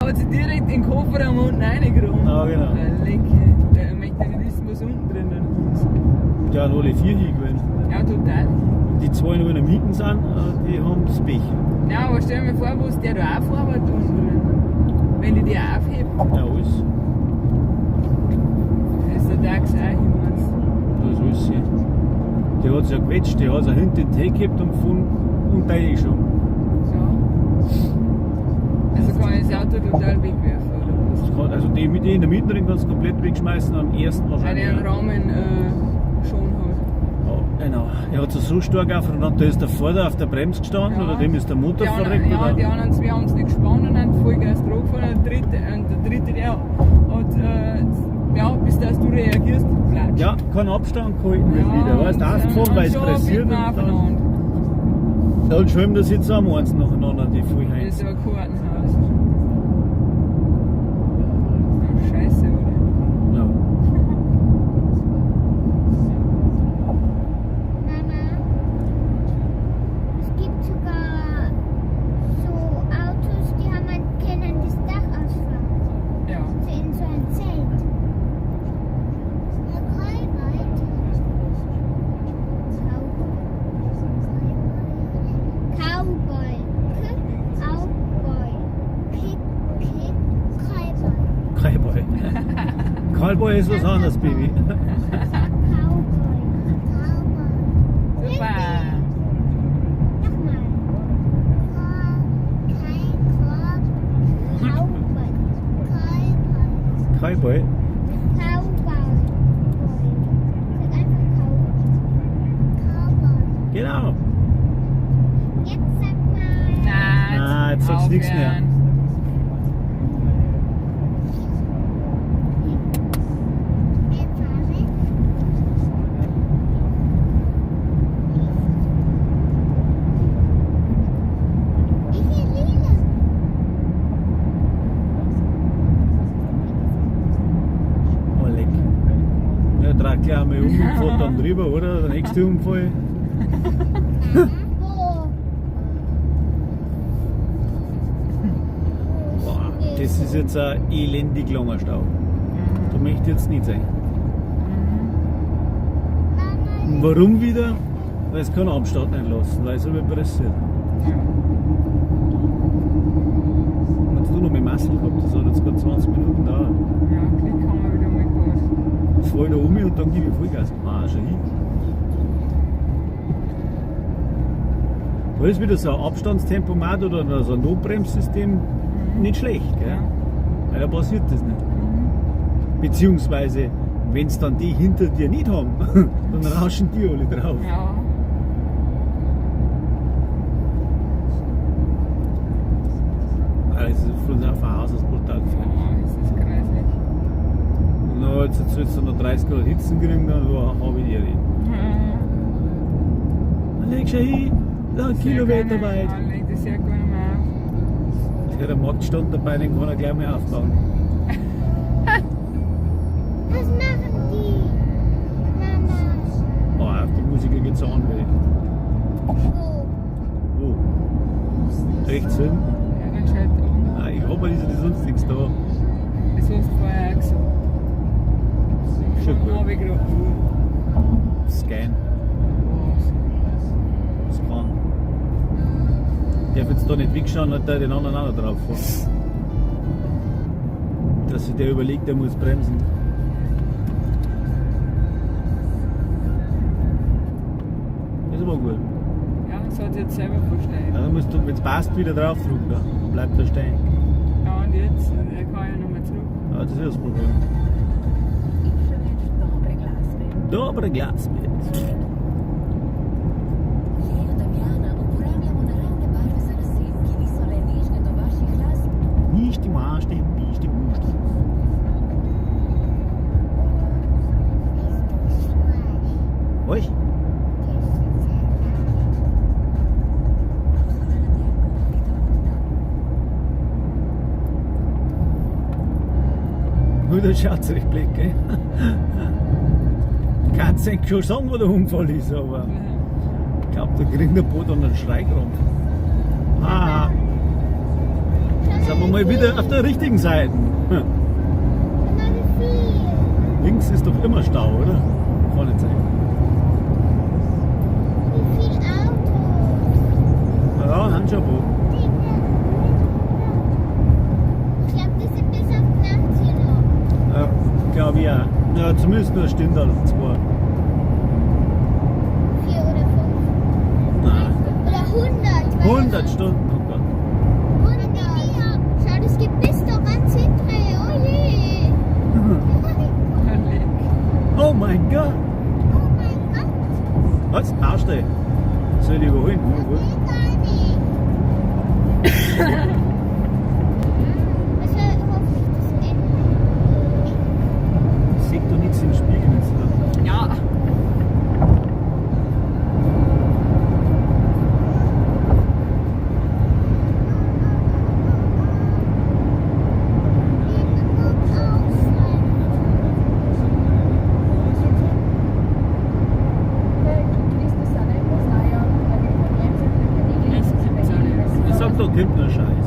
hat sich direkt in den Kofferraum unten reingegraben. Ja, genau. Der Lecke. Der möchte nicht wissen, was unten drinnen ist. Der hat alle vier hingewöhnt. Ja, total. Und die zwei, die noch hinten sind, die haben das Pech. Ja, aber stell mir vor, was der da auch vorhat unten drin. Wenn die die aufhebt, Ja, alles. ist der Tags auch hin. meinst Da ist alles schön. Die hat sich ja gequetscht, die hat sich hinten den Tee gehabt und von und reingeschoben. du? Ja. Also kann ich das Auto total wegwerfen, oder was? Das kann, also die mit in der Mitte drin kannst du komplett wegschmeißen, am ersten Weil wahrscheinlich. der einen auch. Rahmen schon hat. Ja, genau. Er hat sich so stark aufgerannt, da ist der Vorder auf der Bremse gestanden Ja. oder dem ist der Motor Die anderen, verreckt. ja, oder? die anderen zwei haben es nicht gespannt und haben Vollgas drauf gefahren. Und der dritte, der hat, ja, bis dass du reagierst, platsch. Ja, keinen Abstand gehalten wird wieder. Weißt du, und, aufgefahren, weil es schon pressiert. biegt man Und dann, aufeinander. dann schwimmt das jetzt am eins nacheinander, die Das Vollheinz. ist aber kein Kartenhaus. Ja, scheiße, oder? Ja. Mama, es gibt sogar so Autos, die haben ein, können das Dach ausfahren. Ja. So in so ein Zelt. Ja, Cowboy. Cowboy. Cowboy. Kick, Kick, Cowboy. Cowboy. Cowboy ist was anderes, Baby. Cowboy. Cowboy. Super. Nochmal. Kein Korb. Cowboy. Cowboy. Cowboy. Cowboy. Sag einfach Cowboy. Cowboy. Genau. Jetzt sag mal. Nein, Nein, jetzt sagst du nichts mehr. aufhören. Eine Farbe. Ich will lila. Oh, leck. Ja, trag gleich einmal um und fährt dann drüber, oder? Der nächste Unfall. Wo? Boah, das ist jetzt ein elendig langer Stau. Da möchte ich jetzt nicht sein. Mama, Und warum wieder? Weil es keinen Abstand nicht lassen, weil es immer pressiert. Ja. Wenn du noch mit Massel gehabt, das hat jetzt gerade 20 Minuten gedauert. Ja, Klick haben wir wieder mal gehabt. Voll da um und dann gebe ich Vollgas. Ah, schon hin. Da ist wieder so ein Abstandstempomat oder so ein Notbremssystem nicht schlecht, gell? Ja. Weil da passiert das nicht. Beziehungsweise, wenn es dann die hinter dir nicht haben, dann rauschen die alle drauf. Ja. Also von Haus aus brutal gefährlich. Oh, das ist kreislich. Und dann jetzt sollst du noch 30 Grad Hitzen kriegen, dann habe ich die Ehre. Dann legst du hin, ein Kilometer weit. Ja, legt das ja gar nicht mehr auf. Ja, der Markt stand dabei, den kann er gleich mal aufbauen. Was machen die? Mama. Oh, auf die Musiker geht's an, weh. Wo? Wo? Rechts hin? Ja, dann schalt um. Nein, ich hab ist ja sonst nichts da. Das hast du vorher auch gesagt. Schon gut. Dann hab ich gedacht, Scan. was? Das kann. Darf jetzt da nicht wegschauen, hat der den anderen auch noch drauf fahren. Dass sich der überlegt, der muss bremsen. Das war gut. Ja, das hat sich jetzt selber vorstellen. Ja, dann musst du, wenn es passt, wieder draufdrücken. Dann bleibt er stehen. Ja, und jetzt? Er kann ja nochmal zurück. Ja, das ist das Problem. Dobre glazbe. Dobre Glasbild. Leo Damjana uporabljamo naravne barve za lase, ki niso le nežne do vaših las, Nicht im Arsch, nicht im Arsch. Bist du schwarz? Was? Das ist ein Nur der schaut recht blöd, gell? Kannst nicht schon sagen, wo der Unfall ist, aber ich glaube, da kriegt der Boot einen Schreikrampf. Ah, Schau Sind wir mal wieder auf der richtigen Seite. Immer wie viel? Links ist doch immer Stau, oder? Kann nicht sein. Wie viel Autos? Ja, haben schon ein paar. Ich glaube, die sind bis auf die Nacht hier noch. Ja, glaube ich auch. Ja, zumindest nur eine Stunde oder zwei. 4 oder 5. Nein. Oder 100. weil 100 das- Stunden, oh Gott. 100. Schau, das geht bis da ganz hinten. Oh je. Oh mein Gott. Oh mein Gott. Was? Baustelle. Soll ich überholen? Ja, gut. Geht gar nicht. Das war hoffentlich das Ende. Ich sehe doch nichts im Spiegel jetzt. Da. Ja. Ich sag, da kommt nur Scheiß.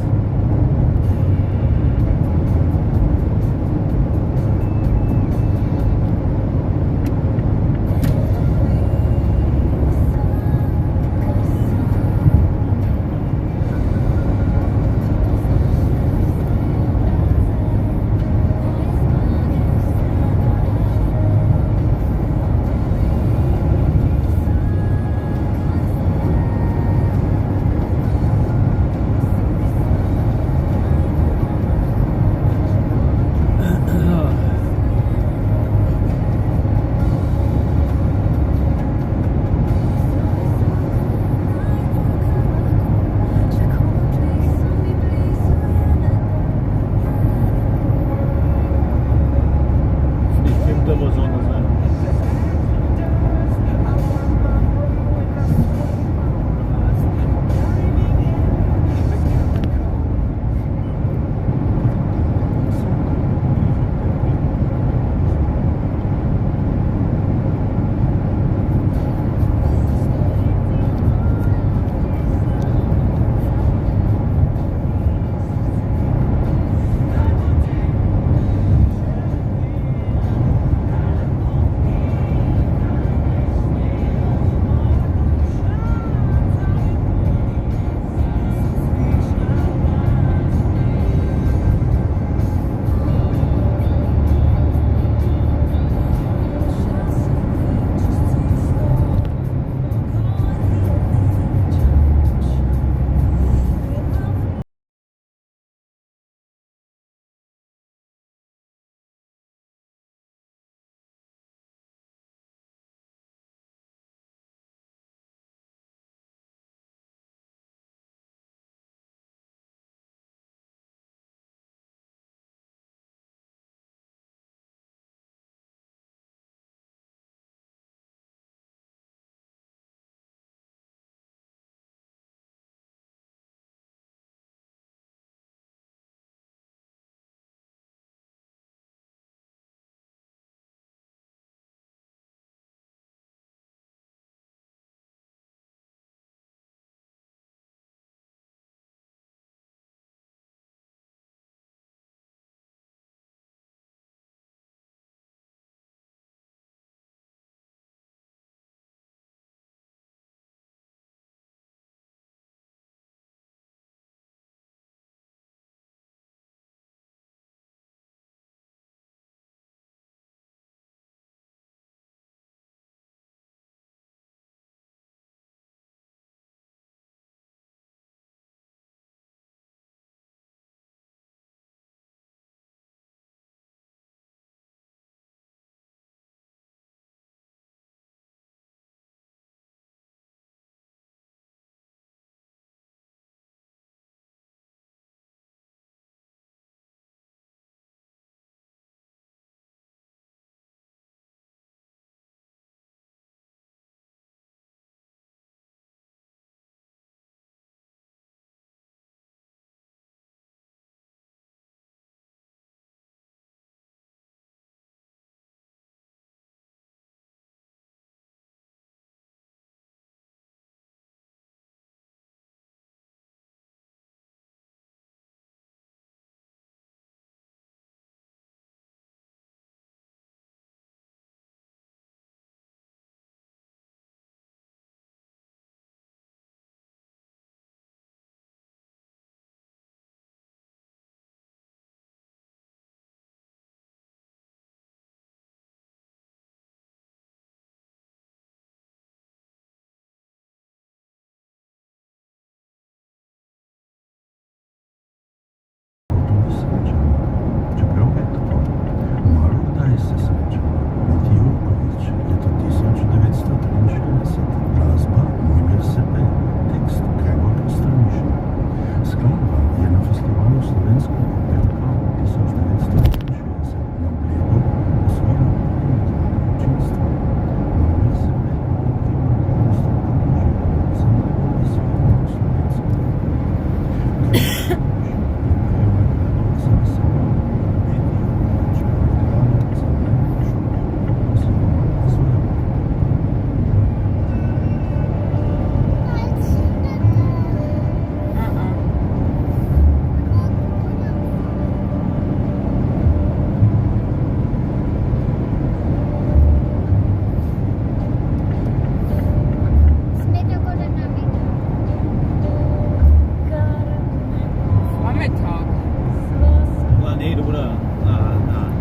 aber nicht, oder? Nein, nein.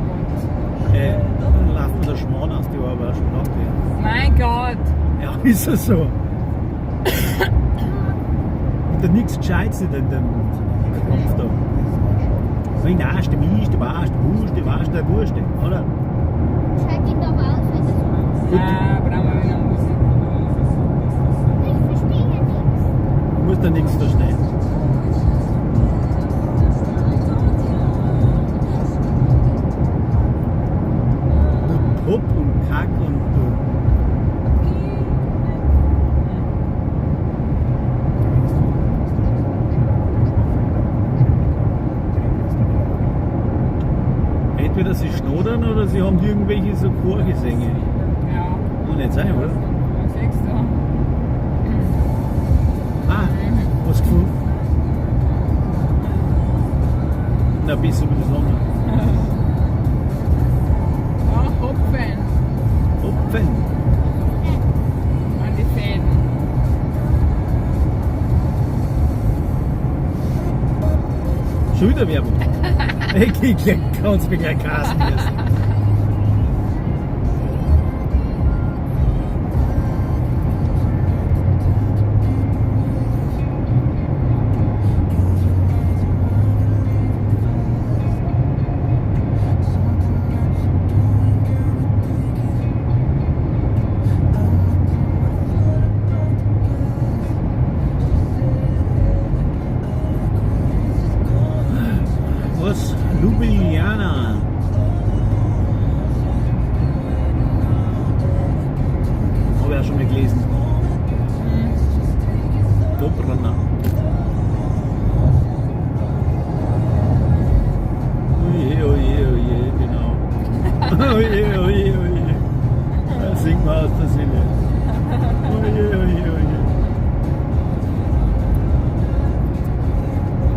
Dann läuft mir der Schmarrn aus, die war aber auch schon lange her. Mein Gott! Ja, ist ja so. Und da nichts Gescheites in dem Kopf da. So, in der Mischte, Warste, Wurste, Warste, Wurste, oder? Schalt ihn doch aus, wenn das so. Nein, brauchen wir wieder Musik. Ich verstehe ja nichts. Du musst da nichts verstehen. Nur Pop und Kack und du. Entweder sie schnodern oder sie haben irgendwelche so Chorgesänge. Ja. Kann nicht sein, oder? Was sagst du? Ah, was gefunden? Na, besser würde ich sagen. Ja, Hopfen Hopfen. an die Fäden. Schon wieder Werbung. Ich kann's mir gleich kasten lassen. Was? Ljubljana. Habe ich auch schon mal gelesen. Dobrana. Oje, oje, oje, genau. Oje, oje, oje. Da singt man aus der Seele. Oje, oje, oje.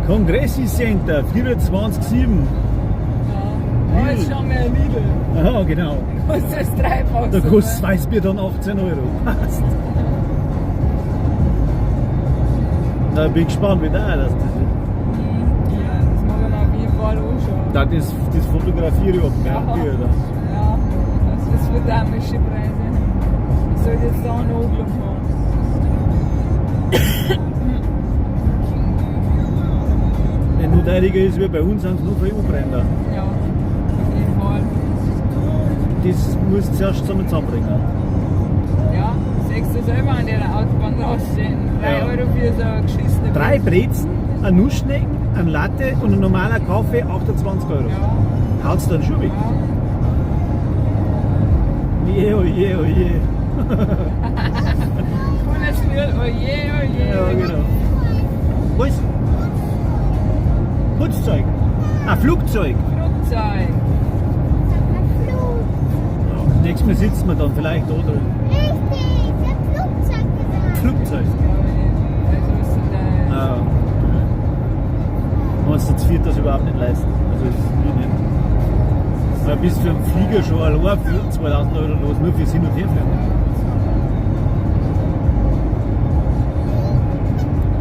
Kongressi Center 24/7. Ja. Oh, jetzt schauen wir ein Lidl. Aha, genau. Kostet das dreifach. Da so, kostet ne? Weißbier dann 18 Euro. Passt. Da bin ich gespannt, wie da das ist. Ja, das mag ich mir auf jeden Fall anschauen. Da, das fotografiere ich ab, gell? Ja. Oder? Ja, also das wird dämliche Preise. Ich sollte jetzt da einen Angeln haben. Wenn nur teuriger ist wie bei uns, sind es nur für EU-Bränder. Ja, auf jeden Fall. Das musst du zuerst zusammenbringen. Ja, siehst du selber an der Autobahn rausstehen. 3 Ja. Euro für so eine geschissene 3 Brezen, ein Nussschnecken, ein Latte und ein normaler Kaffee, 28 Euro. Ja, Haut's dann schon weg. ja. Je, oh je, oh je. Cooles Lied, oh je, oh je. Ja, genau. Was? Putzzeug. Ah, Flugzeug. Flugzeug. Sag mal Flug. Ja, nächstes Mal sitzen wir dann vielleicht da drin. Richtig, ich hab Flugzeug gesagt. Flugzeug. Also ist das. Ja. Wir uns zu viert das überhaupt nicht leisten. Also ich nicht. Da bist du für einen Flieger schon allein für 2000 Euro los, nur fürs Hin- und Herfliegen.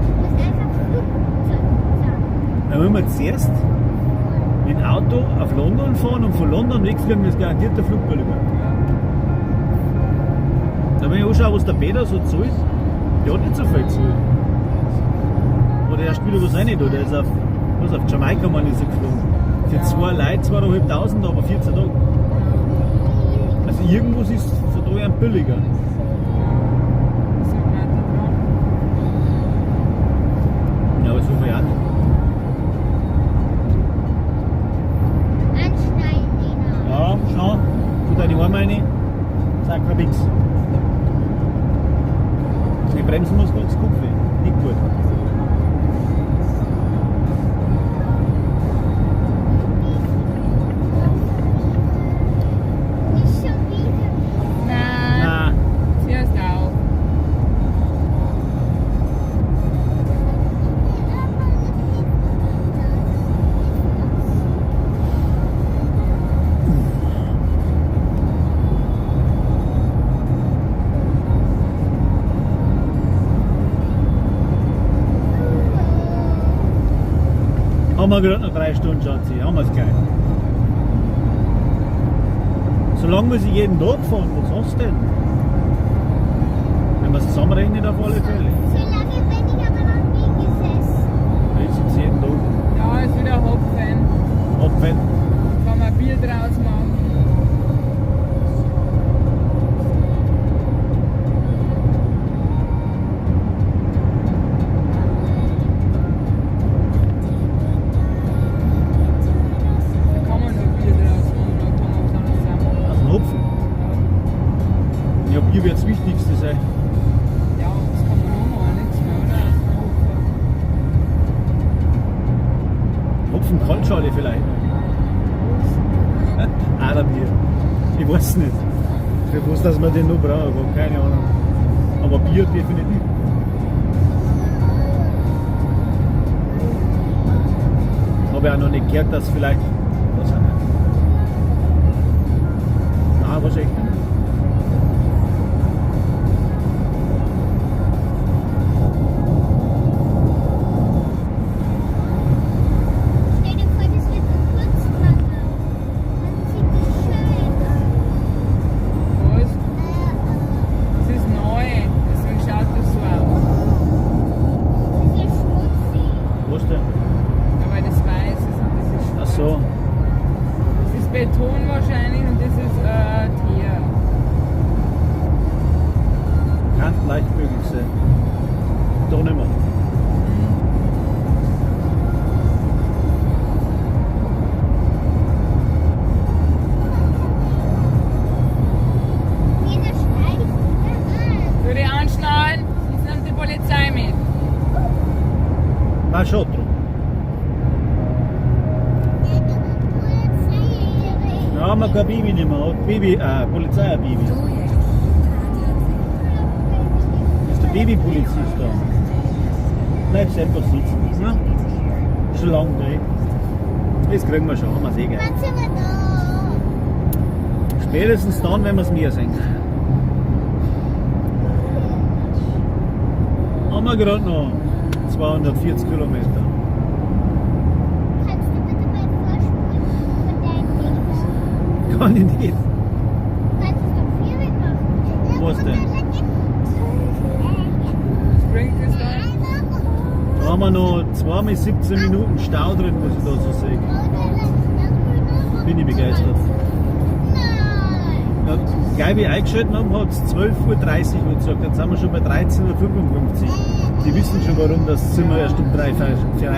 Du musst einfach Flugzeug sagen. Dann wollen wir zuerst mit dem Auto auf London fahren und von London wegfliegen, ist garantiert der Flug billiger. Da wenn ich anschaue, was der Peter so zahlt, der hat nicht so viel gezahlt. Oder erst wieder was rein, da, der ist auf, was, auf Jamaika, man ist er geflogen. Für zwei Leute 2.500, aber 14 Tage. Also irgendwas ist von da her billiger. Was ist denn da dran? Ja, aber so viel auch nicht. Anschneiden, Lena. Ja, schau, tu deine Arme rein, sag mir nichts. Die Bremsen muss kurz Kopf weh. Nicht gut. Nicht schon wieder. Nein, Nein, zuerst auf. Haben wir gerade noch 3 Stunden, Schatzi. Haben wir es gleich. So lange muss ich jeden Tag fahren. Was hast du denn? Wenn man es zusammenrechnet, auf alle Fälle. So lange bin ich aber noch nie gesessen. Ich sitze jeden Tag. Ja, ist wieder Hopfen. Hopfen. Kann man Bier draus machen. Da kann man nur Bier draus machen, da kann man was anderes machen. Aus dem Hopfen. Ja, Bier wird das Wichtigste sein. Ja, das kann man noch machen, nichts mehr, oder? Aus dem Hopfen. Hopfen Kaltschale vielleicht noch. Aderbier. Ich weiß nicht. Für was, dass man den noch braucht, aber keine Ahnung. Aber Bier definitiv. Habe ich auch noch nicht gehört, dass vielleicht. Was auch nicht. Nein, was echt nicht. Stell dir vor, das wird geputzt, Mama. Dann sieht das schön aus. Was? Das ist neu, deswegen schaut das so aus. Das ist schmutzig. Was denn? Ja, weil das weiß ist und das ist Ach schwarz. so. Das ist Beton wahrscheinlich und das ist Teer. Kann leicht möglich sein. Doch nicht mehr. Jeder schneidet wieder an. Würde ich anschnallen, sonst nimmt die Polizei mit. War schon drum. Ja, haben wir kein Baby nicht mehr. Hat Baby, Polizei ein Baby. To je Hit Radio Celje. Das ist der Babypolizist da. Bleibst einfach sitzen. Ne? Schon lange, ne? Das kriegen wir schon, haben wir eh gleich. Wann sind wir da? Spätestens dann, wenn wir es Meer sehen. Haben wir gerade noch 240 Kilometer. Kannst du bitte mal vorspulen von deinem Ding da? Kann ich nicht. Kannst du es doch viermal machen? Was denn? Was bringt das dann? Da haben wir noch 2 mal 17 Minuten Stau drin, muss ich da so sehen. Bin ich begeistert. Nein. Ja, gleich wie ich eingeschaltet haben, hat es 12:30 Uhr gesagt. Jetzt sind wir schon bei 13:55 Uhr. Die wissen schon, warum das Zimmer erst um 3 freischalten. Tja.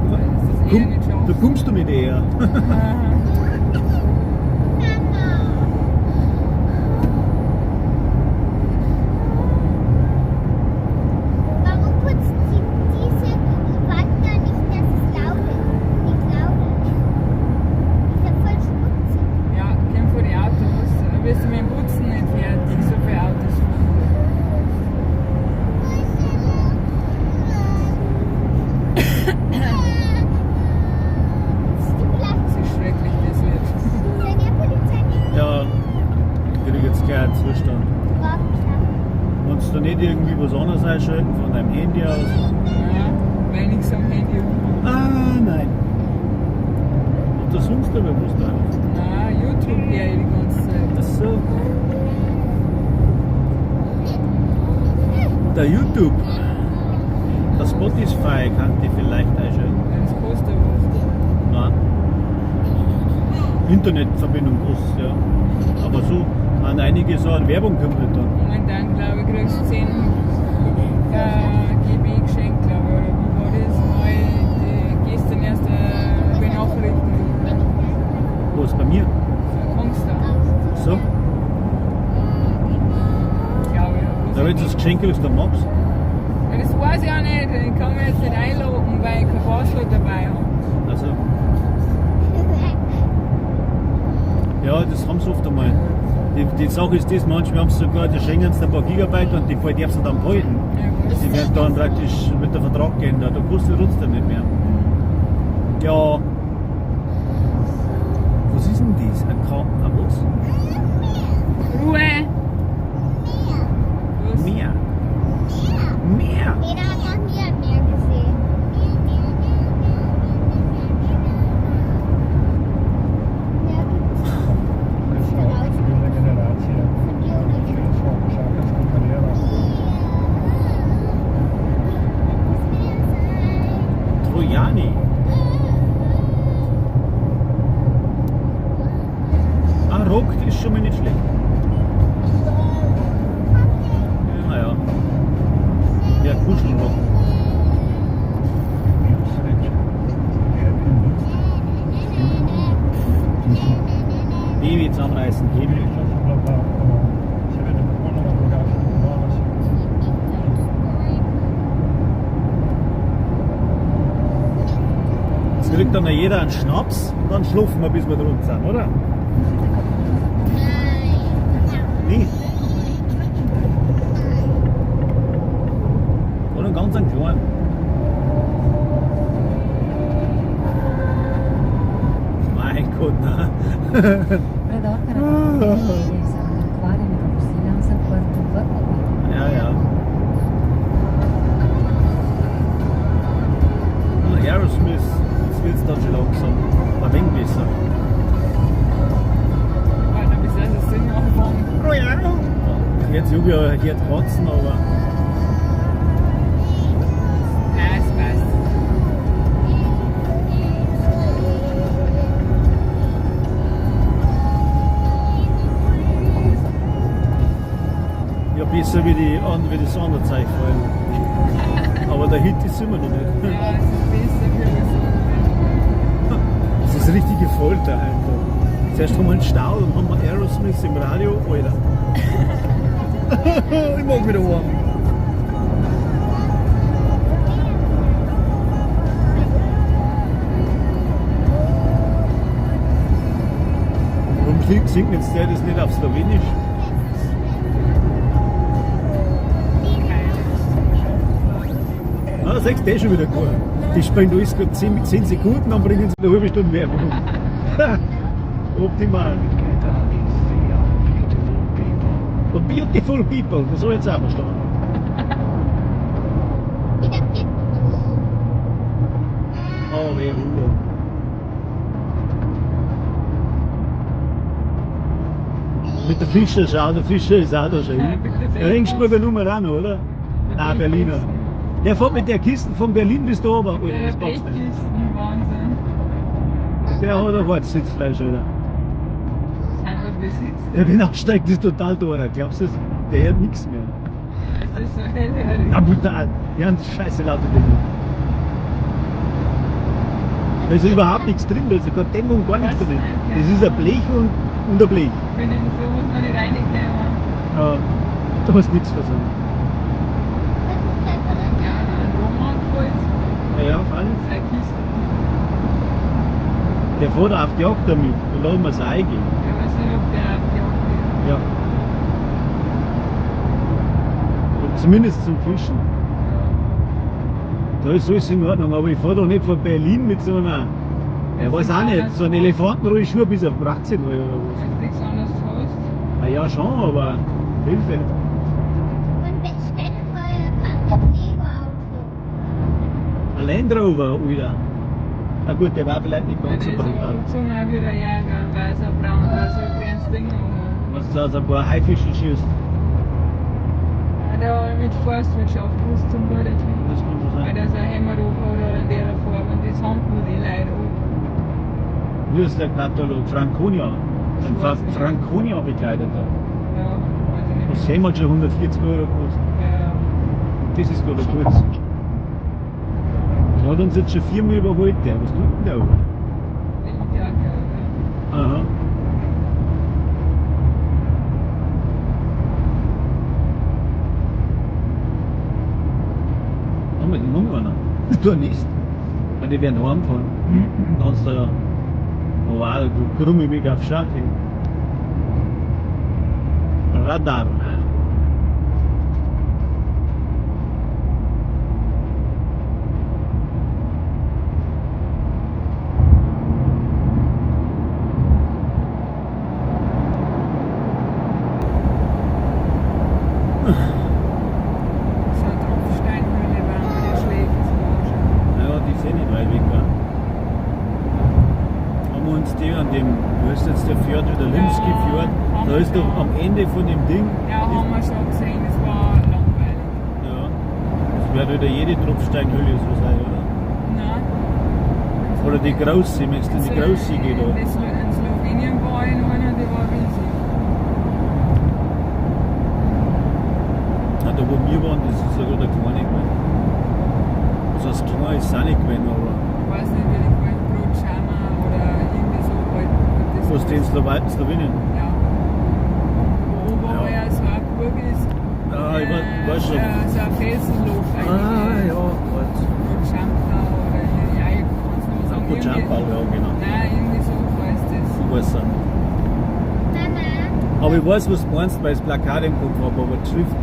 Das ist eh nicht Komm, schaffen. da kommst du mit eher. Aha. Mama. Warum putzt sie diese Wand da nicht, dass es laut ist? Nicht laut ist. Ist ja voll schmutzig. Ja, kommt vor die Autos. Da wirst du mit dem Putzen nicht fertig, so viele Autos fahren. Das ist schrecklich, das Lied. Ja, ich krieg jetzt gleich einen Zustand. Kannst du nicht irgendwie was anderes einschalten von deinem Handy aus? Ja, weil ich nichts am Handy habe. Ah, nein. Und da suchst du aber was da. Nein, YouTube höre ich die ganze Zeit. Ach so. Der YouTube. Der Spotify kann die vielleicht einschalten. Ja, das kostet ja was. Nein. Internetverbindung kostet, ja. Aber so, an einige Sachen Werbung kommt nicht dann. Momentan, glaube ich, kriegst du 10 GB geschenkt, glaube ich, oder wie war das? Heute, gestern erst Benachrichtigung. Was bei mir? Kommst du? So, Glaube ich. da wenn du das Geschenk kriegst, dann magst. Ja, das weiß ich auch nicht. Ich kann mich jetzt nicht einloggen, weil ich kein Passwort dabei habe. Also, ja, das haben sie oft einmal. Die Sache ist das, manchmal haben sie sogar, die schenken sie ein paar Gigabyte und die paar darfst du dann behalten. Ja, was? Die werden dann praktisch mit der Vertrag geändert. Da kostet trotzdem nicht mehr. Ja. Was ist denn das? Ein K. Ein was? Ruhe! Was? Meer. Meer. Jeder hat noch nie ein Meer gesehen. ist schon mal nicht schlecht. Naja. Ja, Kuschelrock. Baby zusammenreißen, Baby. Jetzt kriegt dann jeder einen Schnaps und dann schlafen wir, bis wir drunter sind, oder? Nee. Oder einen ganz einen kleinen. Mein Gott, nein. Predor karavana je zaradi okvarjenega vozila zaprt v obe. Ja, ja. Nur Aerosmith, jetzt wird's dann schon langsam ein wenig besser. Warte, bis er das Singen anfängt. Jetzt juge ich ja hört kotzen, aber Nein, es passt. ja, besser wie, die, wie das andere Zeug vor allem. Aber der Hit ist immer noch nicht. Ja, es ist besser wie alles andere. Das ist richtige Folter einfach. Zuerst haben wir einen Stau, dann haben wir Aerosmith im Radio. Alter. Ich mag wieder warm. Warum singt jetzt der das nicht auf Slowenisch? Na, siehst du, der schon wieder gut. Die spielen alles gut 10, 10 Sekunden, dann bringen sie eine halbe Stunde Werbung. Optimal. Und Beautiful People, das habe ich jetzt auch verstanden. Oh, weh, Hugo. Mit der Fischer ist auch, der Fischer ist auch da schon. Ja, mit der Regensburger Nummer auch noch, oder? Nein, Berliner. Der fährt mit der Kiste von Berlin bis da oben. Alter, Der das glaubst du nicht. Blechkisten, Wahnsinn. Der hat ein hartes Sitzfleisch, Alter. Einfach besitzt. Der, wenn aussteigt, ist total teuer. Glaubst du das? Der hört nichts mehr. Das ist so hellhörig. Ja, brutal. Die haben scheiße laute Dinge. Da ist überhaupt nichts drin, da ist ja keine Dämmung, gar nichts drin. Das ist ein Blech und ein Blech. Ich bin in sowas noch nicht reingekommen. Ja, da hast du nichts versagen. Ja, ein Roman gefällt. Ja, ja, freilich. Eine Kiste. Der fährt auf die Jagd damit. Da lassen wir es eingehen. Ich weiß nicht, ob der auf die Jagd geht. Ja. Und zumindest zum Fischen. Da ist alles in Ordnung, aber ich fahre doch nicht von Berlin mit so einer, ich weiß auch nicht, so einem Elefantenrollschuh bis auf Brazil oder was. Wenn du nichts anderes hast. Na ja, schon, aber Hilfe. Und bestell vorher ein Lego-Auto. Ein Land Rover, Alter. Na gut, der war vielleicht nicht ganz so Der ist aber brutal. angezogen auch wie der Jäger, ein weißer, braun, weißer, grünes Ding. Was du aus ein paar Haifische schießt. Ja, der hat mit Forstwirtschaft was zum Tun. Das kann schon Weil sein. der so ein Hämmer oben hat oder in der Farbe und das haben nur die Leute oben. Hier ist der Katalog Franconia. Ein Franconia begleiteter. Ja, weiß ich nicht. Das Helm hat schon 140 Euro gekostet. Ja. Das ist gerade kurz. Der hat uns jetzt schon viermal überholt, der. Was tut denn der? Windjacke, oder? Aha. Haben wir den noch einer? Du nicht. Weil die werden heimfahren. Kannst du ja. Oh, wow, du krumme mich auf Schach. Radar. So eine Tropfsteinhöhle war mir nicht schlecht zum Anschauen. Ja, die sind nicht weit weg. Gell? Haben wir uns die an dem, wo ist jetzt der Fjord, der Limski Fjord, Ja, da ist doch am Ende von dem Ding, Ja, haben wir schon gesehen, das war langweilig. ja, das wird wieder jede Tropfsteinhöhle so sein, oder? Nein. Oder die große, möchtest du in die große gehen da? In Slowenien Slowenien war ich in einer, die war riesig. Na, da wo wir waren, das ist ja gerade eine kleine gewesen. Also das kleine ist es auch nicht gewesen, aber Ich weiß nicht, wie die gewesen, Brotschama oder irgendwie so. Halt, das was die in Slowenien? Ja. Wo oben Ja. ja so eine Burg ist. Ah, ich weiß schon. So ein Felsenloch Ah, eigentlich. ja, warte. Brotschampa oder irgendwie, ja, ich kann's nicht mehr sagen. Irgendwie- Brotschampa, ja, genau. Nein, irgendwie so heißt das. Ich weiß auch nicht. Mama, Aber ich weiß, was du meinst, weil ich das Plakat im Kopf habe, aber die Schrift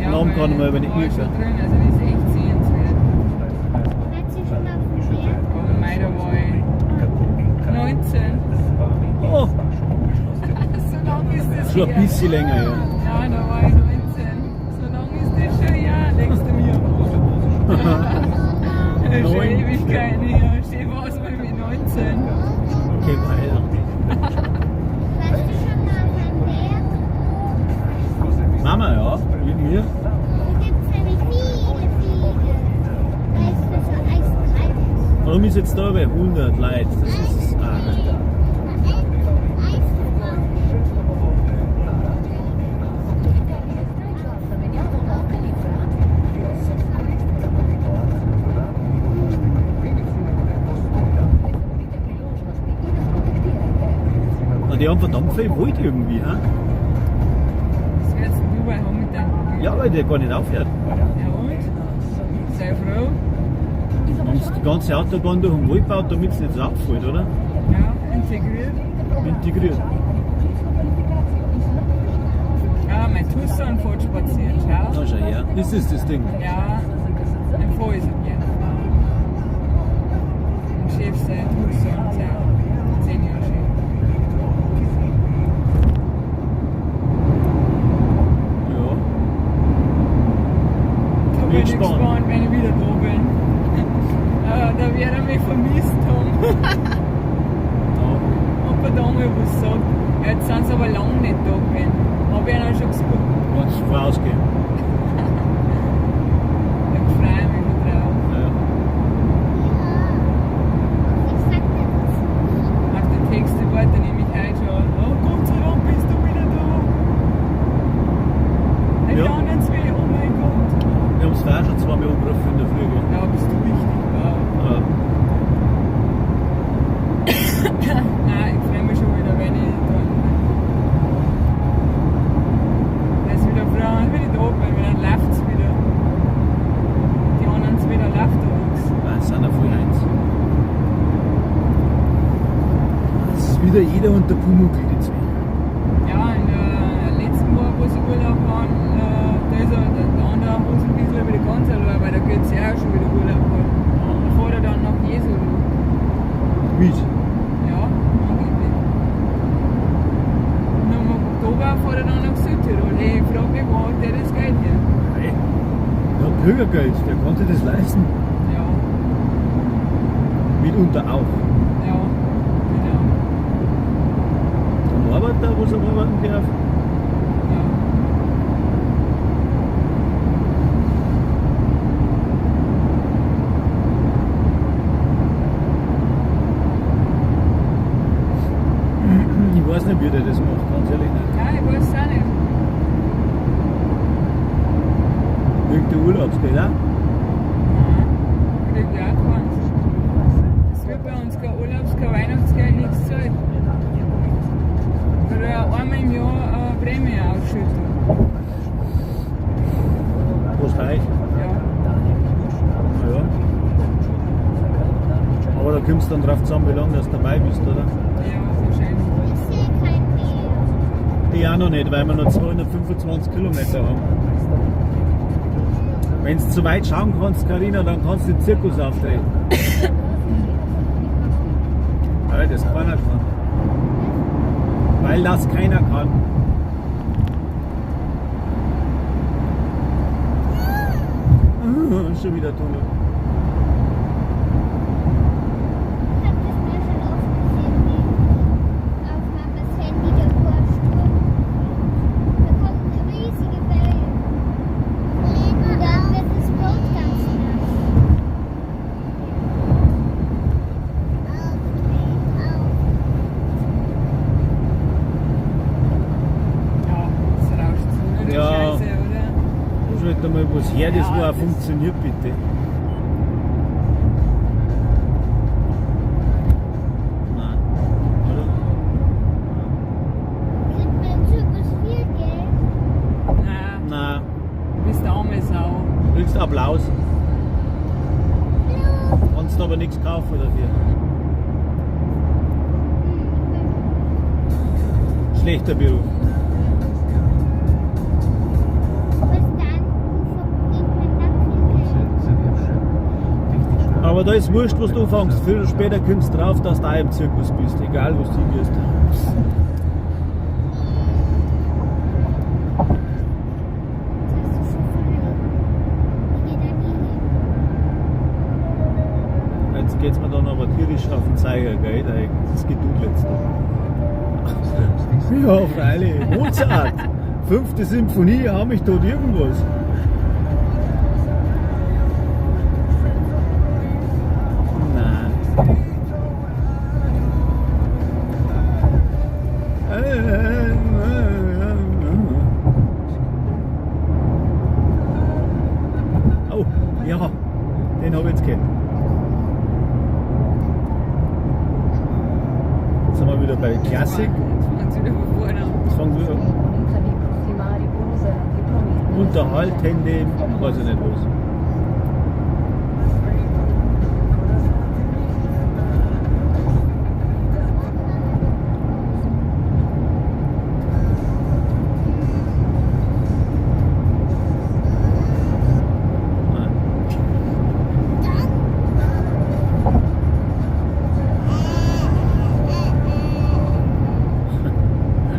Ja, Namen weil kann ich mir aber nicht war ich schon merken. drin, also das ist echt sehenswert. warst du schon auf dem Berg? Aber mei, da war ich 19. Oh, So lange ist das schon ein her. bisschen länger, ja. Ja, da war ich 19. So lange ist das schon her, legst du mir vor. Schon Neun. Ewigkeiten her. Schön war es mal mit 19. Okay, weiter. Warst du schon mal auf einem Berg? Mama, ja, mit mir. Da gibt es nämlich viele, viele. Weil es so eiskalt ist. Warum ist jetzt da bei 100 Leute? Das ist. Ah. Na, die haben verdammt viel Wald irgendwie, hä? Was willst denn du bei haben mit deinem Hobby? Ja, weil der gar nicht aufhört. Ja und? Sei froh. Haben sie die ganze Autobahn durch den Wald gebaut, damit es nicht so abfällt, oder? Ja, integriert. Integriert. Ja, mein Tucson fährt spazieren, schau. Da schau her. Ist das das Ding? Ja, ein Voll ist er gern. Ein Chef sein Tucson, schau. 10 Jahre Chef. Ja. Da bin Bin ich gespannt. gespannt, wenn ich wieder da bin. Da wird er mich vermisst haben. Ja. Ob er da mal was sagt. Ja, jetzt sind sie aber lange nicht da gewesen. Hab ich ihn auch schon gesucht. Kannst du vorausgehen. Da freue ich mich schon drauf. Ja. Ich sag dir das nie. Auf den Text warte nehme ich heute schon. Oh Gott sei Dank bist du wieder da. Die Ja. anderen zwei, oh mein Gott. Wir haben es vorher schon zweimal angerufen in der Früh, gell? Ja, bist du wichtig. Wow. Ja. Nein, ich freue mich schon wieder, wenn ich da bin. Da ist wieder froh, wenn ich da bin, weil dann läuft es wieder. Die anderen zwei, da läuft da nichts. Nein, es sind ja voll eins. Es ist wieder jeder unter Pumuckl, die zwei. Ja, in der letzten Woche, wo sie Urlaub waren, da ist er, der andere Hosenbiesler wieder ganz allein, weil da geht es ja auch schon wieder Urlaub holen. Dann fährt er dann nach Jesolo. Mit. Ja, angeblich. Und im Oktober fährt er dann nach Südtirol. Hey, ich frag mich, wo hat der das Geld her? Hey. Der hat Bürgergeld, der konnte das leisten. Ja, Mitunter auch. ja, genau. Dann arbeitet er, wo er arbeiten darf. Ja. Ich weiß nicht, wie der das macht, ganz ehrlich nicht. Nein, ich weiß es auch nicht. Kriegt der Urlaubsgeld auch? Nein, kriegt ja auch keins. Es wird bei uns kein Urlaubs-, kein Weihnachtsgeld, nichts zahlt. Oder einmal im Jahr eine Prämie ausschütten. Was bei euch? Ja. Ja. Aber da kommst du dann drauf zusammen, wie lange du dabei bist, oder? Ja, wahrscheinlich. Ich sehe kein Meer. Die auch noch nicht, weil wir noch 225 Kilometer haben. Wenn du zu weit schauen kannst, Carina, dann kannst du den Zirkus auftreten. Weil das keiner kann. Weil das keiner kann. Schon wieder Tunnel. Ich hab das mal schon oft gesehen, wie auf Mamas Handy der Sturm. Da kommt eine riesige Welle. Und dann wird das Boot ganz nass. Auf, auf. Was her, das Ja, wo auch das- funktioniert, bitte. Nein. Oder? Kriegt man im Zirkus viel Geld? Nein, Nein. du bist arme Sau. Du kriegst Applaus. Kannst aber nichts kaufen dafür. Schlechter Beruf. Was dann? Wo verdient man dann viel Geld? Aber da ist wurscht, was du anfängst. Früher oder später kommst du drauf, dass du auch im Zirkus bist, egal was du hingehst. Das hast du schon verloren. Ich geh da nie hin. Jetzt geht's mir dann aber tierisch auf den Zeiger, gell? Das Gedudel jetzt da. Ja, freilich. Mozart! Fünfte Symphonie, hab mich tot irgendwas. Nein. Oh, ja, den habe ich jetzt kennt. Jetzt sind wir wieder bei Klassik. Jetzt fangen sie wieder von vorne an. Jetzt fangen wir an. Unterhaltende, weiß ich nicht was. Nein.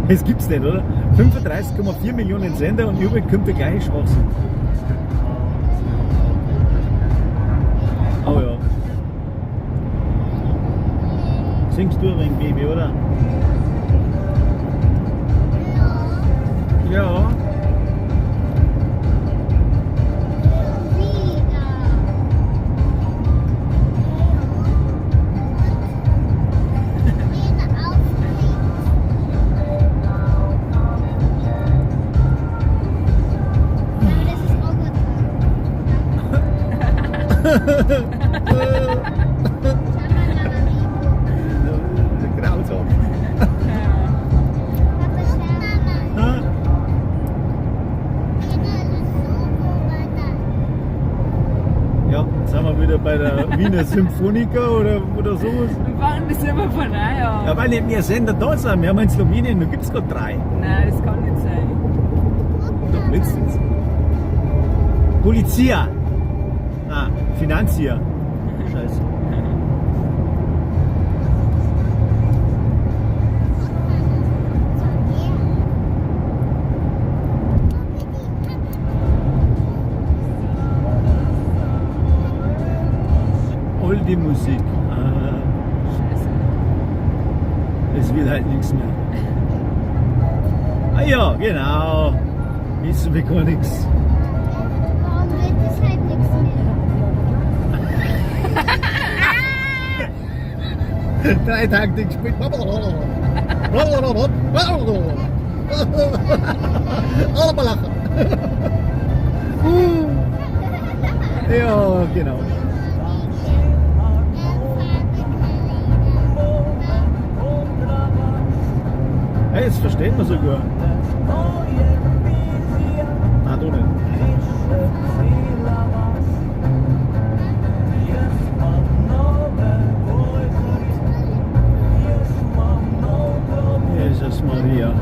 Das gibt's nicht, oder? 35,4 Millionen Sender und überall kommt der gleiche Schwachsinn. Oh ja. Singst du ein wenig, Baby, oder? Ja. Wieder. Wieder aufgeregt. Aber das ist Roboter. Schau mal, Mama, wie Grausam. Ja. Papa, schau. Mama, Ah, Kinder, das ist so Roboter. Ja, jetzt sind wir wieder bei der Wiener Symphonika oder sowas. Wir fahren das immer von an. Ja, weil nicht mehr Sender da sind. Wir haben in Slowenien, da gibt's gerade drei. Nein, das kann nicht sein. Da blitzt jetzt. Polizia! Ah, Finanzier. Scheiße. Oldie Musik. Ah, Scheiße. es wird halt nichts mehr. Ah ja, genau. Wissen wir gar nichts. Warum wird es halt nichts mehr? Drei Tage gespielt. Allemaal lachen. Ja, genau. Hey, das versteht man sogar. Nein, du nicht. Jesus Maria.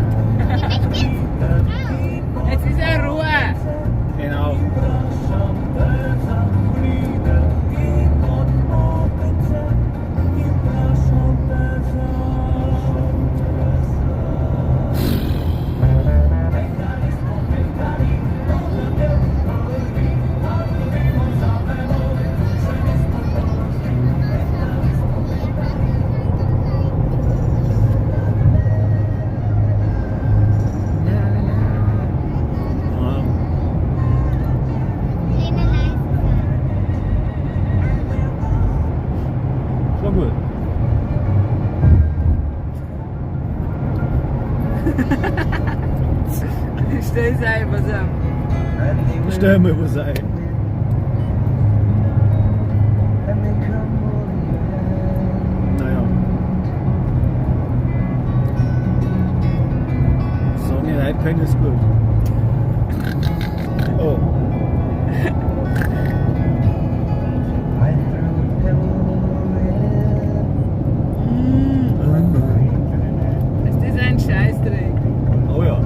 Jetzt ist er Ruhe. Genau. Ja. Lena leise Schon gut. Stell es ein, pass auf. Stell mir was ein. Naja. So nicht einpennen ist gut. Oh. Ist das ein Scheißdreck? Oh ja. Ja.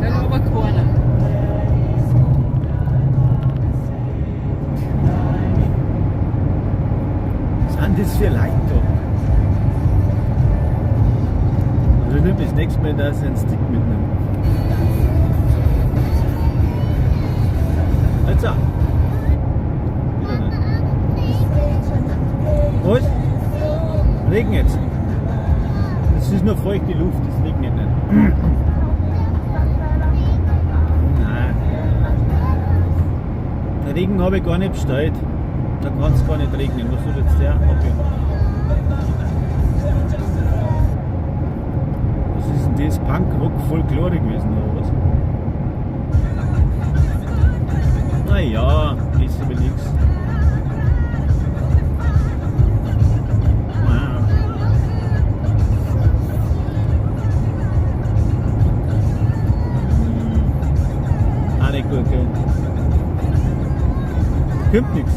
Dann aber keiner. Was sind das für Leute da? Also ich nehme das nächste Mal, dass ich einen Stick mitnehme. Also. Wieder nicht. Was? Regnet. Es ist nur feuchte Luft, es regnet nicht. Nein. Regen habe ich gar nicht bestellt. Da kann es gar nicht regnen. Was ist jetzt der? Okay. Was ist denn das? Punk, Rock, Folklore gewesen oder was? Naja, ist aber nichts. Wow. Auch nicht gut, gell? Kommt nichts.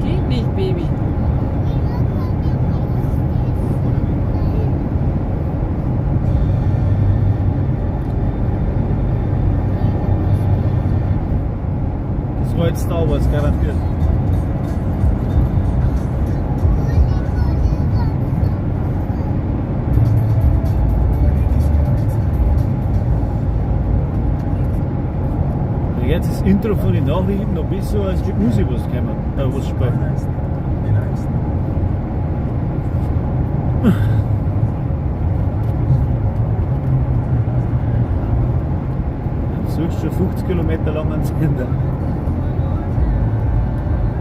Geht nicht, Baby. Das war jetzt Star Wars, garantiert. Jetzt das Intro von den Nachrichten noch besser als die Musik, was kommen, was spielt. Jetzt suchst du schon 50 Kilometer lang einen Sender.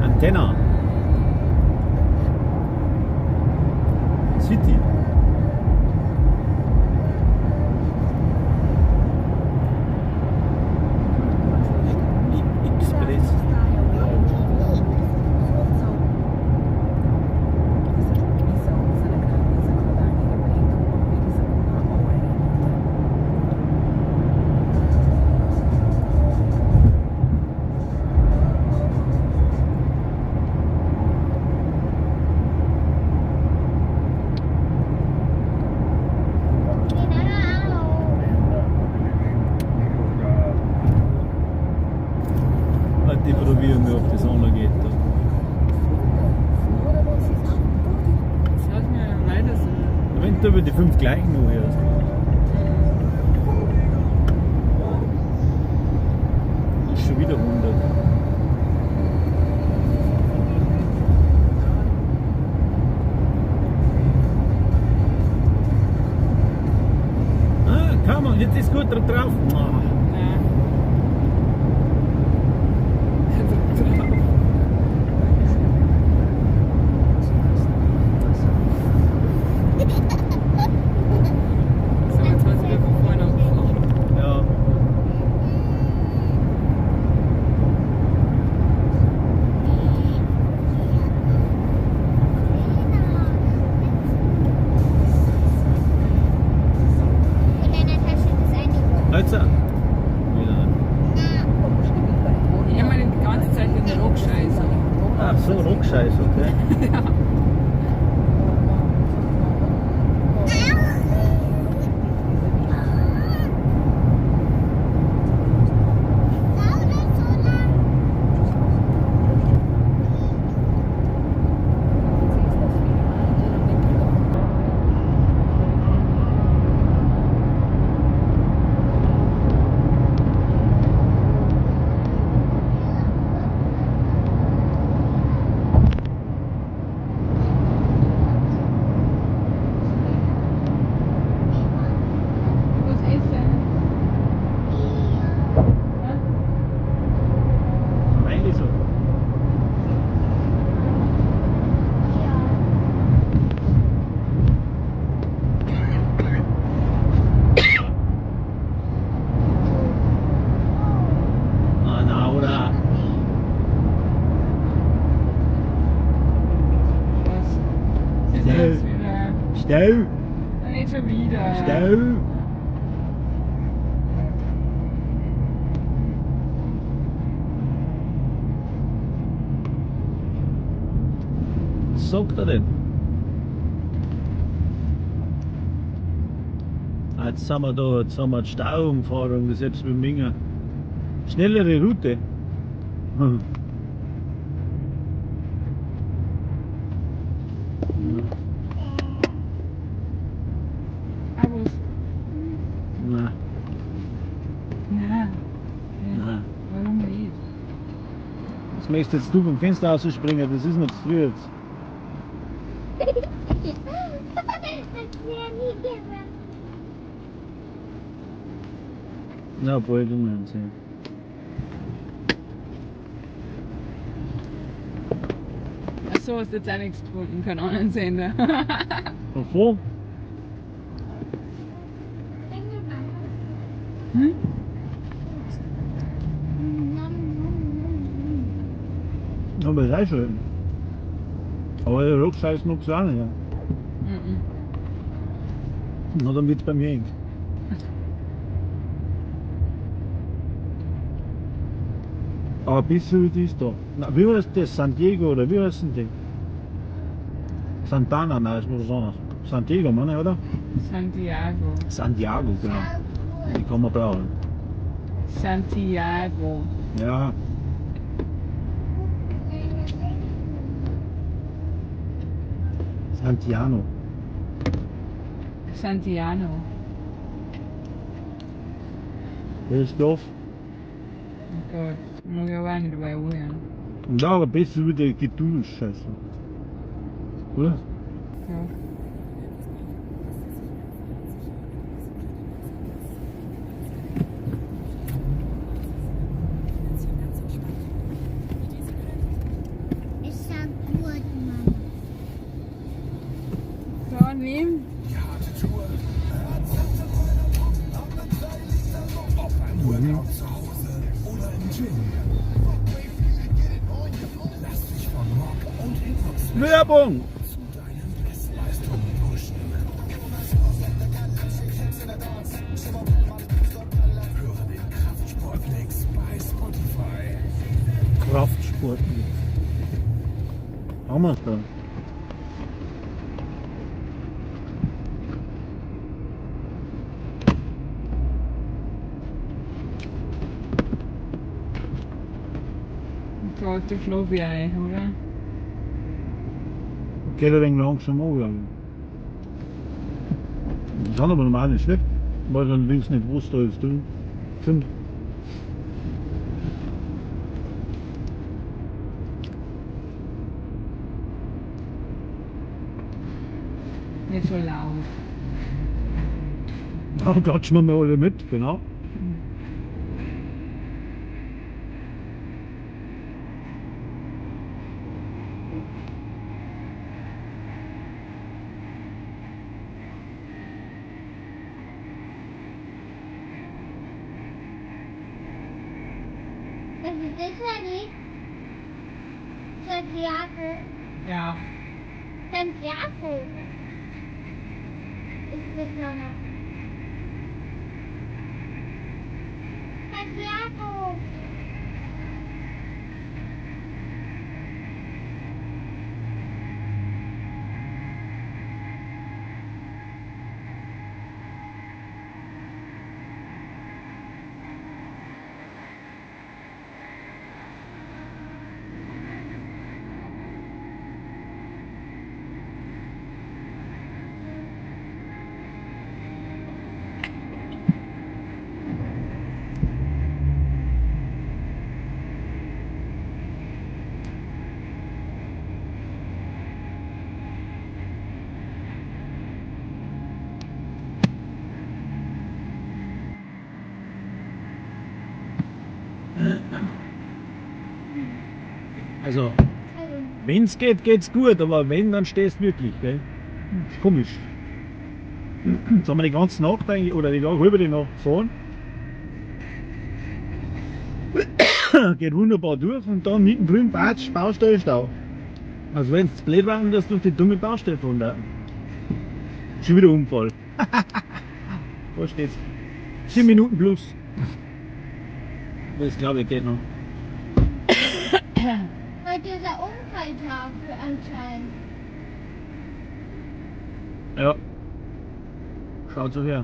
Antenna. City. Express. Die probieren wir, ob das online geht. Da. Jetzt lass mir weiter so. Wenn du über die 5 gleichen noch hörst. Ist schon wieder 100. Ah, komm on, jetzt ist gut, drück drauf. Oh. Ja. Drück drauf. So, jetzt hat sie wieder von vorne angefangen. Ja. In deiner Tasche ist eine Uhr. Also, Stau! Nicht schon wieder. Stau! Was sagt er denn? Ah, jetzt sind wir da, jetzt haben wir die Stauumfahrung, das selbst mit Minger. Schnellere Route. Hm. Ah, was? Nein, Nein. nein. Warum nicht? Was möchtest jetzt du vom Fenster rausspringen? Das ist noch zu früh jetzt. Das wäre nie gemacht. Na, bald um sehen. Ach so, hast jetzt auch nichts gefunden, keinen anderen Sender. Davor? Hm? Nom, nom, nom, nom. Aber das ist auch schön. Aber der Rockscheiß magst du auch nicht. Ja. Mhm. Na, dann wird's bei mir eng. Aber ein bisschen wie ist da. Na, wie heißt das? San Diego oder wie heißt denn die? Santana, nein, das muss was anderes. San Diego, meine ich, oder? Santiago. Santiago, genau. Schau Die gut. kann man brauchen. Santiago. Ja, Santiano. Santiano. Das ist doof. Oh Gott, mag ich aber auch nicht dabei anhören. Ja, aber besser wie die Geduld-Scheiße. Oder? Ja. Es schaut gut, Mama. So, und wem? Ob beim Workout zu Hause oder im Gym. Lass dich von Rock und Hip-Hop Werbung! zu deinen Bestleistungen pushen. Höre den Kraftsportmix bei Spotify. Kraftsport. Haben wir's dann. Oh Gott, du schlaf ich ein, oder? Geht ein wenig langsam an, glaube ich. Die sind aber normal nicht schlecht, weil dann links nicht wusste, da ist drin sind. Nicht so laut. Da klatschen wir mal alle mit, genau. Was ist das für ein Lied? Santiago. Ja. Santiago. Ist das Mama? Santiago. Also, Also, wenn's geht, geht's gut, aber wenn, dann stehst du wirklich, gell? Komisch. Jetzt haben wir die ganze Nacht eigentlich, oder die halbe die Nacht gefahren. Geht wunderbar durch und dann mittendrin, Batsch, Baustelle, Stau. Also wenn's blöd war, dass du durch die dumme Baustelle fahren da. Schon wieder Unfall. Wo steht's? 10 Minuten plus. Das glaube ich geht noch. Heute ist ein Unfalltag anscheinend. Ja. Schaut so her.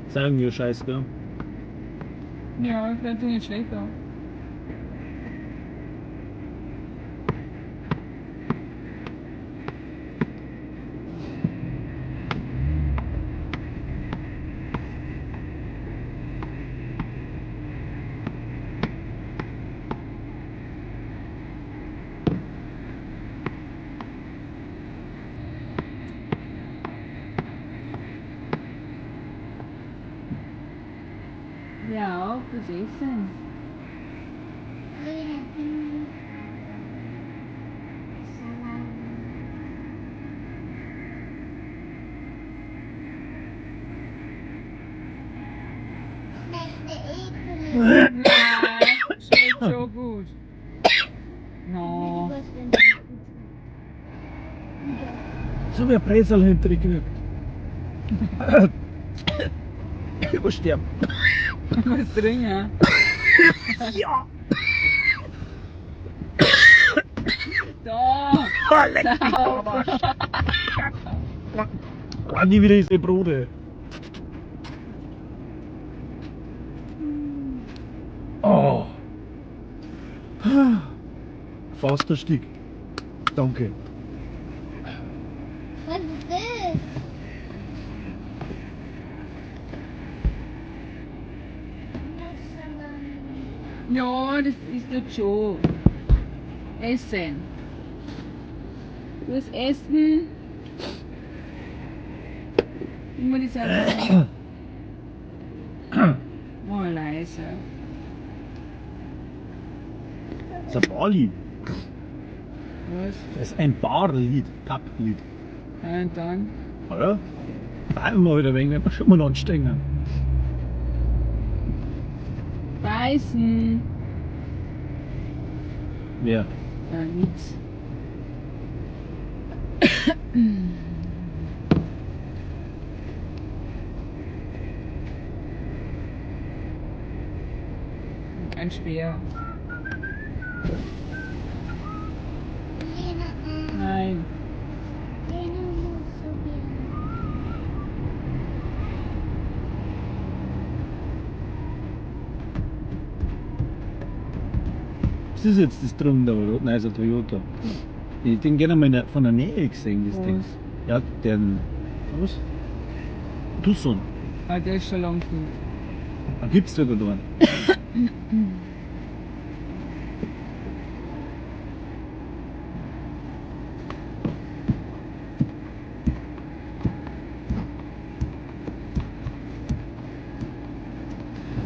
Sagen wir Scheiß, gell? Ja, das sich nicht schlecht an. Ja, das Essen. Schmeckt eklig. Nein, schmeckt schon gut. No. So wie ein Brezel hinter gekriegt. Übersterben. Was trinken? Ja! Da! Leck mich am Arsch. Ah, nie wieder diese Brote. Oh. Fast Stick. Danke. Was ist das? Ja, das ist das schon. Essen. Das Essen. Immer die Seite. Oh, leise. Das ist ein Barlied. Was? Das ist ein Barlied. Pub-Lied. Ja, und dann? Oder? Bleiben wir wieder wegen, wenn wir schon mal anstrengen. Beißen. Wer? Ja, nix. Ein Speer. Lena, Nein. Lena muss so gehen. Was ist jetzt das drum da, oder? Nein, ist ein Toyota. Ich den gerne mal von der Nähe gesehen, das Ding. Was? Ja, den. Was? Tucson. Ah, der ist schon lang tot. Da gibt's sogar da einen.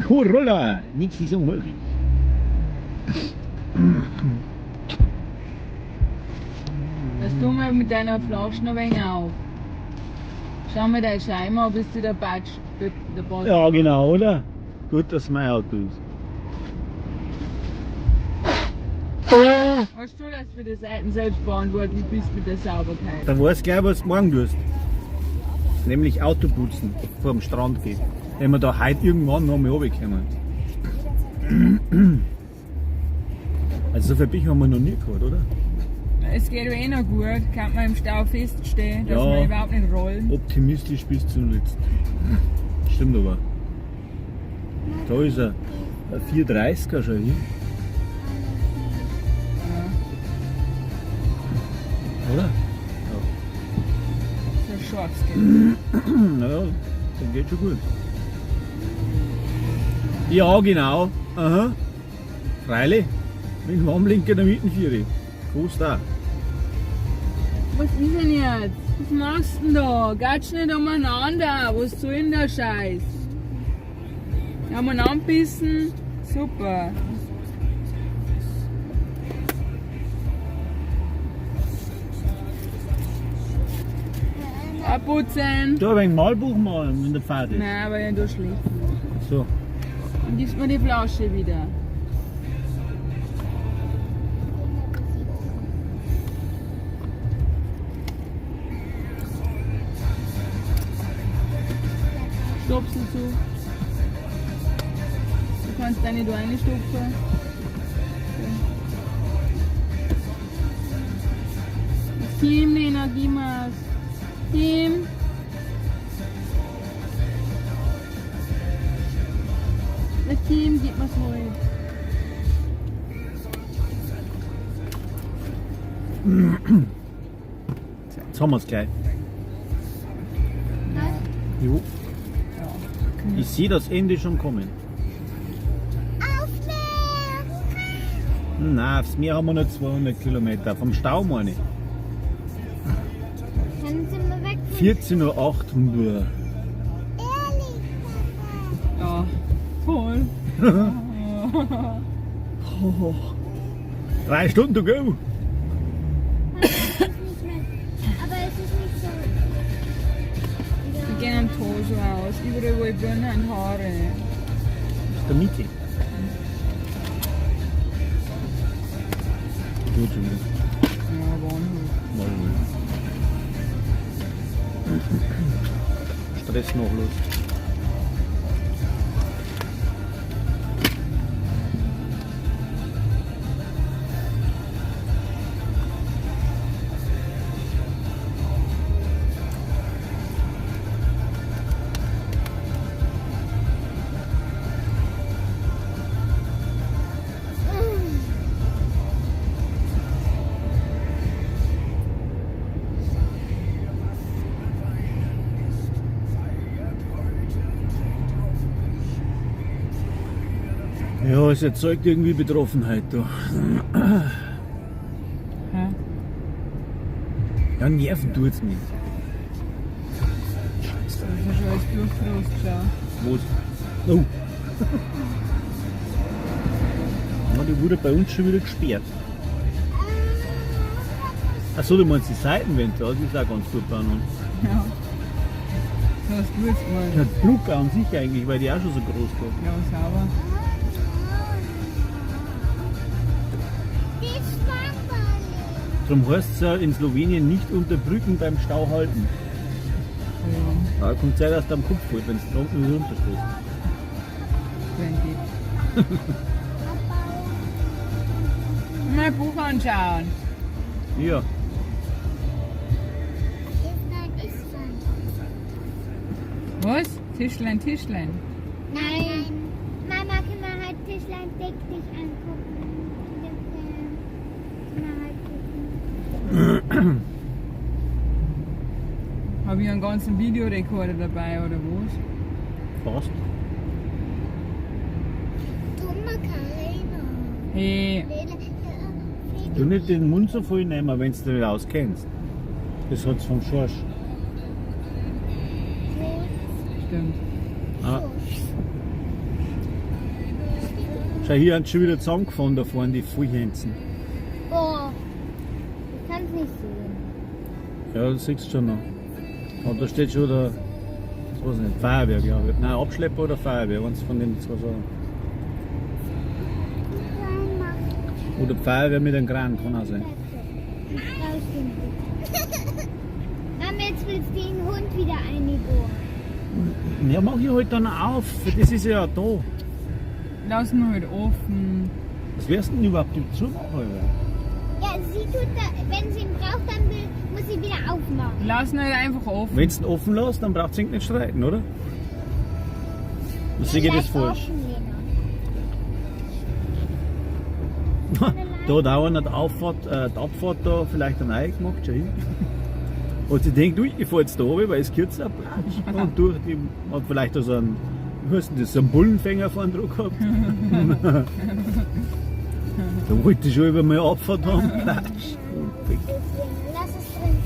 Corolla, nichts ist unmöglich. Lass du mal mit deiner Flasche noch ein wenig auf. Schau mal deine Scheibe an, bis du der Batsch, der Batsch. Ja, genau, oder? Gut, dass mein Auto ist. Weißt du, dass du die Seiten selbst verantwortlich bist mit der Sauberkeit? Dann weißt du gleich, was du morgen tust. Nämlich Auto putzen, vor dem Strand gehen. Wenn wir da heute irgendwann noch mal runterkommen. Also so viel Pech haben wir noch nie gehabt, oder? Es geht ja eh noch gut, kann man im Stau feststehen, dass Ja. wir überhaupt nicht rollen. Optimistisch bis zum letzten. Stimmt aber. Da ist er. Ein 430er schon hin, Ja, oder? so scharf's geht. Naja, dann geht schon gut. Ja, genau. Aha. Freilich. Mit dem Warnblinker in der Mitte Vieri. Kostet auch. Was ist denn jetzt? Was machst du denn da? Gatsch nicht umeinander. Was soll denn der Scheiß? Umeinander bissen. Super. Abputzen! Da ein wenig Malbuch malen, wenn der Pfad ist. Nein, weil ich da schlecht bin. So. Und gibst mir die Flasche wieder. Stopsel zu. Du kannst deine da reinstopfen. So. Kim, Lena, gib mir's. Kim. Na Kim, gib mir's halt. Jetzt haben wir's gleich. Jo. Ich sehe das Ende schon kommen. Auf Meer! Nein, aufs Meer haben wir noch 200 Kilometer. Vom Stau meine ich. Dann sind wir weg von 14.08 Uhr. Ehrlich, Papa. Ja, voll. 3 Stunden to go. Papa, es ist nicht mehr. Aber es ist nicht so. Wir gehen am Tor so aus. Überall, wo ich bin, haben Haare. Das ist der Miete. Gut schon wieder. Ja, Bahnhof. Mal wohl. Stress noch los. Ja, es erzeugt irgendwie Betroffenheit da. Hä? Ja, Nerven tut's nicht. Das ist ja schon alles durchgerost, schau. Was? Oh. Ja, die wurde bei uns schon wieder gesperrt. Achso, du meinst die Seitenwände, ja, die ist auch ganz gut beieinander. Ja. Das hast du jetzt Ja, gemeint. die Brücke an sich eigentlich, weil die auch schon so groß war. Ja, sauber. Die Schwammerle. Darum heißt es ja in Slowenien nicht unter Brücken beim Stau halten. Ja, Da kommt Zeit, dass du am Kopf fällt, wenn du da unten runterstehst. wenn geht. Mal Buch anschauen. Ja, Was? Tischlein, Tischlein. Nein. Mama, können wir halt Tischlein deck dich angucken. Können wir halt gucken. Habe ich einen ganzen Videorekorder dabei oder was? fast. Dummer Karina. Hey, Du nicht den Mund so voll nehmen, wenn du dich nicht auskennst. Das hat's vom Schorsch. stimmt. Ah. Schau, hier haben sie schon wieder zusammengefahren, da vorne die Vollhänzen. Boah. Ich kann's nicht sehen. Ja, das siehst du schon noch. Und da steht schon der, das weiß ich nicht, Feuerwehr, glaube ich. Nein, Abschlepper oder Feuerwehr, eins von den zwei Sachen. Klein mach Oder Feuerwehr mit einem Kran, kann auch sein. Raus den Hund. Mama, jetzt willst du den Hund wieder einbohren. Ja, mach ich halt dann auf, das ist ja da. Lass ihn halt offen. Was wär's denn überhaupt im Zumachen? Ja, sie tut da, wenn sie ihn braucht, dann muss sie wieder aufmachen. Lass ihn halt einfach offen. Wenn du ihn offen lässt, dann braucht ihr nicht streiten, oder? Was sehe ich das Lass falsch? offen, Lena. Da hat auch einer die Abfahrt da vielleicht eine neue gemacht, schau hin. Und sie denkt, ui, ich fahr jetzt da runter, weil es kürzer platsch. Und durch die, hat vielleicht da so einen, wie heißt denn das, so einen Bullenfänger vorne dran gehabt. Da wollte ich schon über meine Abfahrt haben. Platsch. Und weg. Deswegen, lass es drin.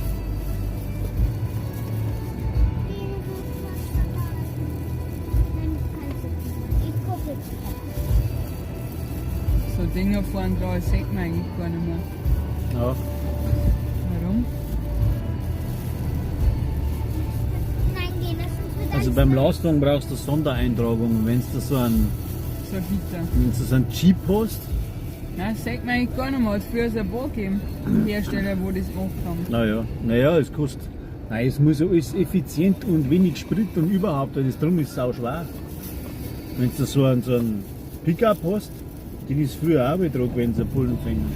Ich gucke jetzt. So Dinger fahren dran, das sieht man eigentlich gar nicht mehr. Ja. Warum? Also beim Lastwagen brauchst du eine Sondereintragung. Wenn du so einen, So ein Gitter. wenn du so einen Jeep hast, Nein, das sagt man eigentlich gar nicht mehr. Hat früher ein paar gegeben. Hersteller, wo das gemacht haben. naja, naja, es kostet. Nein, es muss ja alles effizient und wenig Sprit und überhaupt, weil das drum ist sau schwer. Wenn du so einen Pickup hast, den ist früher auch betrug, wenn sie Bullenfänger.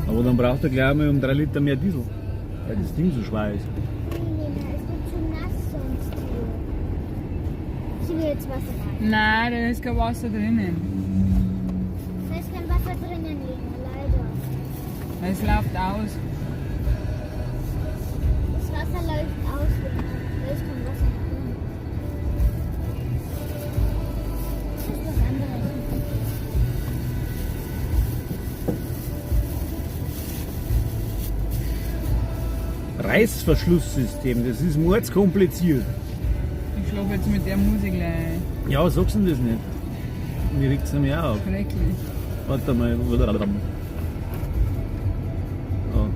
Aber dann braucht er gleich einmal um 3 Liter mehr Diesel, weil das Ding so schwer ist. Lena, es wird zu nass sonst hier. Sie will jetzt Wasser rein. Nein, da ist kein Wasser drinnen. Da ist kein Wasser drinnen, Lena, leider. Es läuft aus. Das Wasser läuft aus, Lena. Da ist kein Wasser mehr drin. Das ist was anderes. Reißverschlusssystem, das ist mordskompliziert. Ich schlafe jetzt mit der Musik gleich. Ja, sagst du denn das nicht? Mir regt's nämlich auch auf. Schrecklich. Warte mal. Oh.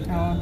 Ja.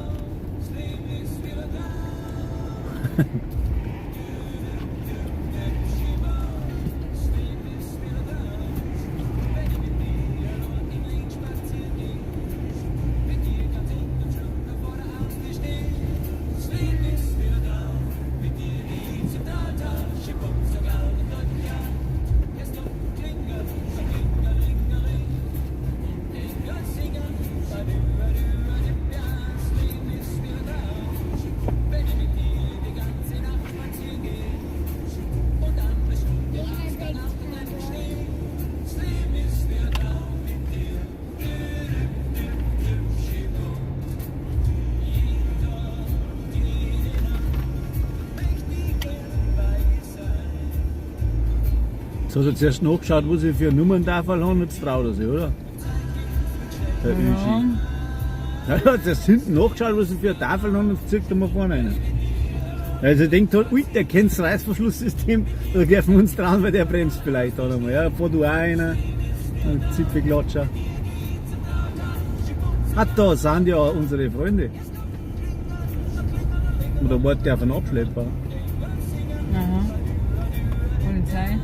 Lena denkt gerade. Jetzt hat er zuerst nachgeschaut, was ich für eine Nummerntafel habe, jetzt traut er sich, oder? Der Ja. Öschi. Ja, er hat zuerst hinten nachgeschaut, was ich für eine Tafel habe, und jetzt zieht er mal vorne rein. Also er denkt halt, ui, der kennt das Reißverschlusssystem, da dürfen wir uns trauen, weil der bremst vielleicht auch nochmal. Ja, fahr du auch einer, dann Zipfelklatscher. Ah, da sind ja unsere Freunde. Oder wartet der auf einen Abschlepper? Aha. Polizei.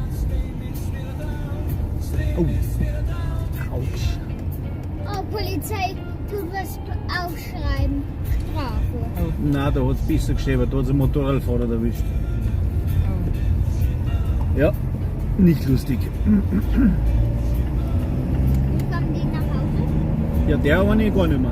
Oh. Autsch. Oh, Polizei tut was aufschreiben. Strafe. Oh. Nein, da hat es besser geschrieben, da hat es einen Motorradfahrer erwischt. Oh. Ja, nicht lustig. Kommen die nach Hause? Ja, der war ich gar nicht mehr.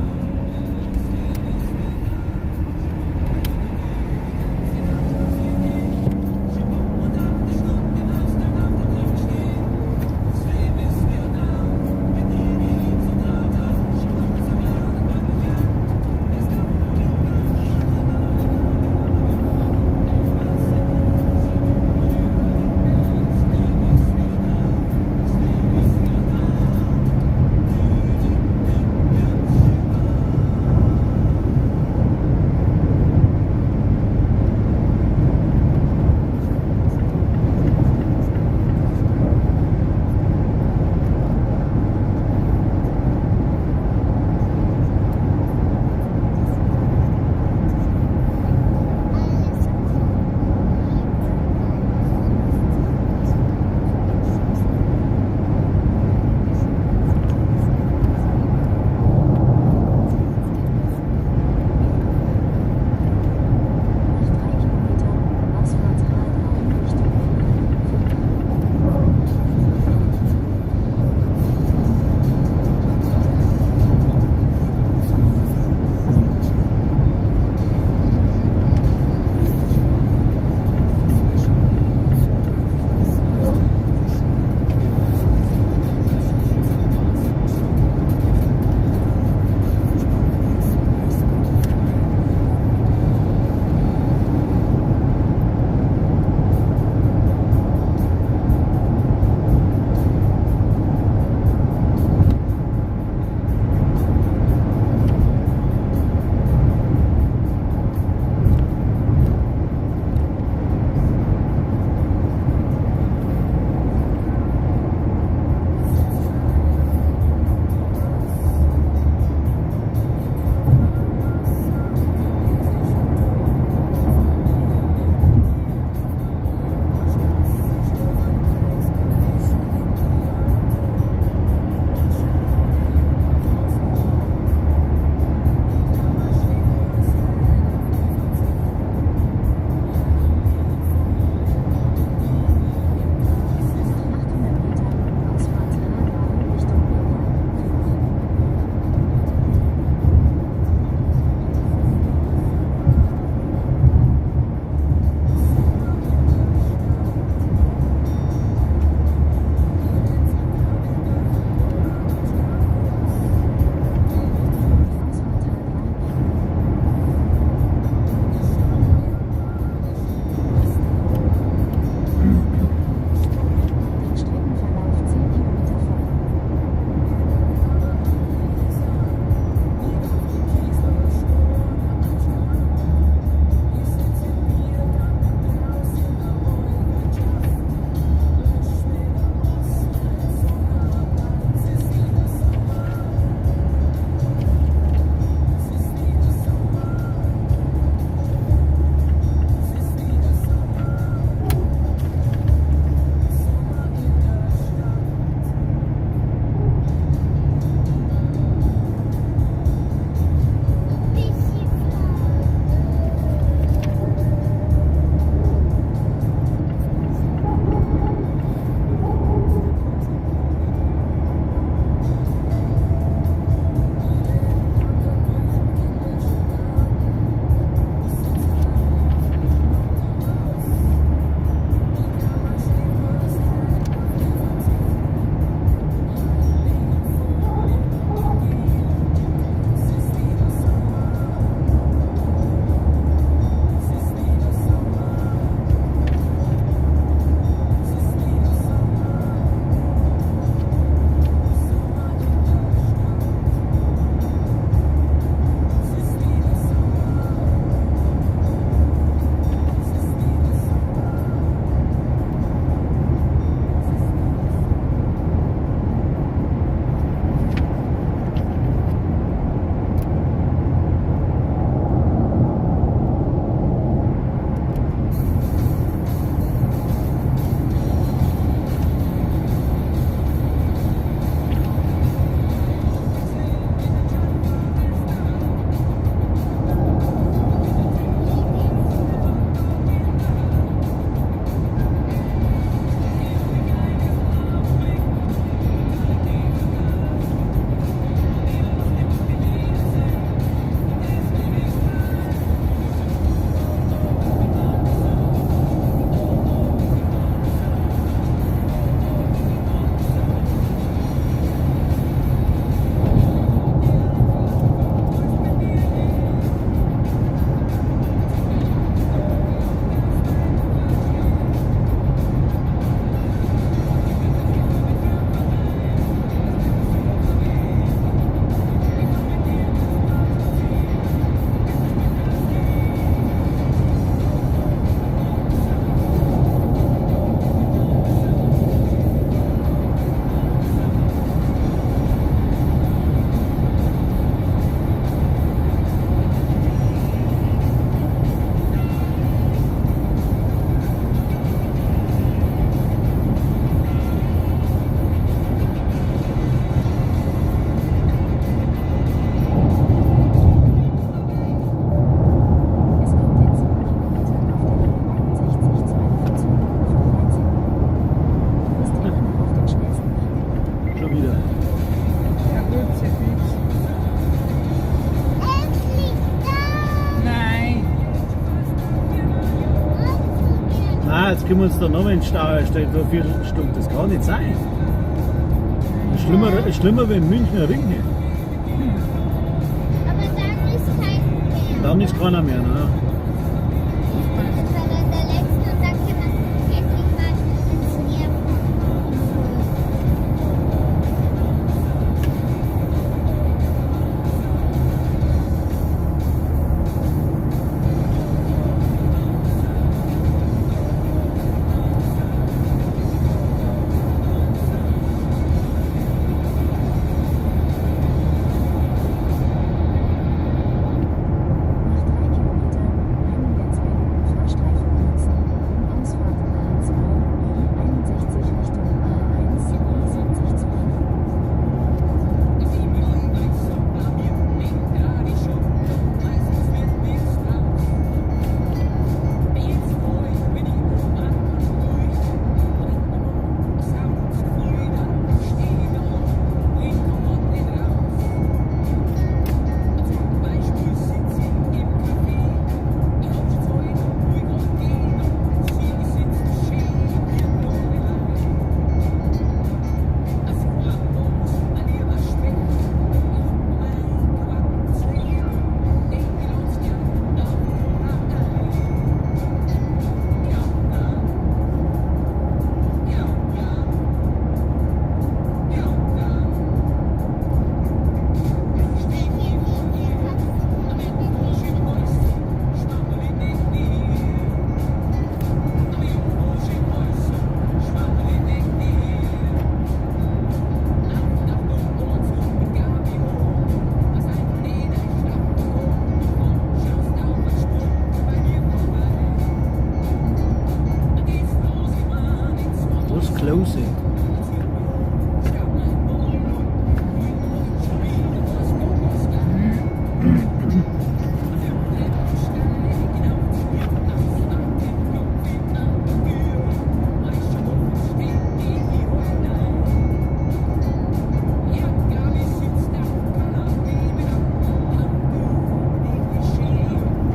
Nein, jetzt können wir uns da noch in den Stau stellen für eine Viertelstunde. Das kann nicht sein. Schlimmer, schlimmer wie im Münchner Ring hier. Aber dann ist kein mehr. Dann ist keiner mehr. Ne? Das war dann der letzte und dann kann man endlich mal ins Meer fahren. Nach 3 Kilometern einen der zwei linken Fahrstreifen benutzen, um Ausfahrt A2 E61 Richtung A1 E70 zu biegen. Was closing?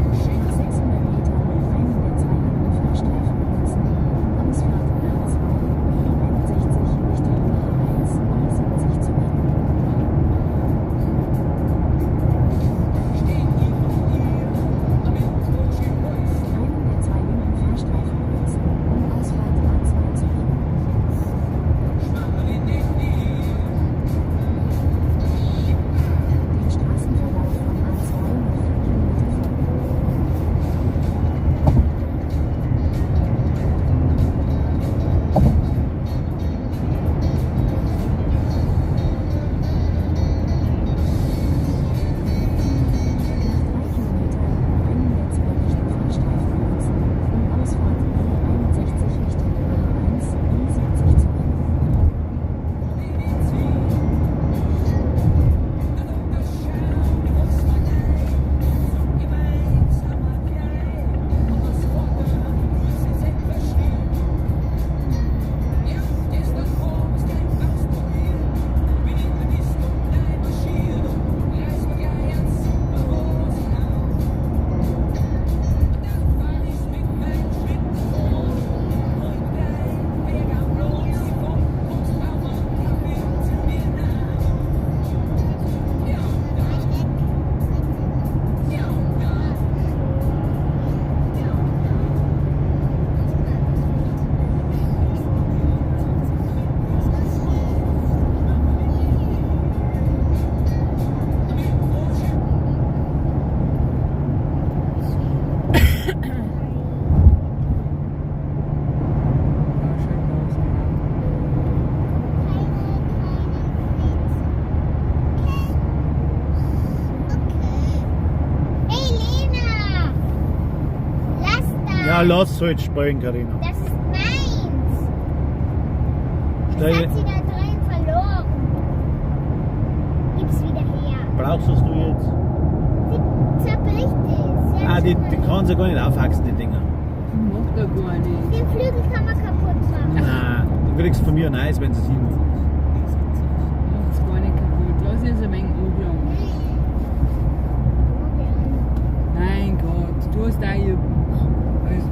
Nach 600 Metern einen der zwei linken Fahrstreifen benutzen, um Ausfahrt A2 E61 Richtung A1 E70 zu biegen. Einen der zwei linken Fahrstreifen benutzen, um Ausfahrt A2 zu biegen. Den Straßenverlauf von A2 noch 4 Kilometer folgen. Nach 3 Kilometern einen der zwei rechten Fahrstreifen benutzen, um Ausfahrt E61 Richtung A1 E70 zu biegen. Ja, schön groß, genau. Okay. Hey Lena! Lass das! Ja, lass halt spielen, Carina. Das ist meins! Das Stell, hat sie da drin verloren. Gib's wieder her. brauchst du es du jetzt? Sie zerbricht es. Sie hat Ah, die, schon die mal- kannst du gar nicht aufhacken, die Dinger. Macht er gar nicht. Den Flügel kann man kaputt machen. Nein, du kriegst von mir ein Eis, wenn sie es hinmacht. Macht's gar nicht kaputt. Lass es ein wenig anklagen. Mein Gott, du hast auch ihr Buch. Also.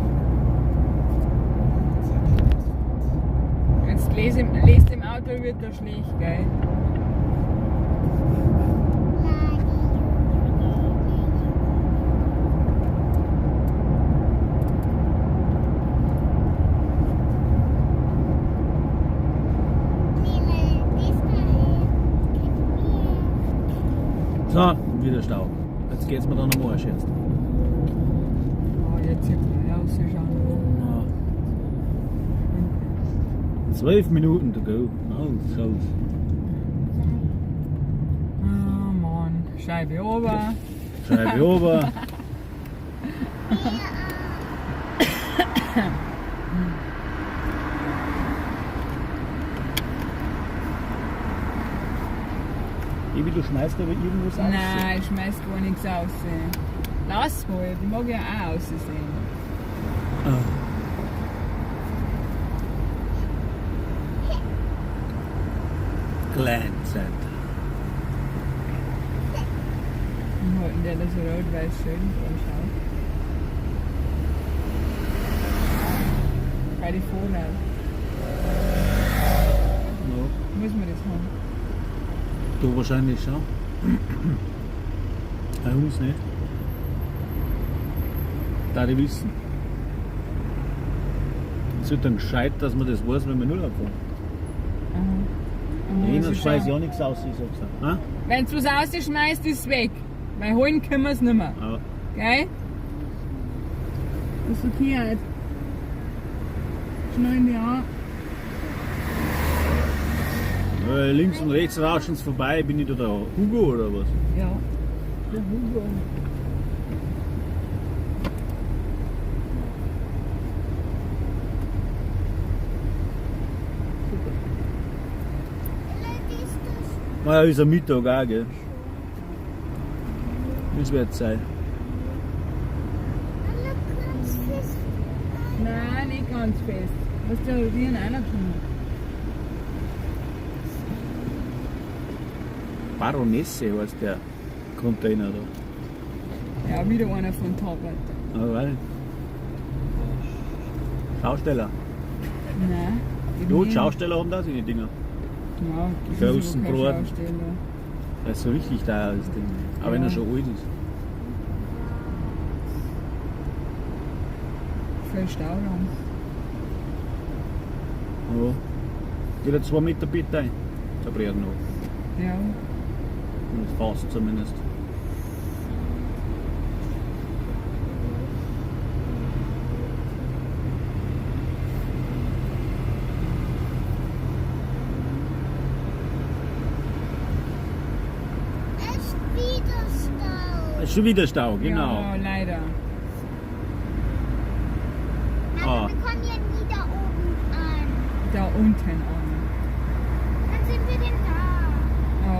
schlecht, gell? So, wieder Stau. Jetzt geht's mir dann am Arsch erst. Oh, jetzt sieht man ja rausschauen. Ja. 12 Minuten to go. Oh, so. Oh Mann, Scheibe ober. Scheibe ober. Ebi, du schmeißt aber irgendwas aus. Nein, ich schmeiß gar nichts aus. Lass mal, ich mag ja auch aussehen. Ah. Glen Center. Und halten der das rot-weiß schön anschaut. Bei die Vorrat. Ja. Muss man das haben? Du wahrscheinlich schon. Bei uns nicht. Da die wissen. Es wird dann gescheit, dass man das weiß, wenn wir Urlaub fahren. Aha. Ja, ich schmeiß ja nichts aus, ich sag's dir. Wenn du was rausschmeißt, ist es weg. Weil holen können wir es nicht mehr. Ja. Gell? Das ist okay halt. Schnallen die an. Links und rechts rauschen sie vorbei. Bin ich da der Hugo oder was? Ja. Der Hugo. Super. Naja, ist am Mittag auch, gell? Das wird sein. Nein, nicht ganz fest. Was der Urin reinkommen. Baronesse heißt der Container da. Ja, wieder einer von Taubert. Aber weil. Schausteller. Nein. Jo, die Schausteller haben da seine Dinger. Ja, das Großen ist aber kein Braten. Schausteller. Das ist so richtig teuer, das Ding. Aber wenn Ja. er schon alt ist. Voll Stauraum. Ja. Geht er 2 Meter bitte ein. Der Brett noch. Ja. Fast zumindest. Ist wieder Stau. Ist schon wieder Stau, genau. Ja, leider. Aber Ah. wir kommen ja nie da oben an. Da unten an. Wann sind wir denn da? Ja,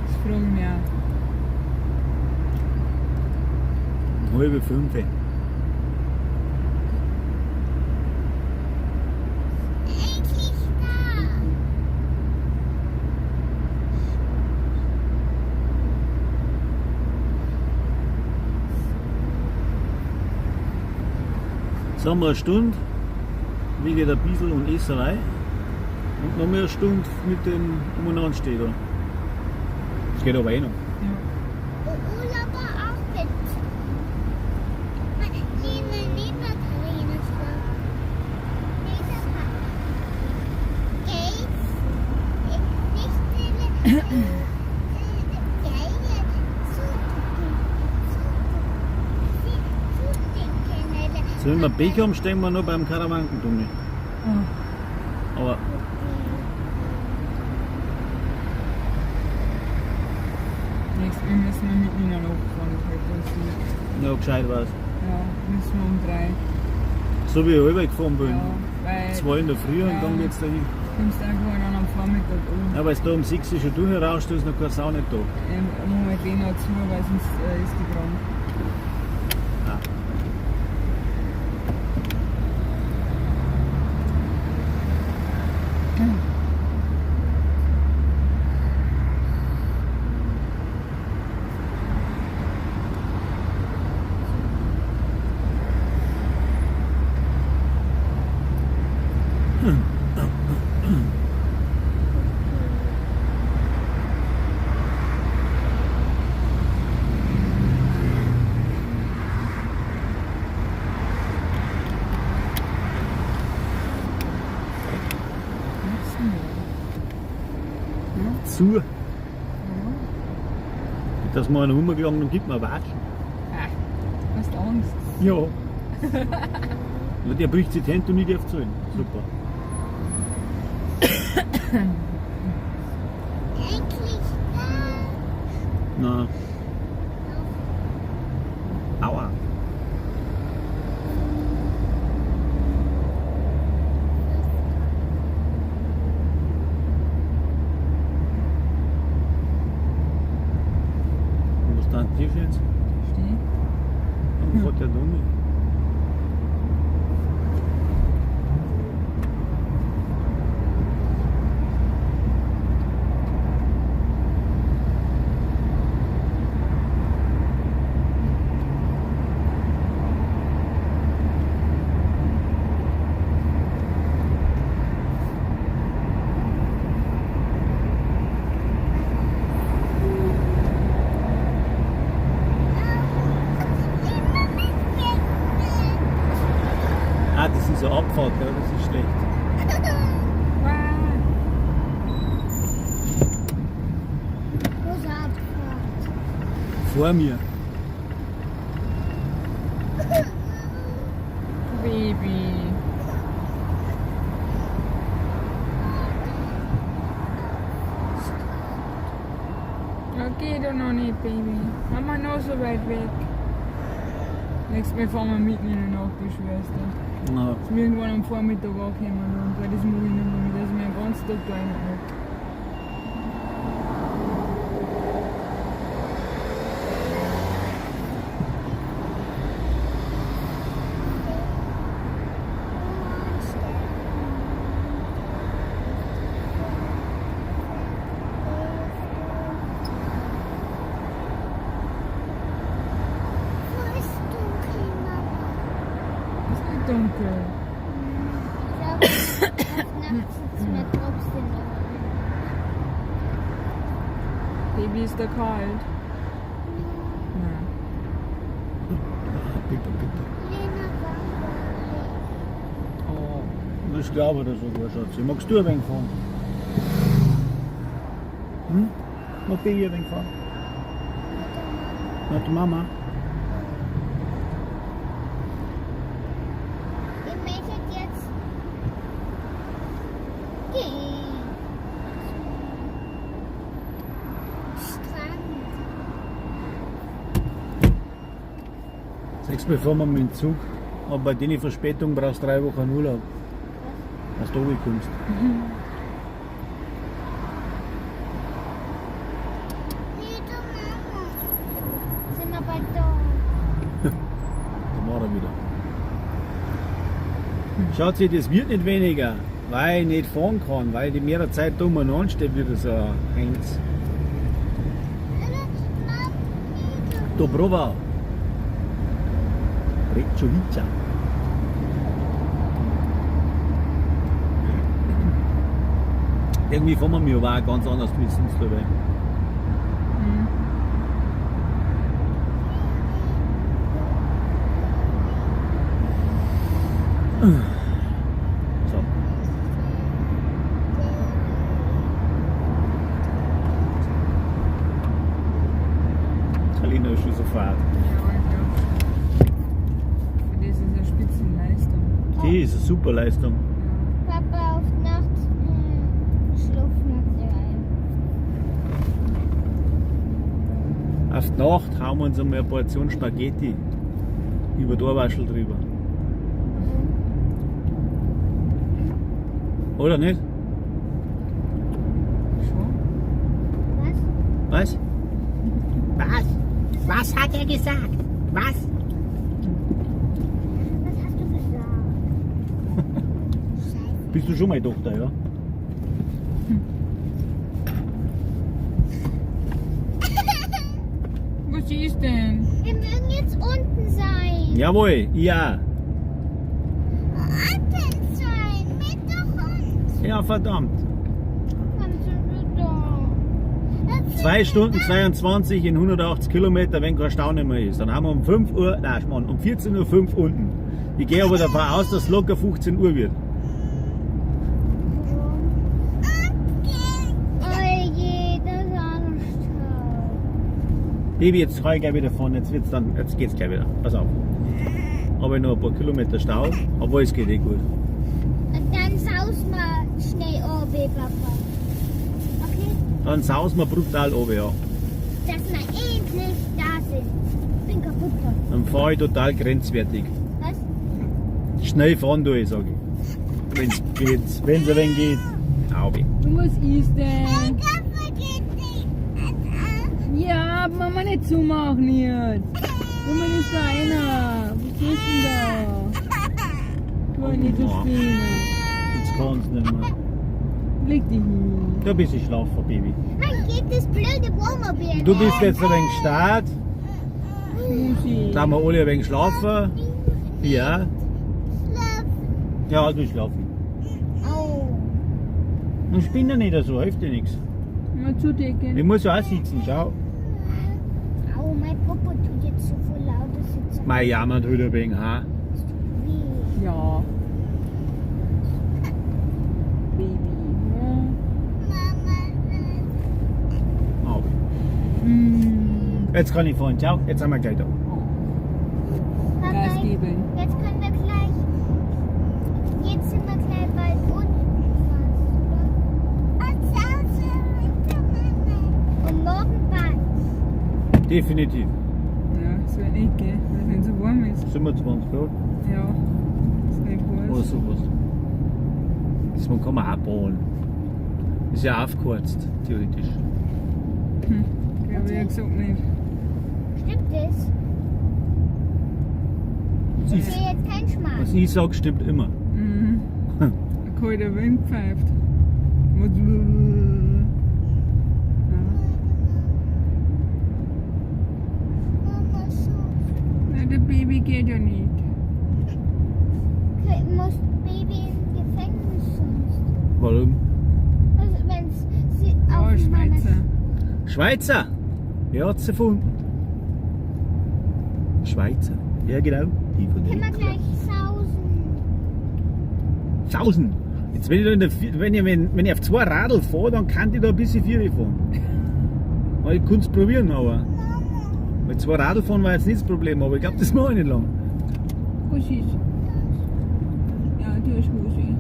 das frage ich mich auch. 4:30. Endlich da. Jetzt haben wir eine Stunde wegen der Diesel und Esserei und noch mehr eine Stunde mit dem Umeinander da. Das geht aber eh noch. Ja. Und Urlauber auch mit. So, wenn wir Pech haben, stehen wir noch beim Karawankentunnel. Oh, Aber nächstes Mal müssen wir mit ihnen hochfahren. Das halt uns nicht. ja, gescheit war's. Ja, müssen wir um 3. So wie ich allweil gefahren bin. Ja, weil 2 in der Früh und Ja. dann geht's dahin. kommst einfach dann am Vormittag um. Ja, weil es da um 6 Uhr schon durchrauscht, da ist noch keine Sau nicht da. Machen wir den noch zu, weil sonst ist die krank. Ah. zu. Dass man einen rumgegangen und gibt mir Watschen. Ah, hast Angst. Ja. Und der bricht sich die Hände und ich darf zahlen. Super. Endlich da. Na. Aua. Und was da ein Tisch jetzt? Steh. Warum fährt der da um? Immer mit weg. Ah, das ist eine Abfahrt, ja, das ist schlecht. Ah, Große Abfahrt. Vor mir. Baby. Ja, geht doch noch nicht, Baby. Mama noch so weit weg. Nächstes Mal fahren wir mitten in der Nacht, du Schwester. Na, Ist mir irgendwann am Vormittag angekommen und weil das mag ich nicht mehr mit, dass ich mir den ganzen Tag da rein. Wo ist dunkel, Mama? Ist nicht dunkel. Ich glaube, nachts sitzt mir trotzdem noch ein. Baby, ist da kalt? Nein. bitte, bitte. Lena langweilig. Oh. Das glaube ich dir sogar, Schatzi. Magst du ein wenig fahren? Hm? Mag Baby ein wenig fahren? Mit der Mama. Na, die Mama. Ihr möchtet jetzt gehen. Zum Strand. Sechs Mal fahren wir mit dem Zug. Aber bei den Verspätung brauchst du 3 Wochen Urlaub. Dass du runterkommst. Nee, du Mama. Sind wir bald da? Da war er wieder. Schaut sich, das wird nicht weniger, weil ich nicht fahren kann, weil die mehr Zeit da umeinander steht, wieder so ein Heinz. Dobrova. Rečovica. Irgendwie fahren wir mir aber auch ganz anders wie sonst dabei. Mhm. So. Alina ist schon so fad. Ja, ich glaube. Für das ist eine Spitzenleistung. Die ist eine super Leistung. Ja. Papa, auf Nacht schlafen wir gleich. Auf die Nacht hauen wir uns einmal eine Portion Spaghetti über die Ohrwaschel drüber. Oder nicht? Schon? Was? Was? Was? Was hat er gesagt? Was? Was hast du gesagt? Scheiße. Bist du schon meine Tochter, ja? Was ist denn? Wir mögen jetzt unten sein. Jawohl, ja. Unten sein, mit der Hund. Ja, verdammt. Komm schon wieder. Jetzt 2 sind wir Stunden da. 22 in 180 Kilometer, wenn kein Stau nicht mehr ist. Dann haben wir um 5 Uhr, nein, Schmarrn, um 14:05 Uhr unten. Ich gehe aber davon aus, dass es locker 15 Uhr wird. Oh je, Baby, jetzt kann ich gleich wieder fahren, jetzt wird's dann, jetzt geht's gleich wieder. Pass auf. Habe ich noch ein paar Kilometer Stau, aber es geht eh gut. Und dann sausen wir schnell runter, Papa. Okay? Dann sausen wir brutal runter, ja. Dass wir endlich da sind. Ich bin kaputt. Dann fahre ich total grenzwertig. Was? Schnell fahren tue ich, sag ich. Wenn's geht, wenn's ein wenig geht. Au, weh. Du was ist denn? Kaffee geht nicht. Ja, Mama nicht zumachen jetzt. Mama ist da einer. Was ist denn da? Tu nicht so spinnen. Jetzt kann's nicht mehr. Leg dich hin. Da bist du schlafen, Baby. Mann, geht das blöde Wohnmobil. Du bist jetzt ein wenig stark. Schmusi. Da haben wir alle ein wenig schlafen. Ja. Schlafen. Ja, du schlafen. Oh. Und spinne nicht so, hilft dir nichts. Mal zudecken. Ich muss ja auch sitzen, schau. Au, mein Popo tut jetzt so voll laut, dass jetzt Mein jammert heute ein wenig, ha? Es tut weh. Ja. Baby. Mama. Au. Ja. Mm. Jetzt kann ich fahren, ciao. Jetzt sind wir gleich da. Gas Papa, geben. jetzt können wir gleich. Jetzt sind wir gleich bald unten fast, oder? Und morgen bald. Definitiv. Ja, es wird nicht gehen, weil es nicht so warm ist. 27 Grad Ja, ist nicht oder heiß. sowas. Das kann man auch bauen. Ist ja aufgeheizt, theoretisch. Glaube ich ja gesagt nicht. Stimmt das? Was Ich ich, sehe jetzt keinen Schmarrn. was ich sag, stimmt immer. Mhm. Ein kalter Wind pfeift. Ja. Mama, so. Nein, der Baby geht ja nicht. Muss Baby im Gefängnis sonst. Warum? Also wenn's sie Oh, auf Mama Schweizer. Schweizer! Wer hat's erfunden? Schweizer. Ja, genau. Die von Können wir den gleich sausen. Sausen! Jetzt, wenn ich, da in der, wenn, ich, wenn ich auf zwei Radl fahre, dann kann ich da ein bisschen Vieri fahren. Aber ich könnte es probieren, aber. Weil zwei Radl fahren war jetzt nicht das Problem, aber ich glaube, das mache ich nicht lang. Was ist? Ja, du Schmusi.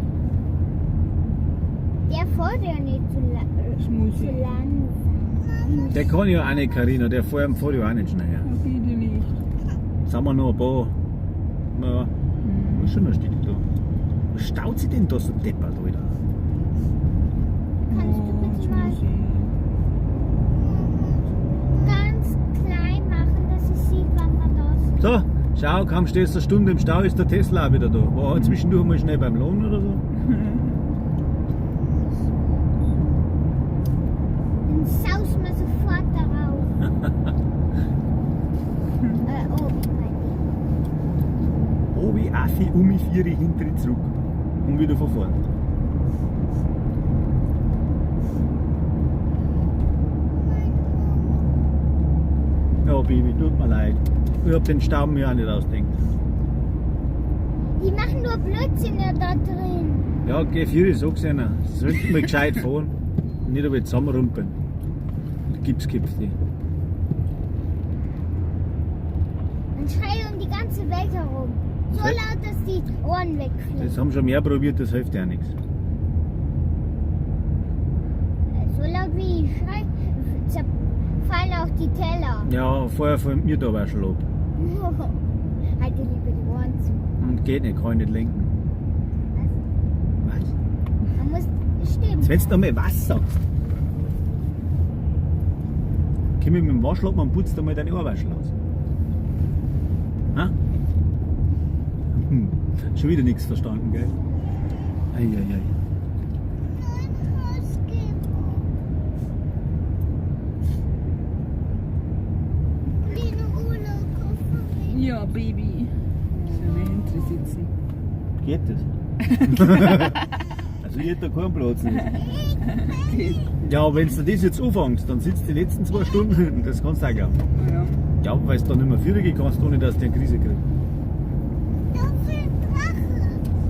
Der fährt ja nicht so, so Schmusi. langsam. Der kann ja auch nicht, Carina, der fährt ja auch nicht schnell. Ja, bitte nicht. Jetzt haben wir noch ein paar. Na, ist schon noch ein Stück da. Was staut sich denn da so deppert, Alter? Kannst du bitte mal Schmusi. ganz klein machen, dass ich sehe, wann wir da sind? So, schau, kaum stehst du eine Stunde im Stau, ist der Tesla auch wieder da. War zwischendurch mal schnell beim Lohn oder so. Dann sausen wir sofort darauf. Oh, ich meine. Obi, Affi, Umi, Vieri, Hintri, zurück. Und wieder von vorn. Ja, Baby, tut mir leid. Ich hab den Stau mir auch nicht ausdenkt. Die machen nur Blödsinn da drin. Ja, geh Vieri, sag's ihnen. Sie sollten mal gescheit fahren und nicht einmal zusammenrumpeln. Gipsköpfe die. Und schreien um die ganze Welt herum. So Das- laut, dass die Ohren wegfliegen. Das haben schon mehr probiert, das hilft ja nichts. So laut wie ich schrei, zerfallen auch die Teller. Ja, vorher fällt mir da aber schon ab. Halt dir lieber die Ohren zu. Und geht nicht, kann ich nicht lenken. Was? Man muss stimmen. Jetzt, wenn du noch mal was sagst. Komm ich mit dem Waschlappen und putzt einmal deine Ohrwaschel aus. Ha? Hm. Schon wieder nichts verstanden, gell? Eieiei. Ja, Baby. Soll ich hinten sitzen? Geht das? Also ich hätte da keinen Platz. Nicht. Geht. Ja, wenn du das jetzt anfängst, dann sitzt du die letzten 2 Stunden hinten, das kannst du auch glauben. Ja. Ja, weil du dann nicht mehr Führer kannst, ohne dass du eine Krise kriegst.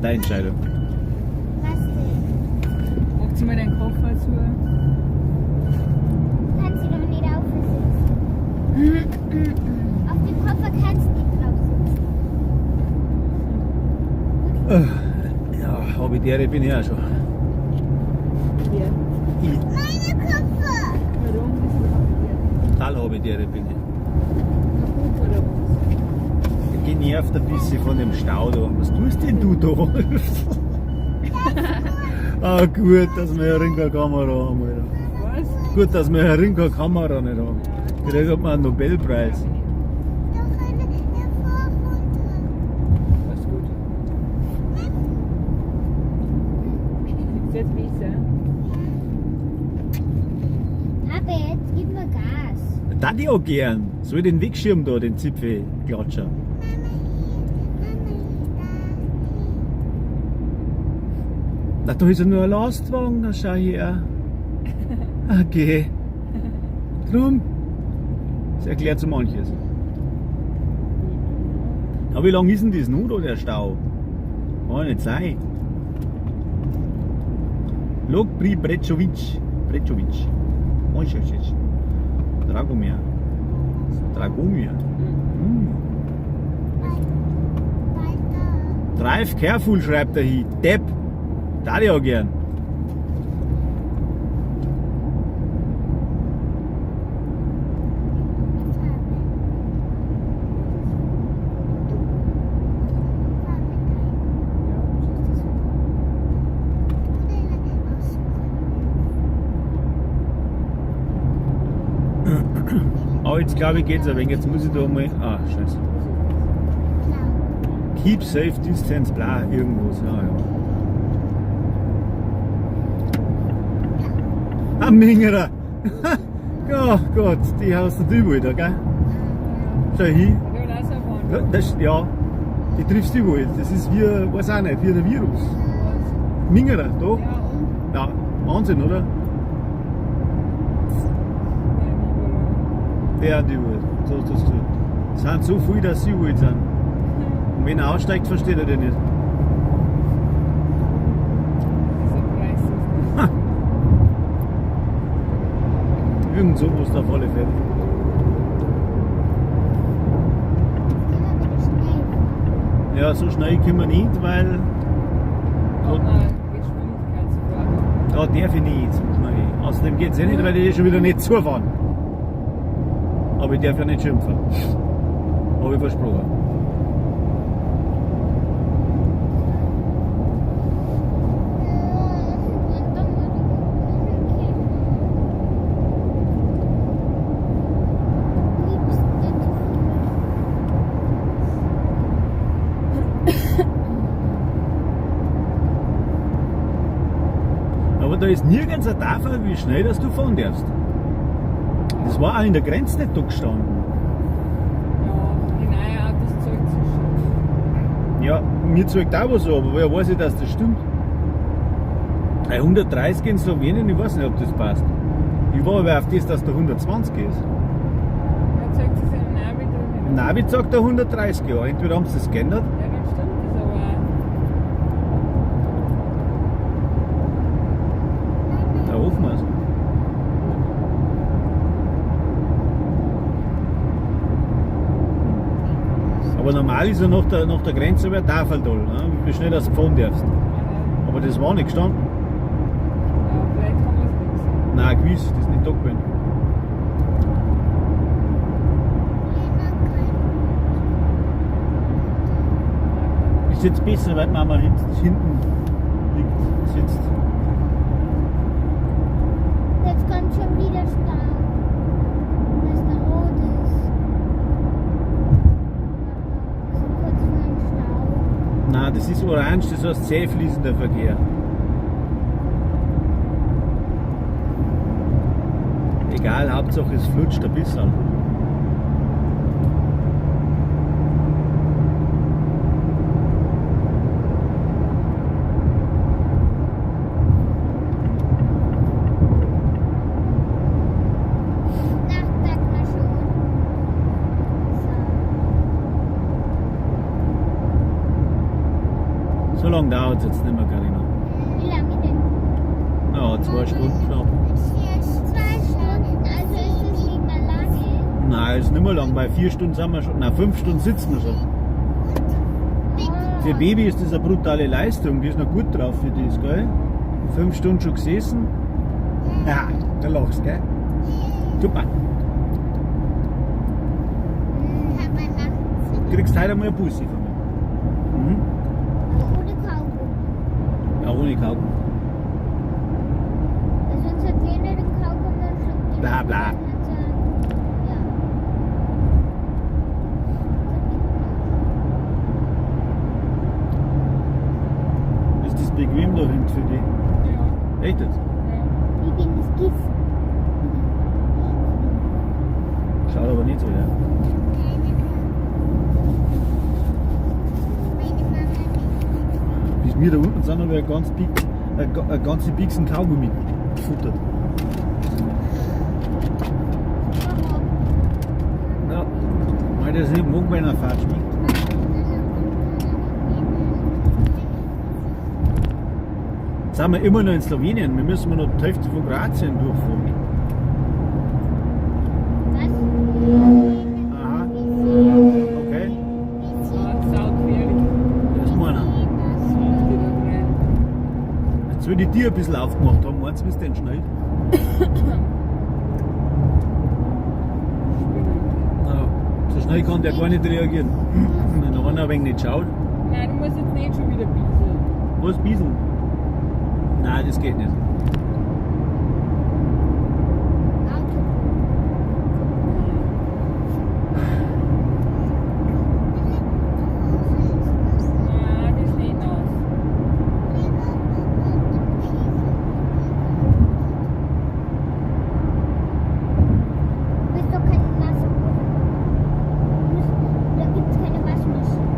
Deine Entscheidung. Was denn? Macht sie mal deinen Koffer zu. Kann sie doch nicht aufsitzen. Auf dem Koffer kannst du nicht drauf sitzen. Ja, hab ich der bin ich auch schon. Ja. Ich, Meine Koffer! Warum bist du habitiert? total hab ich der bin ich. Kaputt oder was? Genervt ein bisschen von dem Stau da. Was tust denn du da? Ah, gut, dass wir ja keine Kamera haben, Alter. Was? Gut, dass wir ja keine Kamera nicht haben. Kriegt man einen Nobelpreis. Doch eine Fahr runter. Alles gut. Ist jetzt besser? Papa, jetzt gib mir Gas. Da ich auch gern. Soll ich den Wegschirm da, den Zipfelklatscher? Mama hier, Mama da. Na, da ist ja nur ein Lastwagen, da schau her. Okay. Drum. Das erklärt so manches. Aber wie lange ist denn das noch da, der Stau? Kann nicht sein. Lok pri Brečovic. Brečovic. Mojšević. Dragomir. Dragomir. Weiter. Drive careful, schreibt er hier. Depp. Da ich auch gern. Ja, was ist das? Aber jetzt glaube ich geht's ein wenig. Jetzt muss ich da mal. Ah, scheiße. Keep safe distance, bla, irgendwas. Ja, ja. Ah, Mingerer! Oh Gott, die hast du überall da, gell? Schau hin. Ich will auch so fahren. Ja, das, ja, die triffst du überall. Das ist wie, weiß auch nicht, wie der Virus. Was? Mingerer, da. Ja, und? Ja, Wahnsinn, oder? Nein, Der hat überall. So hast du das gesagt. Es sind so viele, dass sie überall sind. Und wenn er aussteigt, versteht er den nicht. Dieser Preis ist das. Irgend sowas auf alle Fälle. Ja, so schnell können wir nicht, weil Hat man Geschwindigkeitsvorgaben. da darf ich nicht so schnell. Außerdem geht es eh nicht, weil ich eh schon wieder nicht zufahren. Aber ich darf ja nicht schimpfen. Habe ich versprochen. Aber da ist nirgends eine Tafel, wie schnell dass du fahren darfst. Das war auch in der Grenze nicht da gestanden. Ja, die neue Autos zahlt sich schon. Ja, mir zeigt auch was so, aber woher weiß ich, dass das stimmt? Bei 130 in Slowenien, ich weiß nicht, ob das passt. Ich war aber auf das, dass da 120 ist. Ja, zeigt sich im Navi drin. Navi sagt da 130, ja. Entweder haben sie das geändert. Ja, dann stimmt das aber auch. Da hoffen wir es. Aber normal ist ja nach der Grenze über Tafel da, ne? Wie schnell das du fahren darfst. Aha. Aber das war nicht gestanden. Ja, vielleicht haben wir es nicht gesehen. Nein, gewiss, das ist nicht da gewesen. Ist jetzt besser, weil Mama hinten liegt, sitzt. Jetzt kommt schon wieder Stau. Weil es da rot ist. So kurz vor dem Stau. Nein, das ist orange, das heißt sehr fließender Verkehr. Egal, Hauptsache es flutscht ein bisschen. So. So lange dauert es jetzt nicht mehr, Carina. Wie lange denn? Ja, 2 Stunden knapp. 2 Stunden, also ist es nicht mehr lange. Nein, ist nicht mehr lang, weil 4 Stunden sind wir schon, nein, 5 Stunden sitzen wir schon. Für Baby ist das eine brutale Leistung, die ist noch gut drauf für das, gell? 5 Stunden schon gesessen. Ja, da lachst, gell? Super. Papa lacht. Du kriegst heute einmal eine Bussi von mir. Mhm. Aber ohne Kaugummi. Ja, ohne Kaugummi. Weil sonst hat Lena den Kaugummi und schluckt den. Bla, bla. Dann hat sie, ja. Ist das bequem da hinten für dich? Ja. Echt jetzt? Ja. Ich bin das Kissen. Schaut aber nicht so, ja. Keine Meine Mama nicht. Bis wir da unten sind, habe ich eine ganze Bixen Kaugummi gefuttert. Warum? Ja, weil das nicht mag, wenn er fad schmeckt. Jetzt sind wir immer noch in Slowenien. Wir müssen noch die Hälfte von Kroatien durchfahren. Was? Aha. Okay, Ah, saugefährlich. das ist meiner. Die da drin. Jetzt will ich dir ein bisschen aufgemacht haben. Meinst du, bist denn schnell? Ja, so schnell kann der gar nicht reagieren. Wenn der einer ein wenig nicht schaut. Nein, du musst jetzt nicht schon wieder bieseln. Was bieseln? Nein, das geht nicht. Auto. Nein, das ist nicht nass. Du bist doch keine nasse Hose. Da gibt es keine Waschmaschine.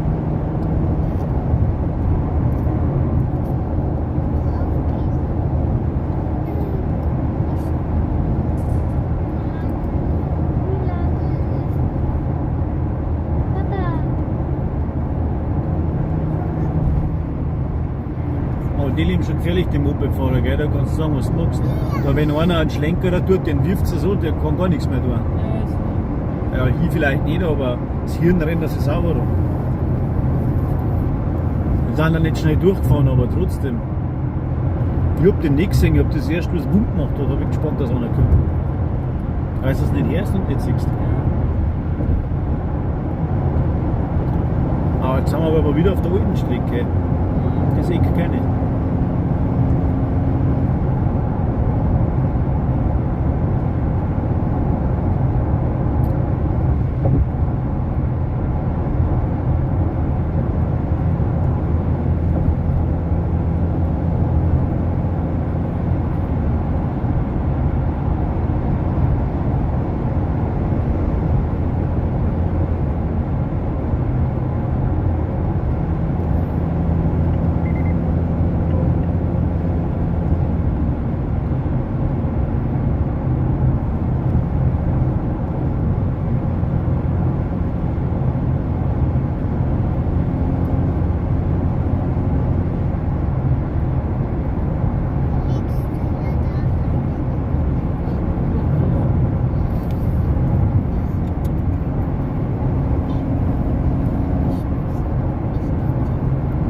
Papa. Aber die leben schon gefährlich, die Mopedfahrer, gell? Da kannst du sagen, was du magst. Da, wenn einer einen Schlenkerer tut, den wirft sie so, der kann gar nichts mehr tun. Ja, ist Ja, hier vielleicht nicht, aber das Hirn rennt das sauber rum. Wir sind da nicht schnell durchgefahren, aber trotzdem. Ich hab den nicht gesehen, ich hab das erst, was Wump gemacht hat, hab ich gespannt, dass einer kommt. Weil du es nicht hörst und nicht siehst. Aber jetzt sind wir aber wieder auf der alten Strecke. Das Eck kenne ich.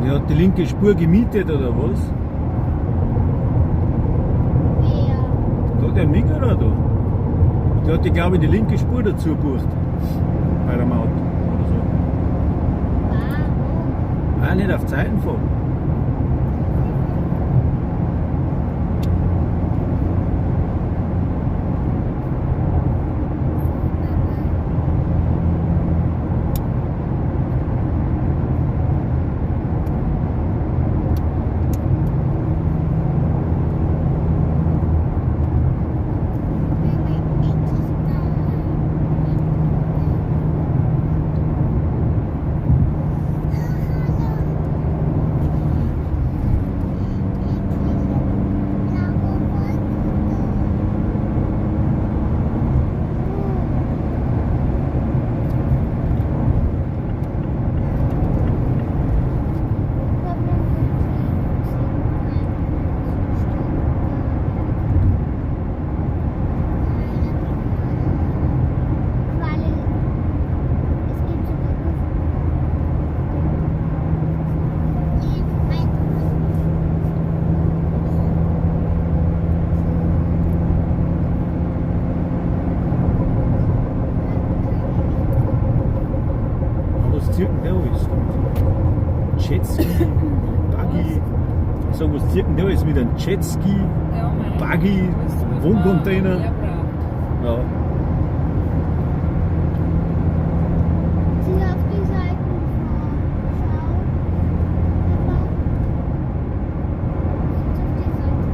Der hat die linke Spur gemietet oder was? Wer? Da der Migra da. Der hat die, glaube ich, die linke Spur dazu gebucht. Bei der Maut oder so. Warum? Ah, nicht auf Zeiten fahren. Mama, endlich da. zieht denn der alles? Jetski, Buggy. Ich sag, was zieht denn der alles mit einem Jetski, Ja, mei. Buggy, Was- was man Wohncontainer? mehr braucht. Ja. Sie ist auf die Seiten gefahren. Schau. Papa. Sie ist auf die Seite gefahren.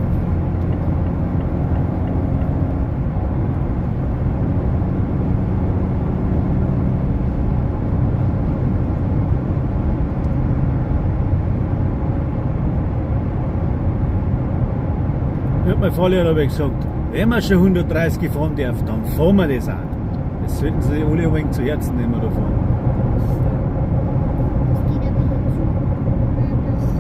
Ich hab mein Fahrlehrer aber gesagt, wenn man schon 130 fahren darf, dann fahren wir das auch. Das sollten sie sich alle ein wenig zu Herzen nehmen da fahren. Das geht aber hier zu. Das ist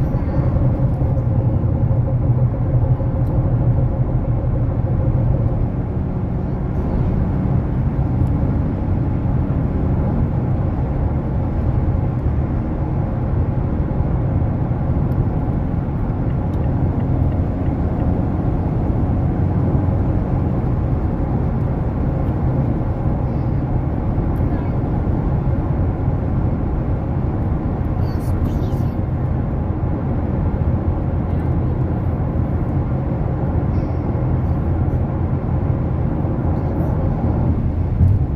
Das Piesen.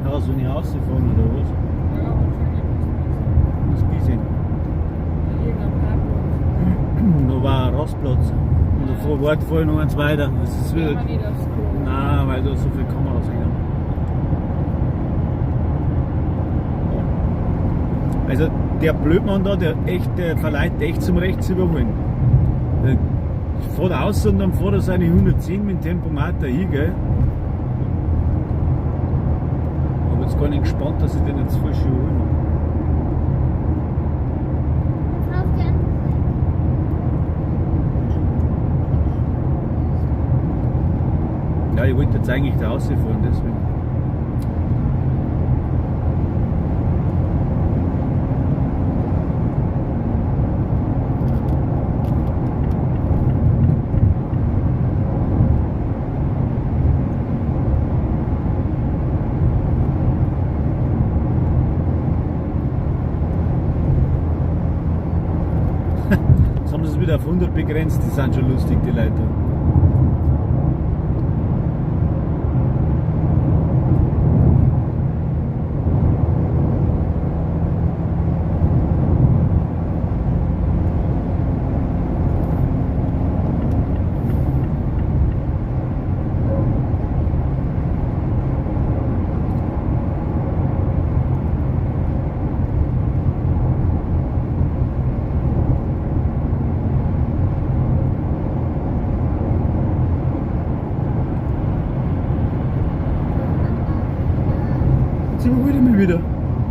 Ja, so nicht rausgefahren oder was? Ja, wahrscheinlich muss Das bisschen. man irgendein Parkplatz. Da war ein Rastplatz. Und davor war vorher noch eins weiter. Das ist Gehen wieder. wir nicht aufs Klo. Nein, weil da so viele Kameras hängen. Also der Blödmann da, der echt, der verleiht echt zum Rechts überholen. Der fährt aus und dann fährt er seine 110 mit dem Tempomat dahin, gell? Aber jetzt gar nicht gespannt, dass ich den jetzt frisch überholen habe. Fahr auf die andere Seite. Ja, ich wollte jetzt eigentlich da rausfahren, deswegen. Jetzt haben sie es wieder auf 100 begrenzt, die sind schon lustig, die Leute. Jetzt überholt er mich wieder.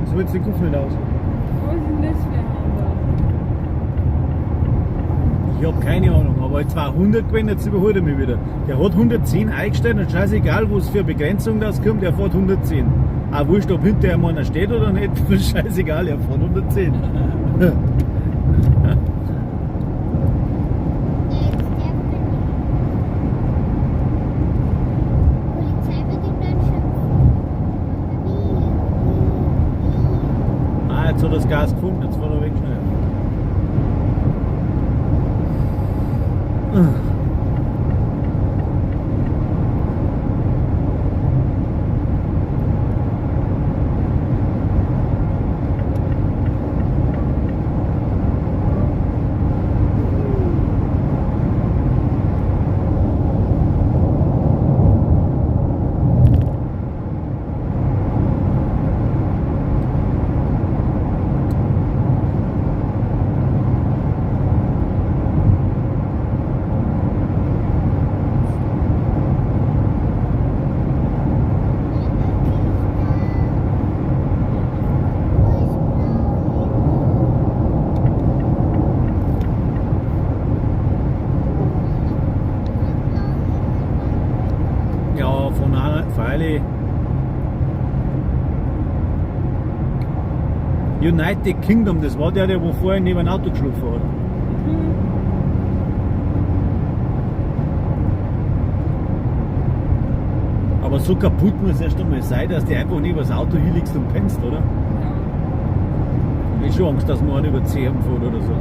Jetzt holt den Kopf nicht aus. Was ist denn das für ein Hammer? Ich hab keine Ahnung, aber jetzt war 100 gewesen, jetzt überholt er mich wieder. Der hat 110 eingestellt und scheißegal, wo es für eine Begrenzung das kommt, der fährt 110. Auch wurscht, ob hinter ihm einer steht oder nicht, scheißegal, er fährt 110. Ja, jetzt darf man nicht. Polizei wird ihn dann schimpfen. Wie? Ah, jetzt hat er das Gas gefunden, jetzt fährt er weg schnell. Ja, von einer, freilich. United Kingdom, das war der, der wo vorher neben ein Auto geschlafen hat. Aber so kaputt muss erst einmal sein, dass du einfach neben das Auto hinlegst und pennst, oder? Ja. Ich hab schon Angst, dass man einen über 10 fährt oder so.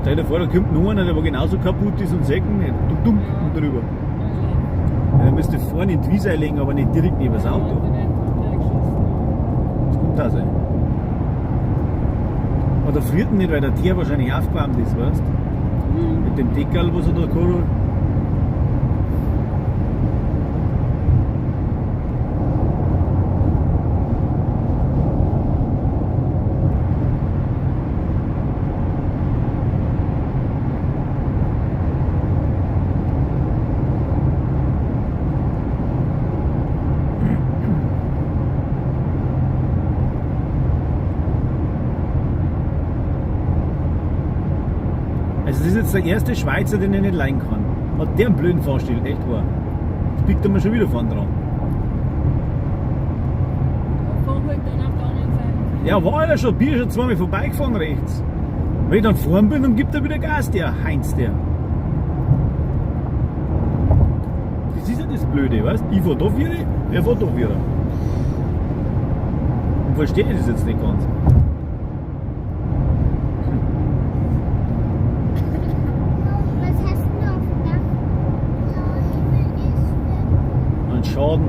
Stell dir vor, da kommt noch einer, der wo genauso kaputt ist und sägt nicht. Dumm, dumm und drüber. Ja, dann müsst ihr vorne in die Wiese einlegen, aber nicht direkt neben das Auto. Das kommt auch sein. Oder friert nicht, weil der Tier wahrscheinlich aufgewärmt ist, weißt du? Mit dem Deckel, was er da geholt hat. Also das ist jetzt der erste Schweizer, den ich nicht leihen kann. Hat der einen blöden Fahrstil, echt wahr. Jetzt biegt er mir schon wieder vorn dran. Fahr halt dann auf der anderen Seite. Ja, war er schon, bin ich schon zweimal vorbeigefahren rechts. Wenn ich dann vorn bin, dann gibt er wieder Gas, der Heinz, der. Das ist ja das Blöde, weißt du? Ich fahr da vier, er fährt da vier. Und verstehe das jetzt nicht ganz. Was hast du auf dem Dach? Blauer Himmel ist Ein Schaden.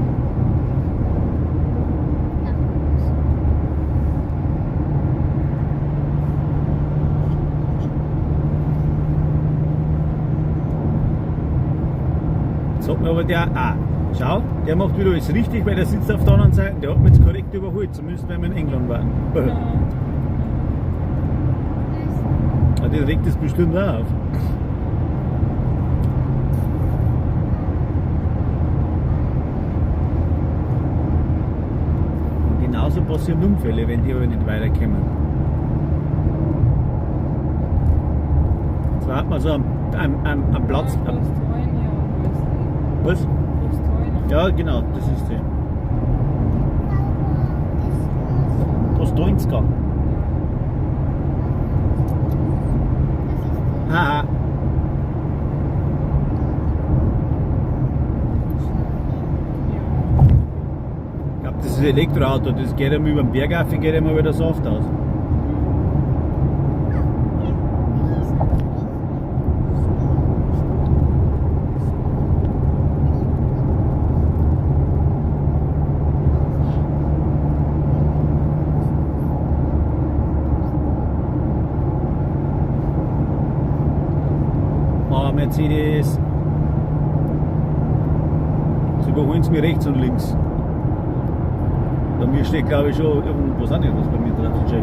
Jetzt hat mir aber der, schau, der macht wieder alles richtig, weil der sitzt auf der anderen Seite. Der hat mich jetzt korrekt überholt, zumindest wenn wir in England waren. Ja. Ja, der regt das bestimmt auch auf. Und genauso passieren Unfälle, wenn die aber nicht weiterkommen. Zwar hat man so am Platz. Ja, Was? Ja, genau, das ist die. Postojnska. Haha. Ich glaube, das ist ein Elektroauto, das geht einmal über den Berg auf, geht einmal wieder Saft aus. Oh, Mercedes. Jetzt überholen sie mich rechts und links. Bei mir steht, glaube ich, schon irgendwas auch nicht, was bei mir drauf ist.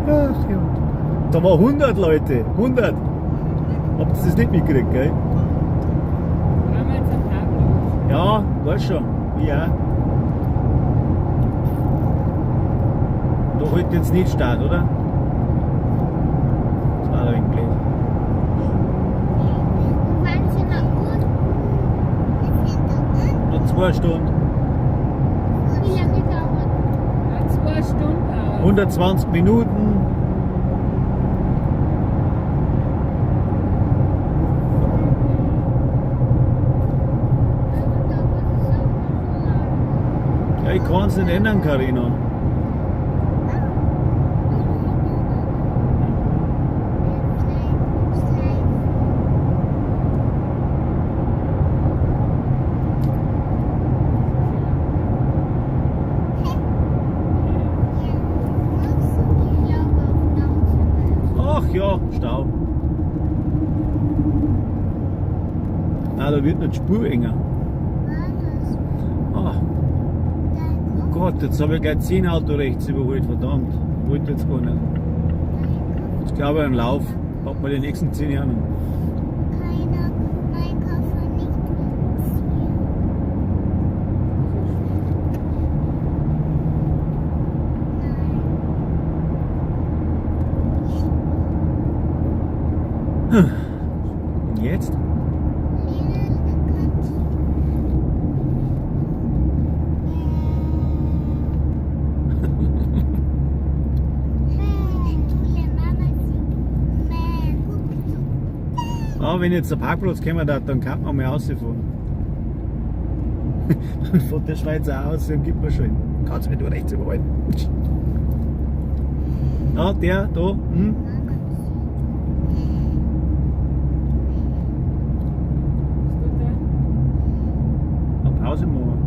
Ach ja. Da war 100 Leute, 100. Habt ihr das nicht mitgekriegt, gell? Ja, weiß schon. Ja. Da hält jetzt nicht Start, oder? Das war ein wenig blöd. Wann sind wir unten? Noch 2 Stunden. Wie lange dauert? Ja, 2 Stunden dauert. 120 Minuten. Also dauert es auch noch so lange. Ja, ich kann es nicht ändern, Carina. Ach ja, Stau. Nein, da wird nicht Spur enger. Ach Gott, jetzt habe ich gleich 10 Auto rechts überholt, verdammt. Wollte jetzt gar nicht. Jetzt glaube ich einen Lauf. Hat man die nächsten 10 Jahre. Mein Koffer nicht mitziehen. Nein. Und jetzt? Ah, wenn jetzt der Parkplatz kommen darf, dann kann man mal rausfahren. Fährt der Schweizer aus und gibt mir schon. Kannst mich du rechts überholen. Ja, der, da, hm? Was tut der? Eine Pause machen.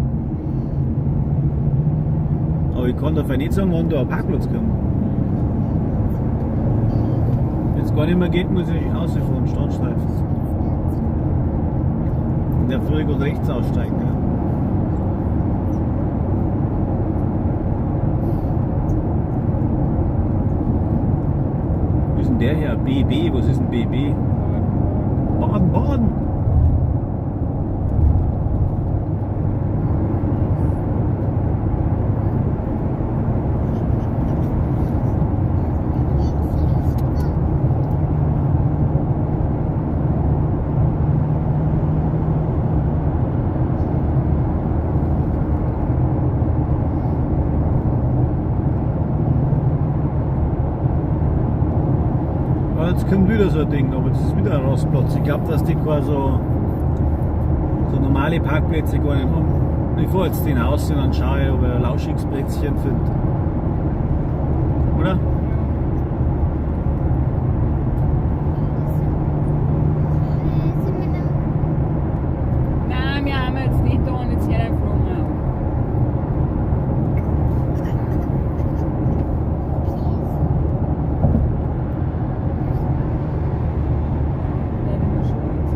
Aber ich kann dafür nicht sagen, wann da ein Parkplatz kommt. Wenn es gar nicht mehr geht, muss ich rausfahren, Standstreifen. In der Früh gerade rechts aussteigen. Gell? Wo ist denn der her? BB, was ist denn BB? Baden, Baden! Ja, jetzt kommt wieder so ein Ding, aber das ist wieder ein Rastplatz. Ich glaube, dass die gar so normale Parkplätze gar nicht haben. Ich fahre jetzt den aus und dann schaue ich, ob ich ein lauschiges Plätzchen finde. Oder? Nein, wir haben jetzt nicht da und jetzt hört einfach mal auf. Nein, wir schon jetzt.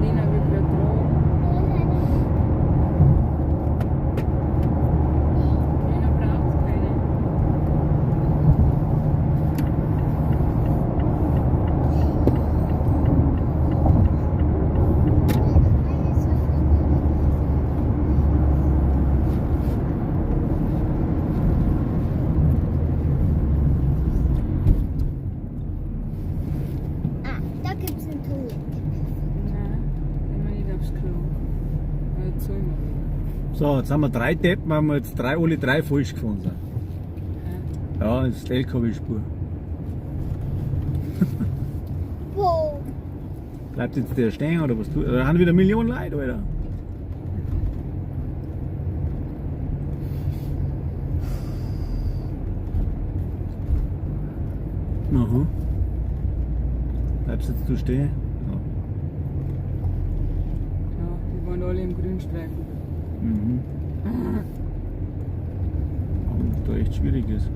Lena wird gerade dran. Lena braucht keine. Ah, da gibt's eine Toilette. Nein, gehen wir nicht aufs Klo. Jetzt sollen wir wieder. So, jetzt haben wir drei Deppen, haben wir jetzt alle drei falsch gefahren sind. Ja, das ist die LKW-Spur. Wo? Bleibt jetzt der stehen oder was tut? Da haben wieder Millionen Leute, Alter. Aha. Bleibst jetzt du stehen? Ja. Ja, die waren alle im Grünstreifen. Mhm. Aber da echt schwierig ist.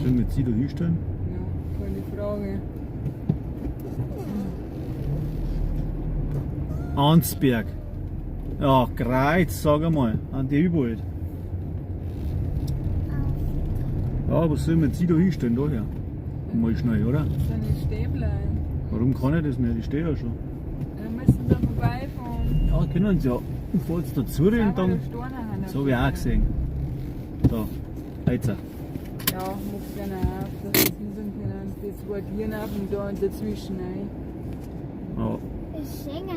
Sollen wir jetzt sie da hinstellen? Ja, keine Frage. Arnsberg. Ja, Kreuz, sag einmal. An die überall. Ja, was sollen wir jetzt sie da hinstellen? Da her? Mal schnell, oder? Soll nicht stehen bleiben. Warum kann ich das nicht? Ich stehe ja schon. Wir müssen da vorbeifahren. Ja, können sie ja. Ich fahr jetzt dazu und dann. So habe ich auch gesehen. So, jetzt. Ja, mach gerne auf, dass sie sind können. Das war dir auf und da und dazwischen rein. Ja. Schengen.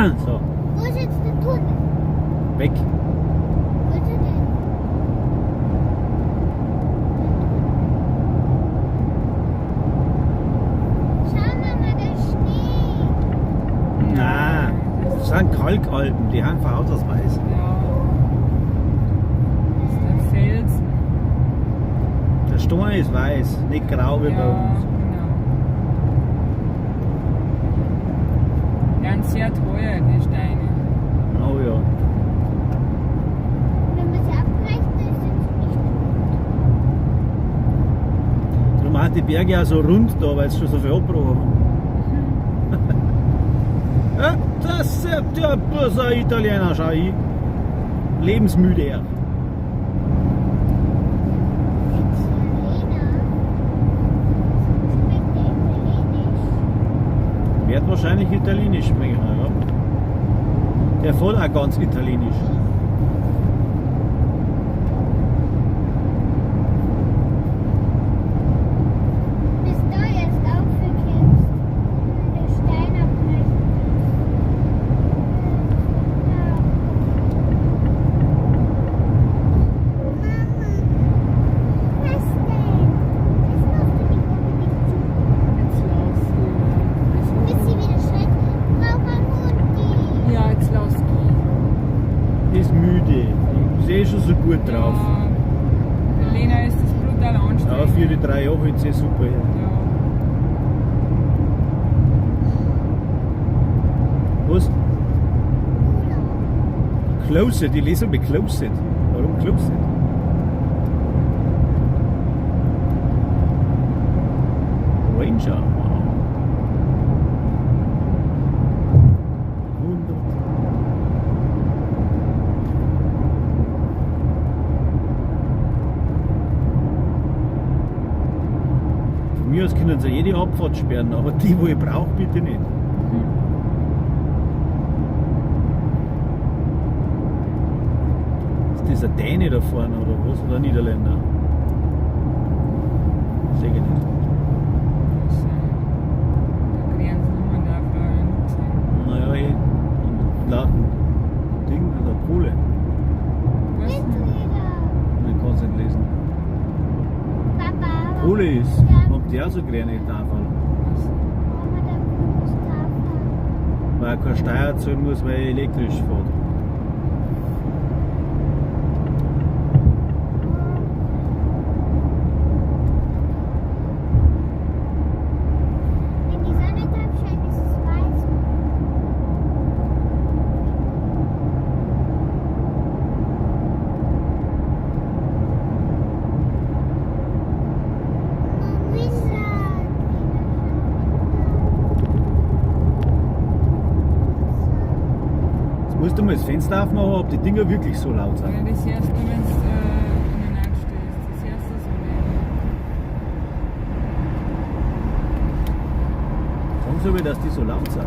So, Wo ist jetzt der Tunnel? weg. Wo ist er denn? Schau Mama, der Schnee. Nein, das sind Kalkalpen, die haben von Haus aus weiß. Ja. Das ist der Felsen. Der Stein ist weiß, nicht grau wie bei Ja, uns. genau. Die sind sehr teuer, die Steine. Oh ja. Wenn man sie abbricht, dann sind sie nicht gut. Darum sind die Berge auch so rund da, weil sie schon so viel abgebrochen haben. Ja, das ist der böse Italiener, schau ich. Lebensmüde er. Italiener. Spricht der Italienisch? Wird wahrscheinlich Italienisch sprechen, ja. Der fährt auch ganz italienisch. Bis du erst aufgekommst und den Stein abbrechen willst. Mama, was denn? Das musst du nicht unbedingt zu. Jetzt lass sie. Bis sie wieder schreit, braucht man Mutti. Ja, jetzt lass gehen. Die ist müde. Die ist eh schon so gut drauf. Ja. Lena ist das brutal anstrengend. Aber für die 3 Jahre ist sie super. Ja. Ja. Was? Urlaub. Close it. Ich lese aber close it. Warum close it? Ranger. Wow. 100. Von mir aus können sie jede Abfahrt sperren, aber die, wo ich brauche, bitte nicht. Ist das ein Däne da vorne oder was? Oder ein Niederländer? Sehe ich nicht. Das sind da Grenzen da sind. Naja, eh. Und laut Ding, der Pole. Was? Windräder. Ich kann es nicht lesen. Papa. Pole ist. Ja. Ob die auch so grüne Tafel? Was? Mama, da Tafel. Weil er keine Steuer zahlen muss, weil er elektrisch fährt. Wenn die Sonne drauf scheint, ist es weiß. Jetzt musst du mal das Fenster aufmachen, ob die Dinger wirklich so laut Ja, sind. das hörst du, wenn du in der Nacht stehst. Das hörst du so nicht. Sagen Sie mir, dass die so laut sind.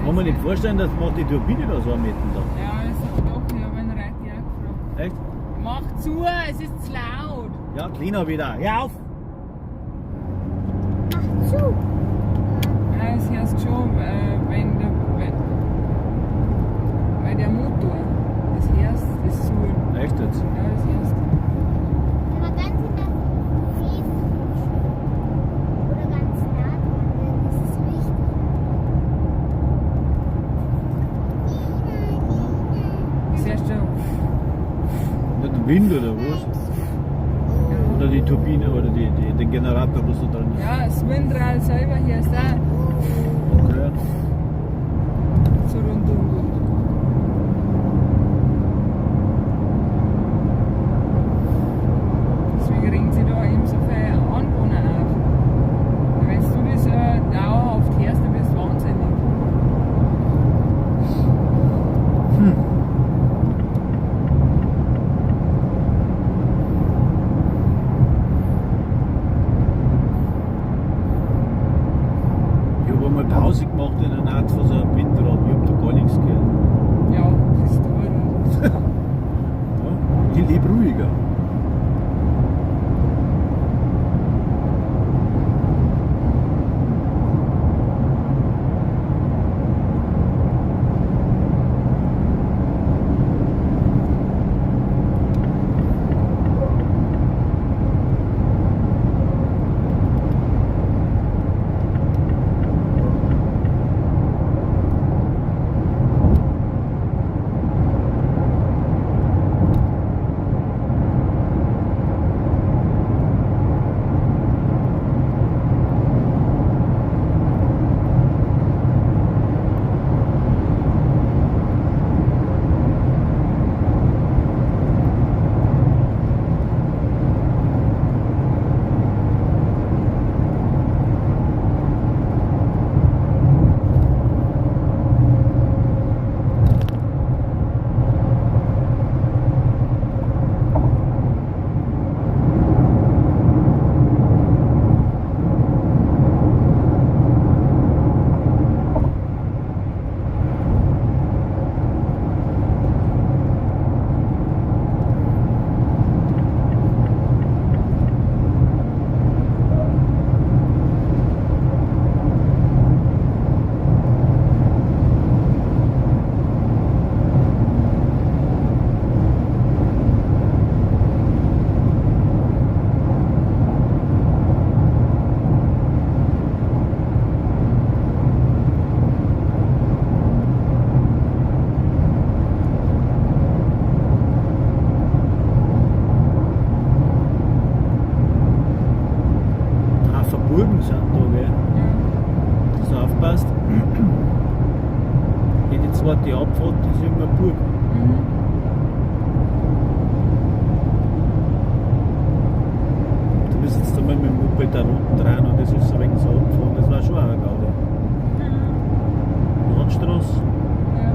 Kann man nicht vorstellen, dass macht die Turbine da so am Metten da. Ja, das doch, ich habe einen Reiter auch gefragt. Echt? Mach zu, es ist zu laut. Ja, Lena wieder. Hör auf! Mach zu. Ja, das hörst du schon, wenn der, wenn, weil der Motor, das hörst, das Surren. Echt jetzt? Ja, das hörst du. Wenn man ganz in der Nähe oder ganz nah dran, dann ist es richtig. Das hörst du. Nicht der Wind oder was? Oder die Turbine oder den Generator, was da drin ist. Ja, das Windrad selber hörst du auch Okay. so rundum geht. Deswegen regen sich da eben so viele Anwohner auf. Wenn du das dauerhaft hörst, dann bist du wahnsinnig. Ich habe einmal Pause gemacht. zweite Abfahrt ist irgendein Burg. Mhm. Du bist jetzt einmal mit dem Moped da unten dran und das ist so wegen so abgefahren. Das war schon auch eine Gaudi. Landstraße. Ja.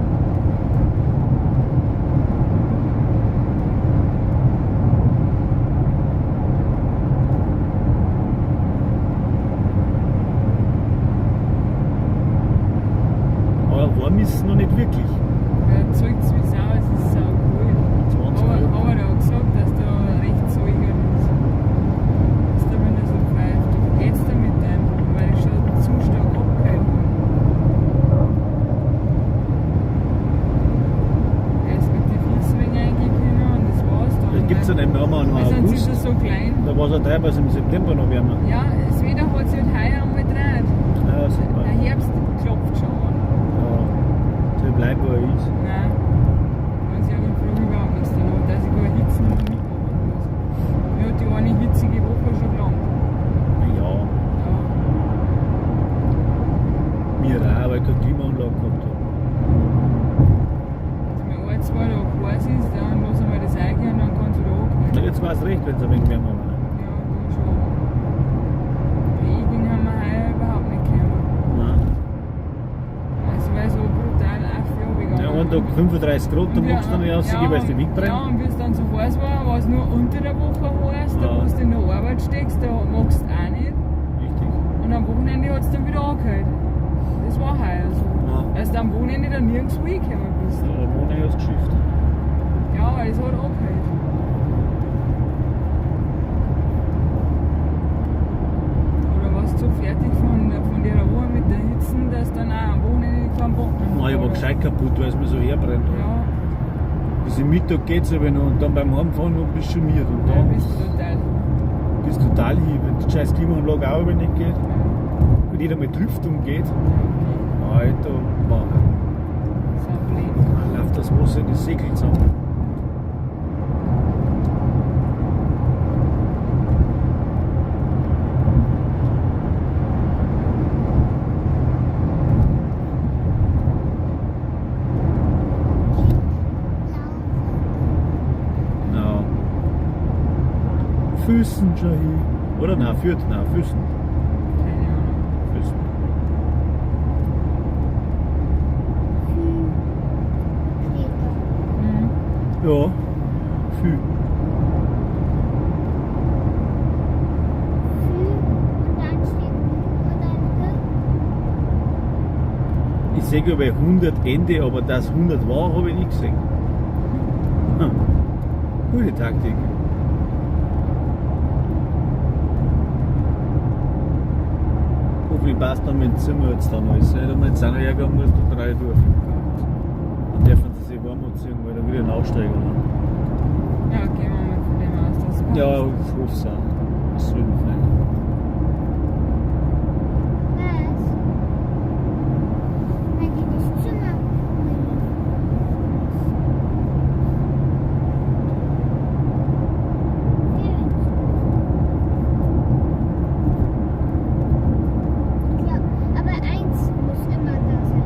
Aber warm ist es noch nicht wirklich. Ja, zeigt's wie Sau, es ist sau cool. 20 Aber, Grad. aber der hat gesagt, dass da recht säugert ist. Dass da wenn er so pfeift, du geht's da mit deinem, weil ich schon zu stark abgehört habe. Er ist mit den Füßen wegen reingekommen und das war's dann. Das gibt's ja nicht mehr, haben wir noch Weil sonst August. ist er so klein. Da war es ja teilweise im September noch wärmer. Ja, das Wetter hat sich halt heuer einmal gedreht. Ja, super. Der Herbst klopft schon an. Ja, so bleibt, wo er ist. Nein. Und ich habe im Flug überhaupt nichts danach, dass ich gar Hitzen noch mitmachen muss. Mir hat die eine hitzige Woche schon gelangt. Ja, Ja. mir auch, weil ich keine Klimaanlage gehabt habe. Wenn es mir ein, zwei Tage heiß ist, dann lass ich mir das eingehen und dann kann es wieder Na, angehen. jetzt war es recht, wenn es ein wenig wärmer war. Ja, dann schon. Ich haben wir heuer überhaupt nicht gekommen. Nein. Also weil so brutal aufgegangen. Ja, einen Tag 35 Grad, dann magst du noch nicht rausgehen, weil es dich Ja, wegbrennt. und wie es dann so heiß war, war es nur unter der Woche heiß, da Ja. wo du in der Arbeit steckst, da magst du auch nicht. Richtig. Und am Wochenende hat es dann wieder angehört. Das war heuer so. Ja. Dass du am Wochenende dann nirgends hingekommen bist. Ja, da wohne ich als Geschichte. Ja, aber es hat angehört. Oder warst du so fertig von der Woche mit der Hitze, dass du dann auch am Wochenende keinen Bock mehr Nein, ich war hast? gescheit kaputt, weil es mir so herbrennt. Ja, Bis im Mittag geht's aber noch und dann beim Heimfahren noch bist du schon miert. Und ja, dann bist du total. bist du total hin, wenn die scheiß Klimaanlage auch aber nicht geht. Ja, Wenn jeder mit Lüftung geht. okay. Alter, boah, So blöd. dann läuft das Wasser in die Segel zusammen. Ja. Füßen schon hin. Oder nein, Fürth, nein, Füßen. Keine Ahnung. Füßen. Steht da. Mhm. Ja, Fü. Fü und dann steht und dann H. Ich sehe bei 100 Ende, aber das 100 war, habe ich nicht gesehen. Hm. Gute Taktik. Hoffentlich passt dann mein Zimmer jetzt dann alles. Nicht? Wenn man jetzt auch noch hergehen muss, dann drei durch. Dann dürfen sie sich warm anziehen, weil da wieder ein Aufsteiger. Ne? Ja, gehen wir mal von dem aus, dass es passt. Ja, ich hoffe es auch. Das soll sein. Was? Wenn die das Zimmer Ich glaub, aber eins muss immer da sein.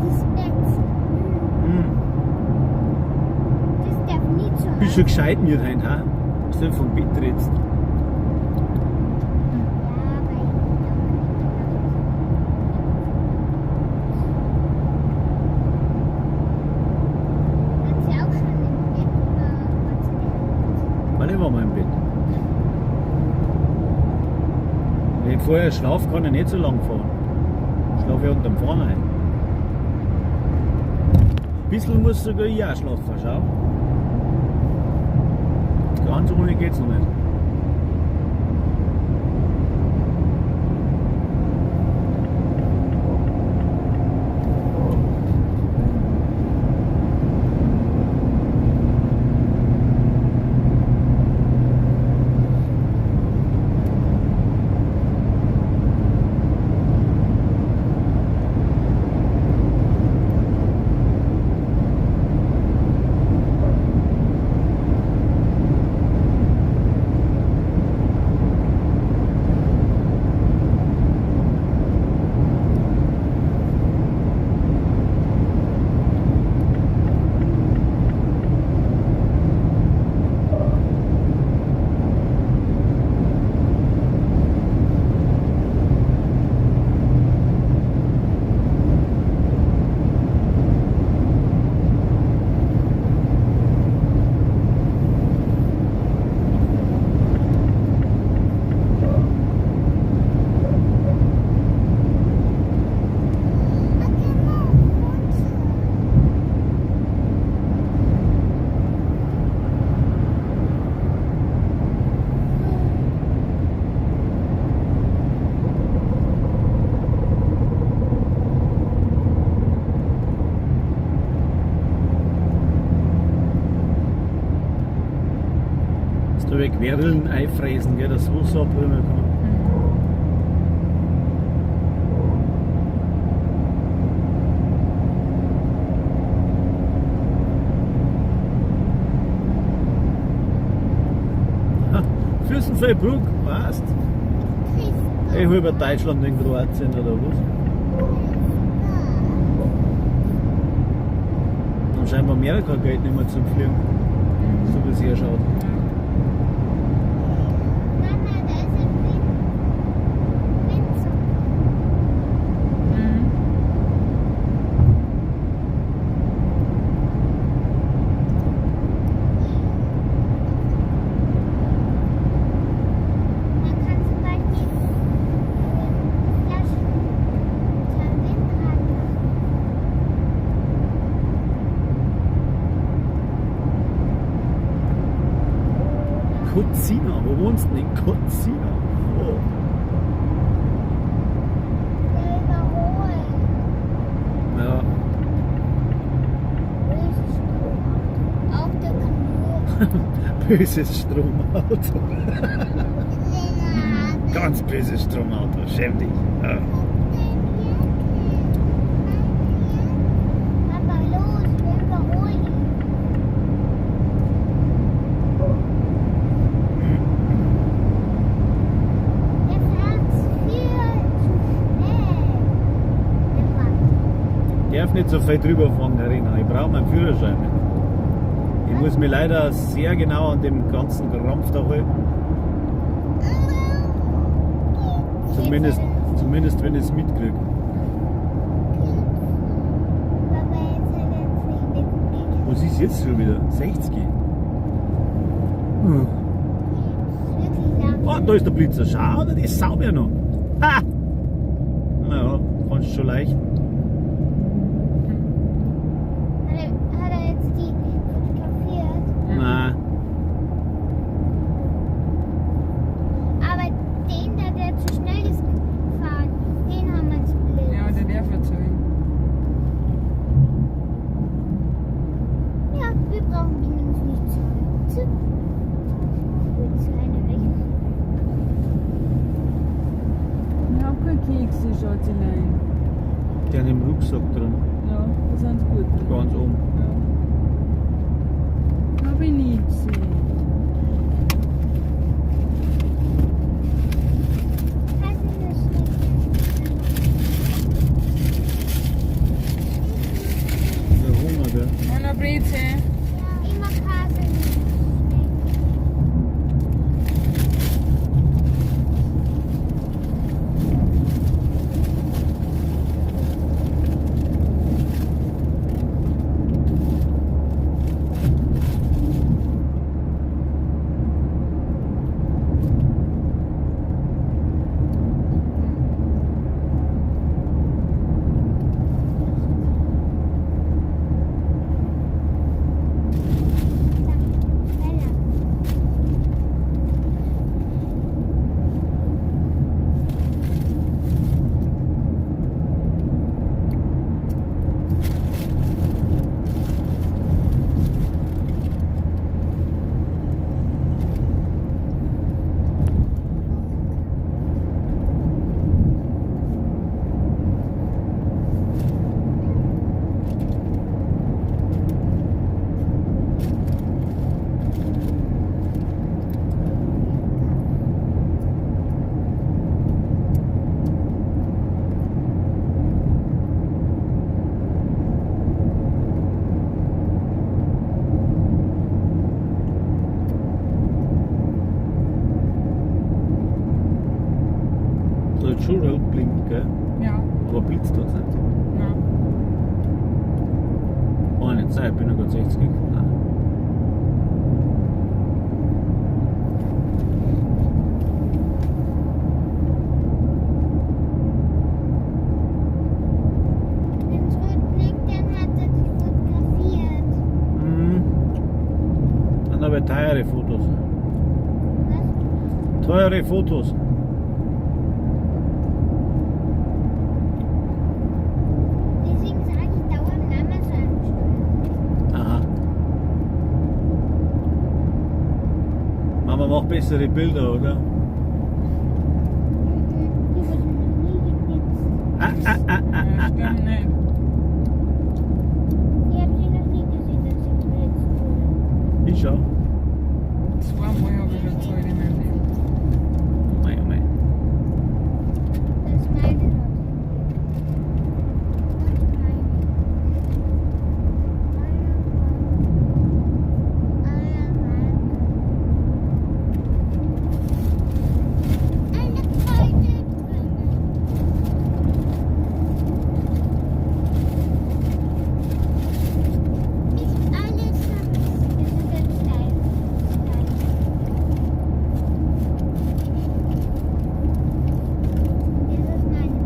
Das Bett. Hm. Das darf nie zu Bist schon gescheit mir rein, ha? Was denn vom Bett redst? Ja, weil Hat sie auch schon im Bett oder hat sie nicht? Weil ich war mal im Bett. Wenn ich vorher schlafe, kann ich nicht so lang fahren. Ich schlafe ja unterm Fahren ein. Ein bisschen muss sogar ich auch schlafen, schau. Ganz ohne geht's noch nicht. weg Werdeln einfräsen, gell, dass Wasser abräumen kann. Fürstenfeldbruck, passt. Ich hol über Deutschland in Kroatien oder was? Dann scheinbar Amerika Geld nicht mehr zum Fliegen, so wie es hier schaut. Mama, da ist ein Windzug. Mhm. Man kann zum Beispiel Flaschen zu einem Windrad machen. Kocina, wo wohnst du denn? In Kocina. Oh. Der überholt. Ja, Böses Stromauto. Auch der Knurr. böses Stromauto. Ganz böses Stromauto, schäm dich. Ja. Papa, los, wir überholen ihn. Der fährt viel zu schnell. Der Mann. Darf nicht so viel drüber fahren, Carina. Ich brauche meinen Führerschein nicht. Ich muss mich leider sehr genau an dem ganzen Krampf da halten. Zumindest wenn ich es mitkriege. Papa, jetzt hat er es nicht mitgekriegt. Was ist jetzt schon wieder? 60? Hm. Wirklich lang. Oh, da ist der Blitzer. Schau, das ist sauber noch. Ha! Naja, kannst schon leicht. Hat er jetzt die fotografiert? Nein. Aber den da, der zu schnell ist gefahren, den haben wir jetzt blitzt. Ja, der darf ja zahlen. Ja, wir brauchen wenigstens nicht zahlen. Wir zahlen eine Rechnung. Ich hab keine Kekse, Schatzelein. Der hat im Rucksack drin. Ja, das sind gut. Ne? Ganz oben. Ja. Hab ich nie gesehen. Das ist eine Schnecke. Der Hunger, gell? Einer Breze. Ja, immer Haselnussschnecken. Schneller. Da hat schon rot blinkt, gell? Ja. Aber blitzt tut's nicht. Nein. Oh, nicht sein, ich bin noch gerade 60 gefahren. Wenn's rot blinkt, dann hat er dich fotografiert. Mhm. Dann aber teure Fotos. Was? Teure Fotos. Deswegen sage ich dauernd Mama soll am Steuer. Aha. Mama macht bessere Bilder, oder? Die wurden noch nie geblitzt. Ah, ah, ah, ah, Ja, ah, ah. stimmt nicht. Ich habe sie noch nie gesehen, dass sie geblitzt wurde. Ich schau. Zweimal habe ich schon gezahlt in meinem Leben. Oh mei, oh mei. Das ist meine Lotterie. Und meine. Alle meine. Eine Kreide drinnen. Nicht alles, das ist ein Stein. Stein. Das ist meine.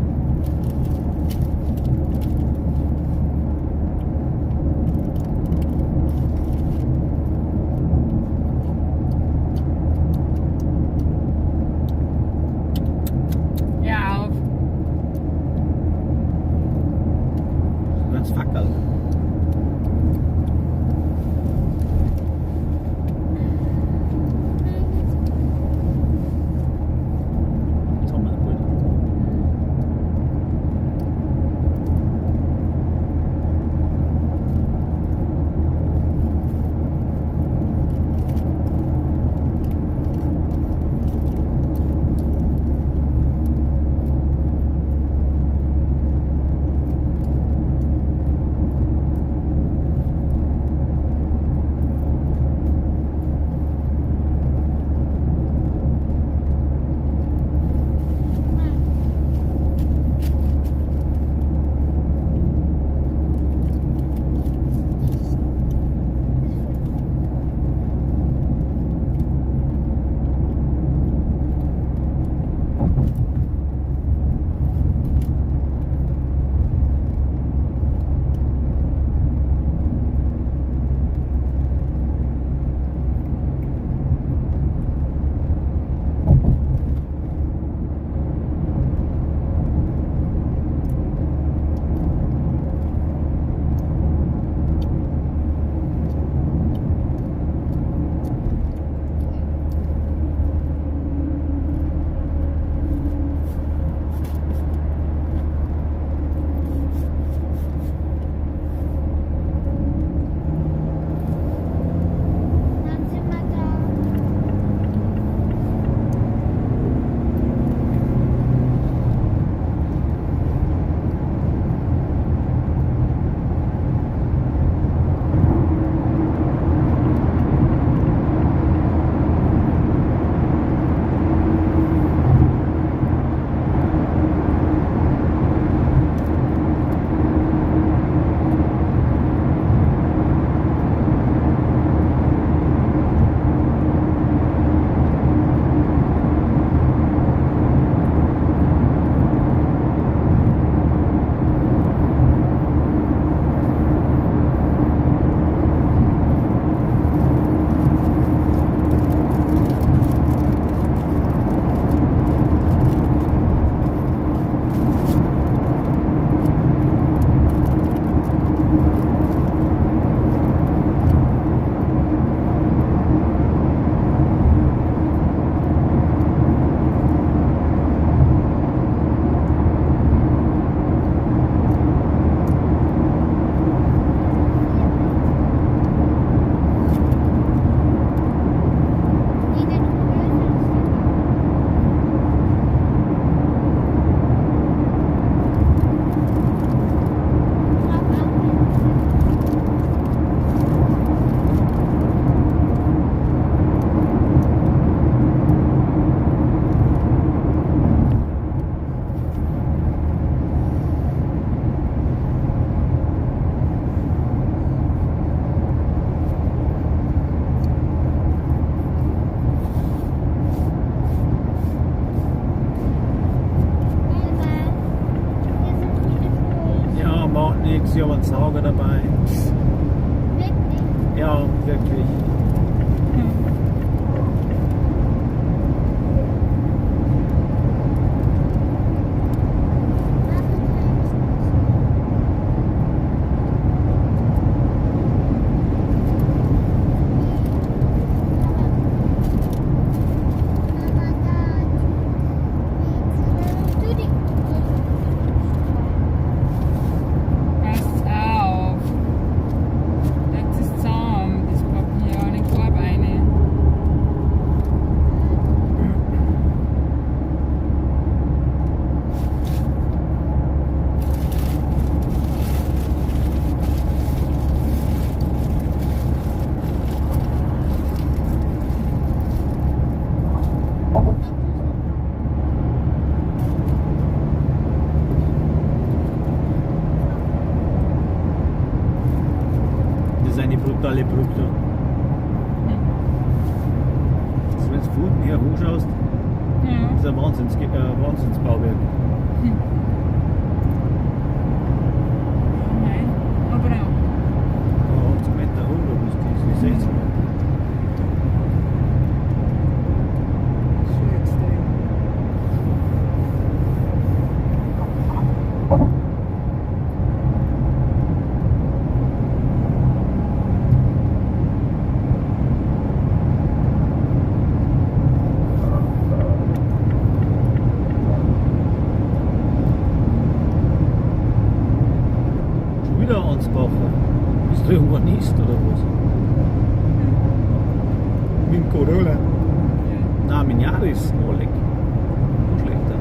Ja, auf. Ganz Fackerl. Jetzt haben wir ihn bald. Dann sind wir da. Die den größten. Drauf aufpassen. Mama, hier sind viele Vögel. Ja, macht nichts, ich hab einen Sauger dabei. Wirklich. Ja, wirklich. Machen keinen Spaß. ist eine brutale Brücke da. Also wenn du von unten her hochschaust, Ja. ist ein Wahnsinnsbauwerk. Nein, aber auch. Ja, 80 Meter hoch, oder was das ist, 60 Meter. Schon extrem. Schon wieder ein Ansbacher. Bist du irgendwann ist oder was? Mit dem Corolla. Ja. Nein, mit dem Yaris, Oleg. Noch schlechter.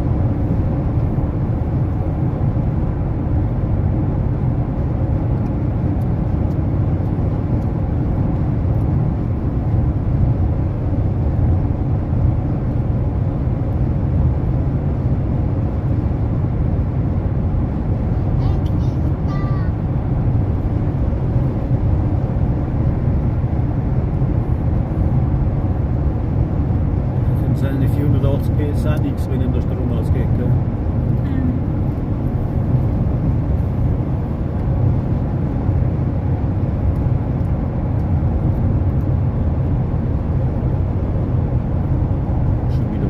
Endlich da. Von seinen 480 PS auch nichts, wenn ihm der Strom ausgeht. Gell? Schon wieder.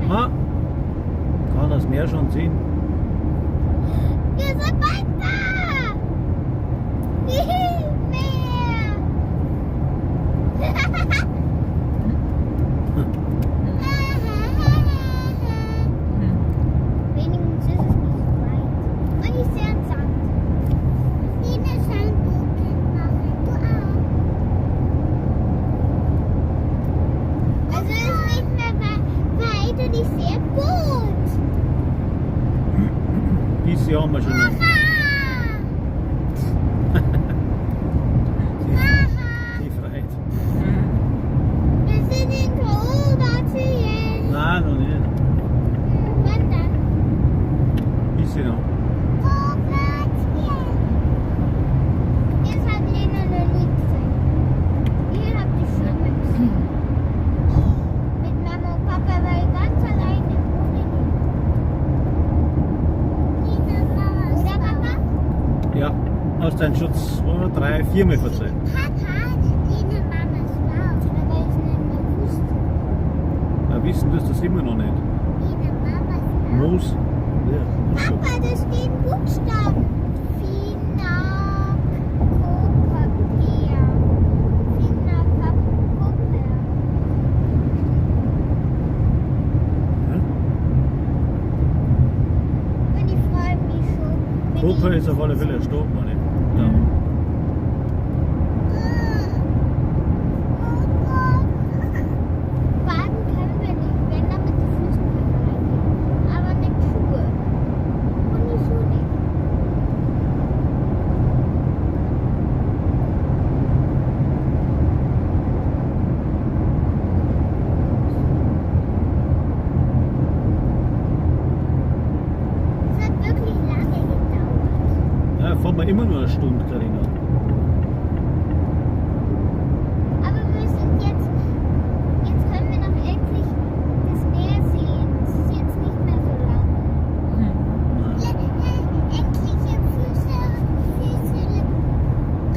Ah, kann das Meer schon sehen. Wir sind bald da! Meer! Wenigstens ist es nicht weit. Und ich sehe einen Sand. Nina Sandbogen machen, du auch. Also es ist nicht mehr weit und ich sehe ein Boot. Dieses Jahr haben wir schon noch. Mama! Die Freiheit. Wir sind in Kroatien. Nein, noch nicht. Wann dann? Bisschen noch. Kroatien. Das hat Lena noch nie gesehen. Ihr habt es schon mal gesehen. Mit Mama und Papa war ich ganz alleine. Ohne die. Oder Papa? Ja, hast deinen Schutz 2, 3, 4 Mal verzeiht. Papa, Lena Mamas Bauch, weil ich es nicht mehr wusste. Na, wissen tust du das immer noch nicht. Lena Mamas Bauch. Moos. Ja, muss schon. Papa, da stehen Buchstaben. Finakopapia. Finakopapia. Hm? Und ich freue mich schon. wenn Koper ich- ist auf alle Fälle ein Stopp, meine ich. Ja. Oh Gott. Baden wir immer nur eine Stunde, Carina. Aber wir sind jetzt. Jetzt können wir noch endlich das Meer sehen. Es ist jetzt nicht mehr so lang. Endliche Füße, Füße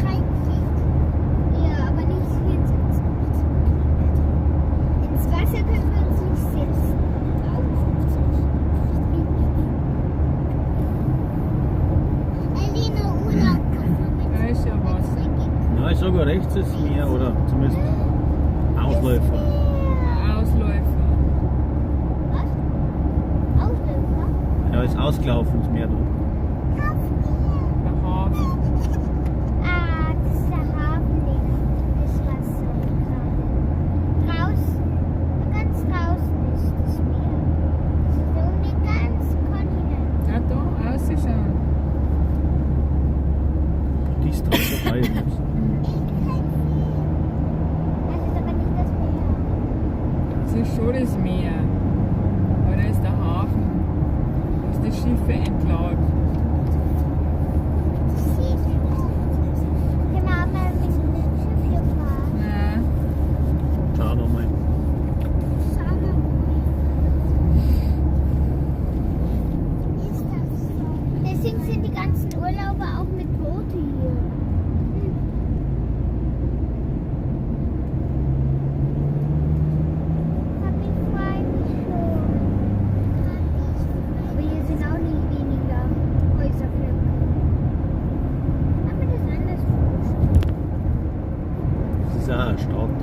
reinkriegt. Ja, aber nicht hier sitzen. Ins Wasser können wir uns nicht setzen. Alina Urlaub Da ist ja Wasser. Ja, ich sage rechts ist Meer oder zumindest Ausläufer. Ausläufer. Was? Ausläufer? Ja, ist ausgelaufen das Meer da. Der Hafen. Ah, das ist der Hafen, Lena. Das Wasser gerade. Draußen, ganz draußen ist das Meer. Das ist um den ganzen Kontinent. Ja, da, ausschauen. Die ist dran vorbei. Das ist aber nicht das Meer. Das ist schon das Meer. Aber da ist der Hafen. Wo ist die Schiffe entladen. Das sehe ich nicht. Können wir auch mal mit dem Schiff hier fahren? Nein. Schauen wir mal. Schauen wir mal. Ist das so? Deswegen sind die ganzen Urlauber auch mit Boote hier. Papi, freu mich schon. Aber hier sind auch nicht weniger Häuserblöcke. Hab mir das anders vorgestellt. Das ist auch eine Stadt.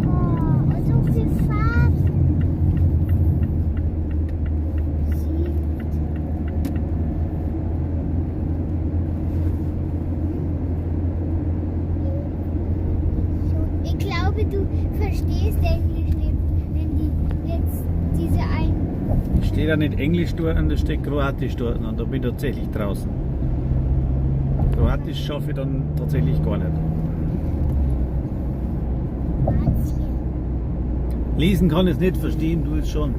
Oh, und so viel Farben. Sieht. Ich glaube, du verstehst Englisch nicht, wenn die jetzt diese ein. Steht ja nicht Englisch dort und da steht Kroatisch dort und da bin ich tatsächlich draußen. Kroatisch schaffe ich dann tatsächlich gar nicht. Kroatien. Lesen kann ich es nicht, verstehen du es schon.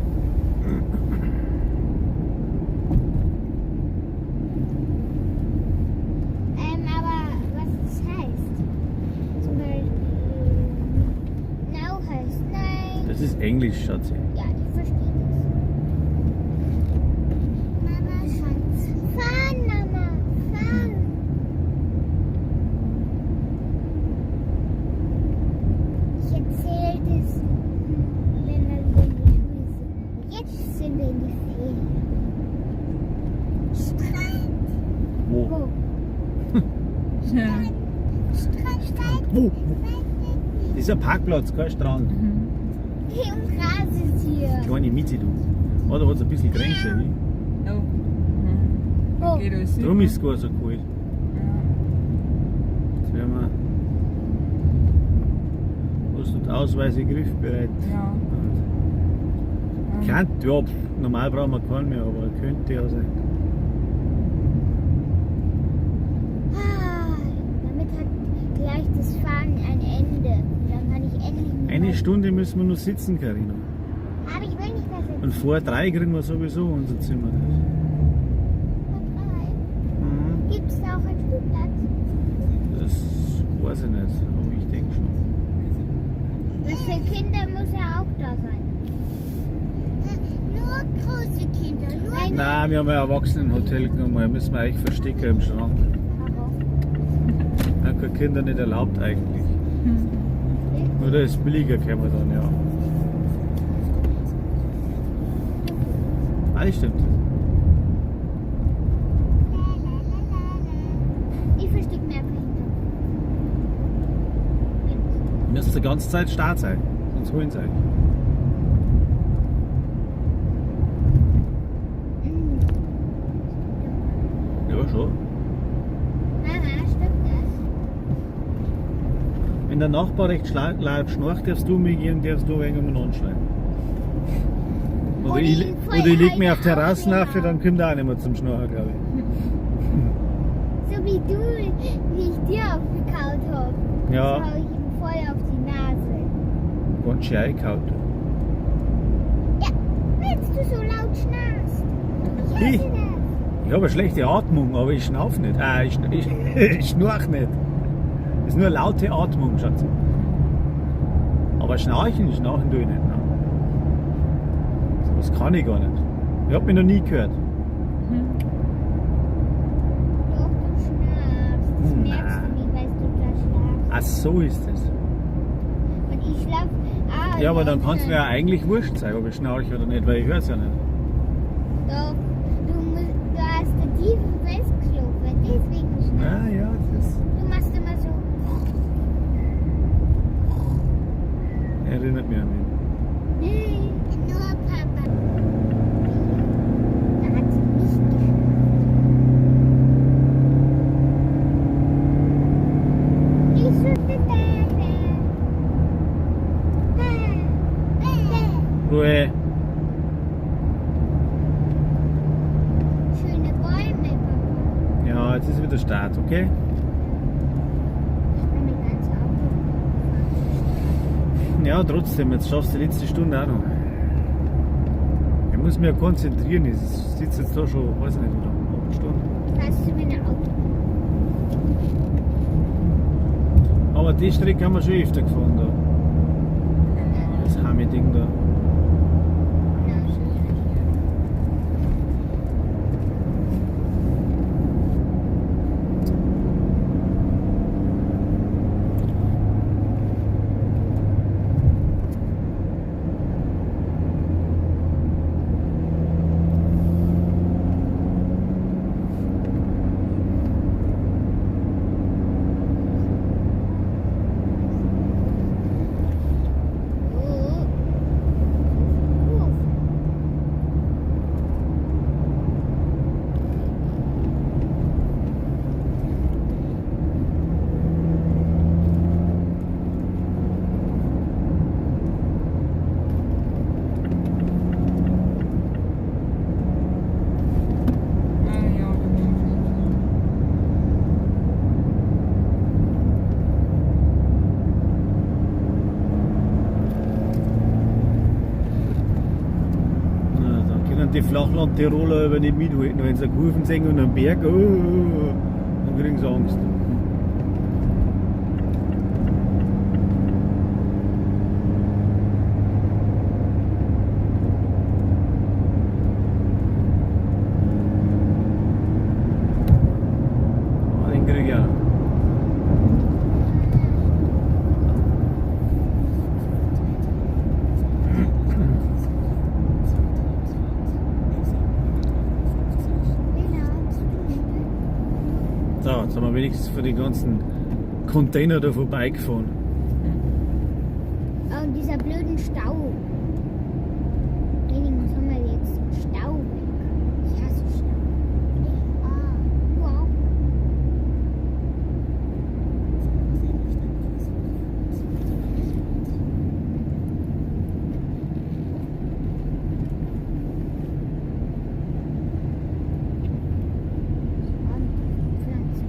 Aber was es heißt. Zum Beispiel Now heißt nein. Das ist Englisch, Schatzi. Ja, ich verstehe das. Mama, Schatz. Fahren, Mama, fahren. Ich erzähle das, wenn wir wieder in die Schule sind. Jetzt sind wir in die Ferien. Strand. Wo? Wo? Ja. Strand, Strand. Wo? Das ist ein Parkplatz, kein Strand. Hey, und Gras ist hier. Kleine Miete, du. Oh, da hat es ein bisschen Grenze, nicht? Oh. Mhm. Wo? Geht alles Darum ist es gar so kalt. Ja. Jetzt werden wir. Was tut Ausweise griffbereit? Ja. Kann, ja, pf, normal brauchen wir keinen mehr, aber könnte ja sein. Ah, damit hat gleich das Fahren ein Ende. Dann kann ich endlich mit Eine meinem- Stunde müssen wir nur sitzen, Carina. Aber ich will nicht mehr sitzen. Und vor 3 kriegen wir sowieso unser Zimmer. Vor 3. Mhm. Gibt es da auch einen Spielplatz? Das weiß ich nicht, aber ich denke schon. Was für Kinder muss er auch da sein. Nur große Kinder. Nur Nein, wir haben ein Erwachsenenhotel genommen, da müssen wir eigentlich verstecken im Schrank. Warum? Ja, keine Kinder nicht erlaubt eigentlich. Nur da ist billiger, können wir dann, ja. Alles stimmt. La, la, la, la, la. Ich verstecke mir einfach hinter. Ihr müsst die ganze Zeit stark sein, sonst holen sie euch. Mhm. Ja, schon. Mama, stimmt das? Wenn der Nachbar recht laut schnarcht, darfst du mich gehen, darfst du ein wenig umeinander schreien. Oder Oder ich, ihn voll oder ich leg mich auf die einer Terrasse auf, aufnehmen. dann kommt er auch nicht mehr zum Schnarchen, glaube ich. So wie du, wie ich dir aufgekaut habe. Ja. So hau ich ihm voll auf die Nase. Ganz schön eingehauen. Weil du so laut schnarchst. Ich Ich? hasse das. Ich habe eine schlechte Atmung, aber ich schnauf nicht. Ich schnarch nicht. Das ist nur laute Atmung, Schatz. Aber schnarchen, schnarchen tue ich nicht. Nein. Das kann ich gar nicht. Ich habe mich noch nie gehört. Doch, du schnarchst. Das merkst du nicht, weil du da schlafst. Ach, so ist es. Und ich schlaf auch. Ja, aber dann kann es mir ja eigentlich wurscht sein, ob ich schnarche oder nicht, weil ich höre es ja nicht. Doch, du hast da tief und fest geschlafen, deswegen schnarchst Ah, ja, das du. Machst immer so. erinnert mich an mich. Nee, nur Papa. Da hat sie nicht geschnarcht. Ich schütte deine. Ruhe. Schöne Bäume, Papa. Ja, jetzt ist wieder Start, okay? Ich bin mein ganzes Auto. Ja, trotzdem, jetzt schaffst du die letzte Stunde auch noch. Ich muss mich ja konzentrieren, ich sitze jetzt da schon, weiß ich nicht, wie lange, 8 Stunden. Hast du mein Auto? Aber die Strecke haben wir schon öfter gefahren da. Das Hami-Ding da. Nein. Oh. Kurve. Ah, ja, da waren wir schon. Na, da können die Flachland-Tiroler aber nicht mithalten. Wenn sie Kurven sehen und einen Berg, oh, oh, oh, dann kriegen sie Angst. Ah, den krieg ich auch noch. So, jetzt haben wir wenigstens für die ganzen Container da vorbeigefahren. Und dieser blöden Stau. Wenigstens haben wir jetzt den Stau weg. Ich hasse Stau. Ah, du auch. Und Pflanzen.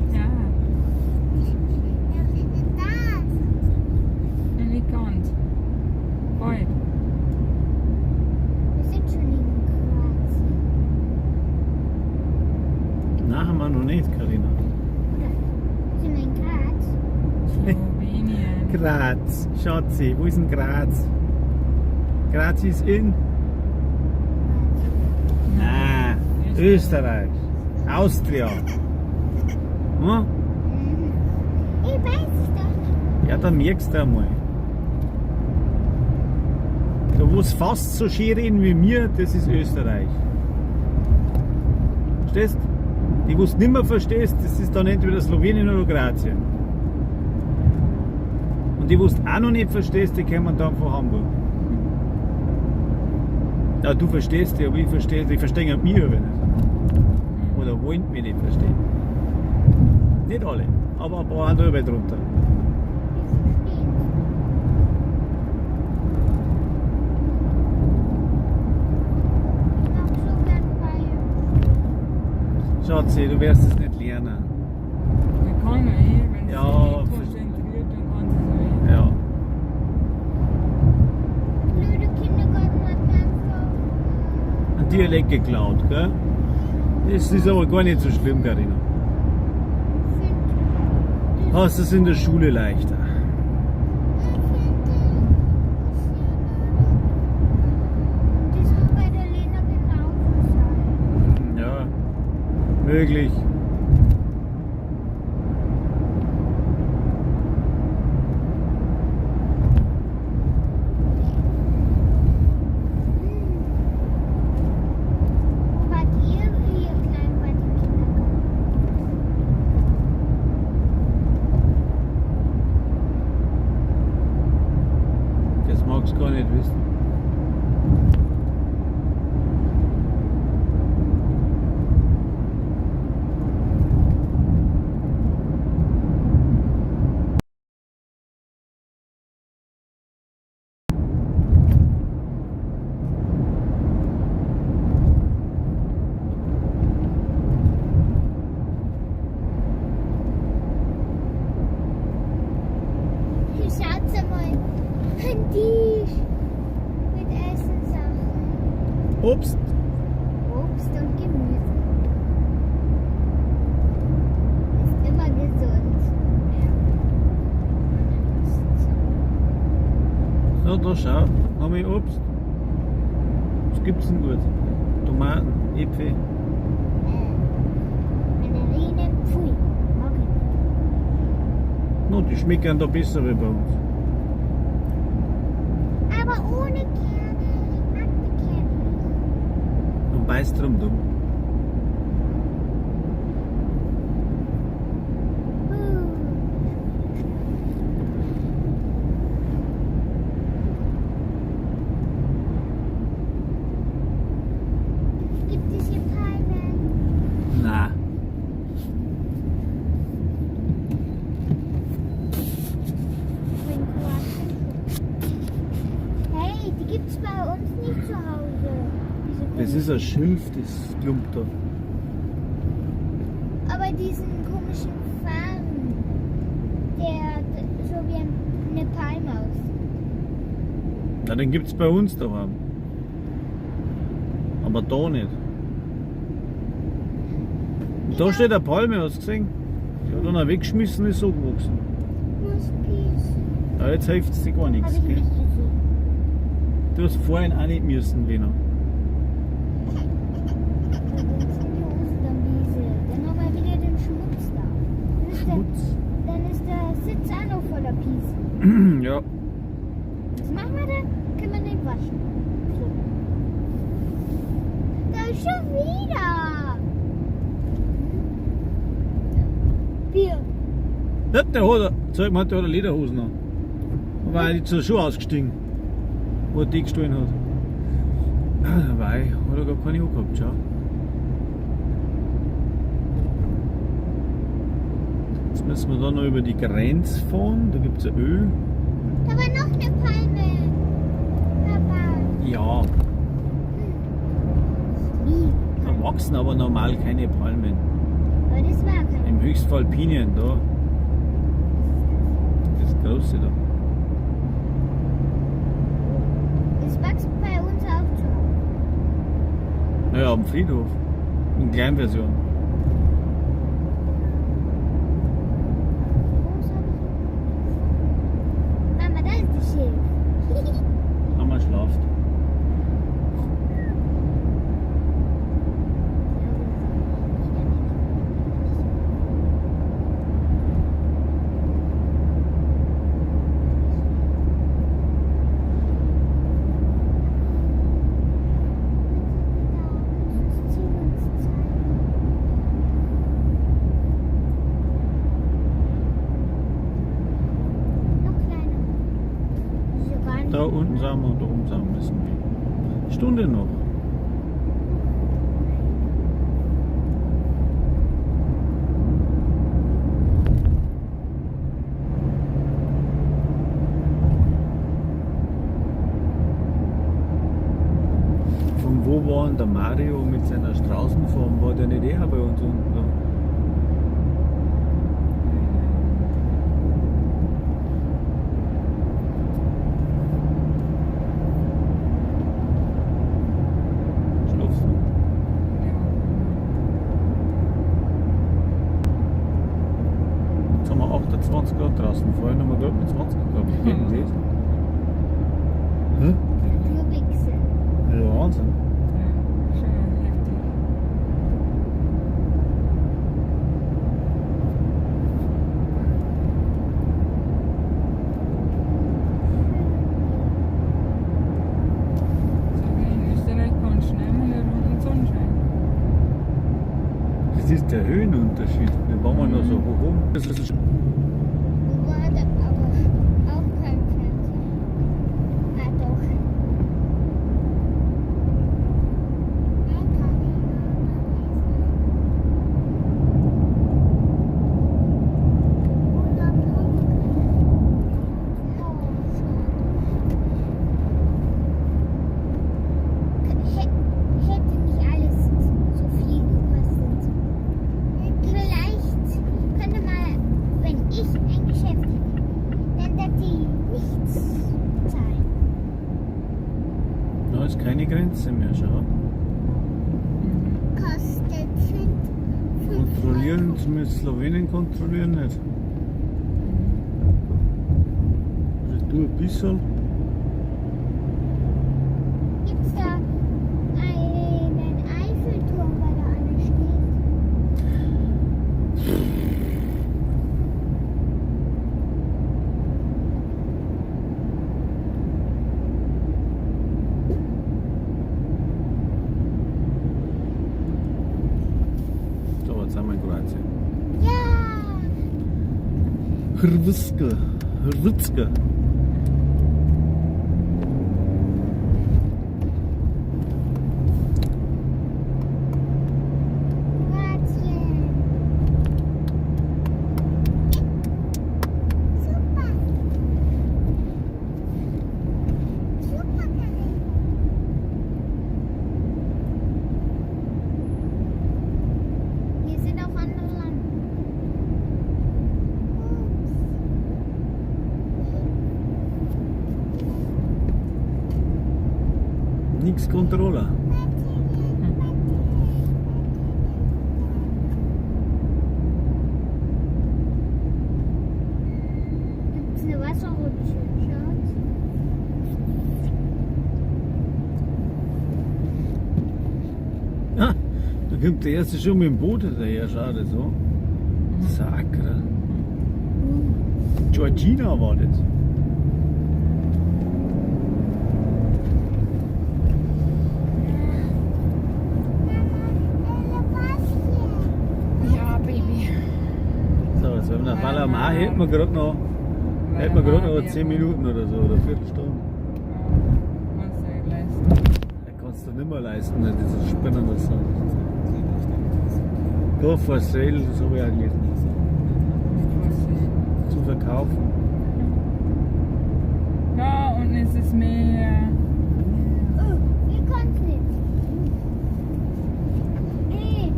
Mama. Ja, Das. nicht ganz. Bald. Wir sind schon in Kroatien. Nein, haben wir noch nicht, Carina. Oder sind wir in Graz? Slowenien. Graz, Schatzi, wo ist denn Graz? Graz ist in? Nein, Österreich. Austria. Hm? Mhm. Ich weiß es doch nicht. Ja, dann merkst du einmal. Da wo es fast so schön reden wie mir, das ist Österreich. Verstehst? Die, wo es nimmer verstehst, das ist dann entweder Slowenien oder Kroatien. Und die, wo es auch noch nicht verstehst, die kommen dann von Hamburg. Ja, du verstehst die, aber ich verstehe die verstehen mich aber nicht. Oder wollen mich nicht verstehen. Nicht alle, aber ein paar andere drunter. Wir verstehen. Schatzi, du wirst es nicht lernen. Ich kann ja eh, wenn sie Ja, sich nicht konzentriert, dann kann sie es eh. Ja. Blöde Kindergarten hat mir einfach. Ein Dialekt geklaut, gell? Das ist aber gar nicht so schlimm, Carina. Find, Hast es in der Schule leichter. Das muss bei der Lena genauso sein. Ja, möglich. Wo wart ihr, wie ihr klein wart im Kindergarten? Das magst du gar nicht wissen. Schaut mal, ein Tisch mit Essenssachen. Obst. Obst und Gemüse. Ist immer gesund. So, da schau. Haben wir Obst. Was gibt's denn gut? Tomaten, Äpfel. Mandarinen, pfui. Mag ich nicht. No, die schmecken da besser wie bei uns. Aber ohne Kerne. Ich mag die Kerne nicht. Und beißt drum dumm. Puh. Gibt es hier Palmen? Na, In Kroatien schon. Hey, die gibt's bei uns nicht zu Hause. Diese das ist ein Schilf, das klumpt da. Aber diesen komischen Farn, der so wie eine Palme aussieht. Na, den gibt's bei uns daheim. Aber da nicht. Und da steht eine Palme, hast du gesehen? Die hat einer weggeschmissen, ist so gewachsen. Muss pissen. Ja, jetzt hilft es dir gar Hab nichts. ich Gell? nicht gesehen. Du hast vorhin auch nicht müssen, Lena. Dann sind die Hosen dann diese. Dann haben wir wieder den Schmutz da. Dann ist, Schmutz. Der, dann ist der Sitz auch noch voller Piesen. Ja. Was machen wir denn? Können wir den waschen. So. Da ist schon wieder. Bier. Ja, der hat, zeig mal, der hat eine Lederhosen an. Aber er ist schon ausgestiegen, wo er die gestohlen hat. Weil, hat er gar keine angehabt, schau. Jetzt müssen wir da noch über die Grenze fahren, da gibt es ein Öl. Da war noch eine Palme. Papa. Ja, Ich liebe da Palmen. wachsen aber normal keine Palmen. Aber das war keine. Im Höchstfall Pinien da. Das große da. Das wächst bei uns auch zu Hause. Naja, am Friedhof. In Kleinversion. Groß hab ich. Mama, da ist die Schilf. Mama schlaft. Da unten sind wir, da oben sind wir, müssen wir. Stunde noch. Von wo war denn der Mario mit seiner Der Straußenfarm war der nicht eher bei uns unten da. Schlafst du? Ja. Jetzt haben wir 28 Grad draußen. Vorhin haben wir gerade mit 20 gehabt. Wie geht denn das? Hä? Temperaturwechsel. Ja, Wahnsinn. Ja, schon heftig. Sag ich, in Österreich kann schnell mal eine Runde Sonnenschein. Das ist der Höhenunterschied. Wir waren noch so hoch oben. Das ist Wo war da aber auch kein Fernseher. Ah, doch. Hätte nicht alles so viel gekostet. Vielleicht könnte mal, wenn ich ein Geschäft hätte, dann darf die nichts zahlen. Da ist keine Grenze mehr, schau. Kostet 5 Kontrollieren, Euro. zumindest Slowenien kontrollieren nicht. Also du ein bisschen. Gibt es da einen Eiffelturm, weil da einer steht? So, jetzt sind wir in Kroatien. Ja! Hrvatska. Hrvatska. Kroatien! Super! Super, Karin! Hier sind auch andere Lande. Ups. Nix Controller. Gibt's eine Wasserrutsche? Schaut. Ah, da kommt der erste schon mit dem Boot hinterher, schade so. Sakra. Georgina war das. Ja, Baby. So, jetzt wenn wir nach Valamar hätten wir gerade noch, hätten wir gerade noch 10 Minuten oder so, oder Viertelstunde. Ja, kannst du nicht leisten. Da kannst du nicht mehr leisten, ne, diese Spinner das sind. Go for sale, das habe ich auch gelesen. Was Zu verkaufen. Ja, unten ist das Meer. Oh, wir konnten nicht. Nee.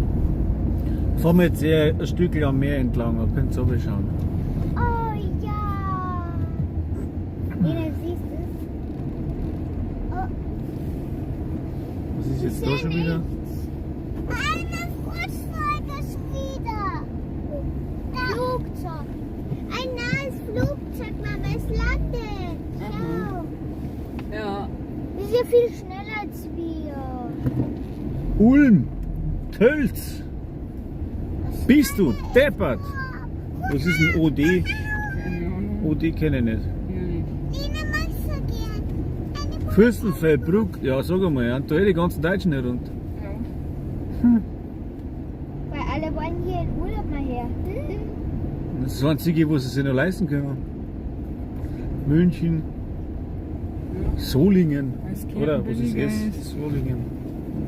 Fahren wir jetzt eher ein Stückchen am Meer entlang, da könnt ihr schauen. Oh ja. Lena, siehst du es? Oh, Was ist jetzt ich da seh schon wieder? nichts. Eine Flugzeug ist wieder. Flugzeug. Ein nahes Flugzeug, Mama, es landet. Schau. Ja. Das ist ja viel schneller als wir. Ulm, Tölz. Bist du deppert? Was ist ein OD? Keine Ahnung. OD kenne ich nicht. Ja, nicht. Lena magst du gern. Eine Fürstenfeldbruck, ja sag einmal, ja, da die ganzen Deutschen herunter. Ja. Weil alle wollen hier in Urlaub mal her. Das ist das Einzige, was sie sich noch leisten können. München, Solingen. Weil's Kärnten Oder was ist billiger es? ist. Solingen.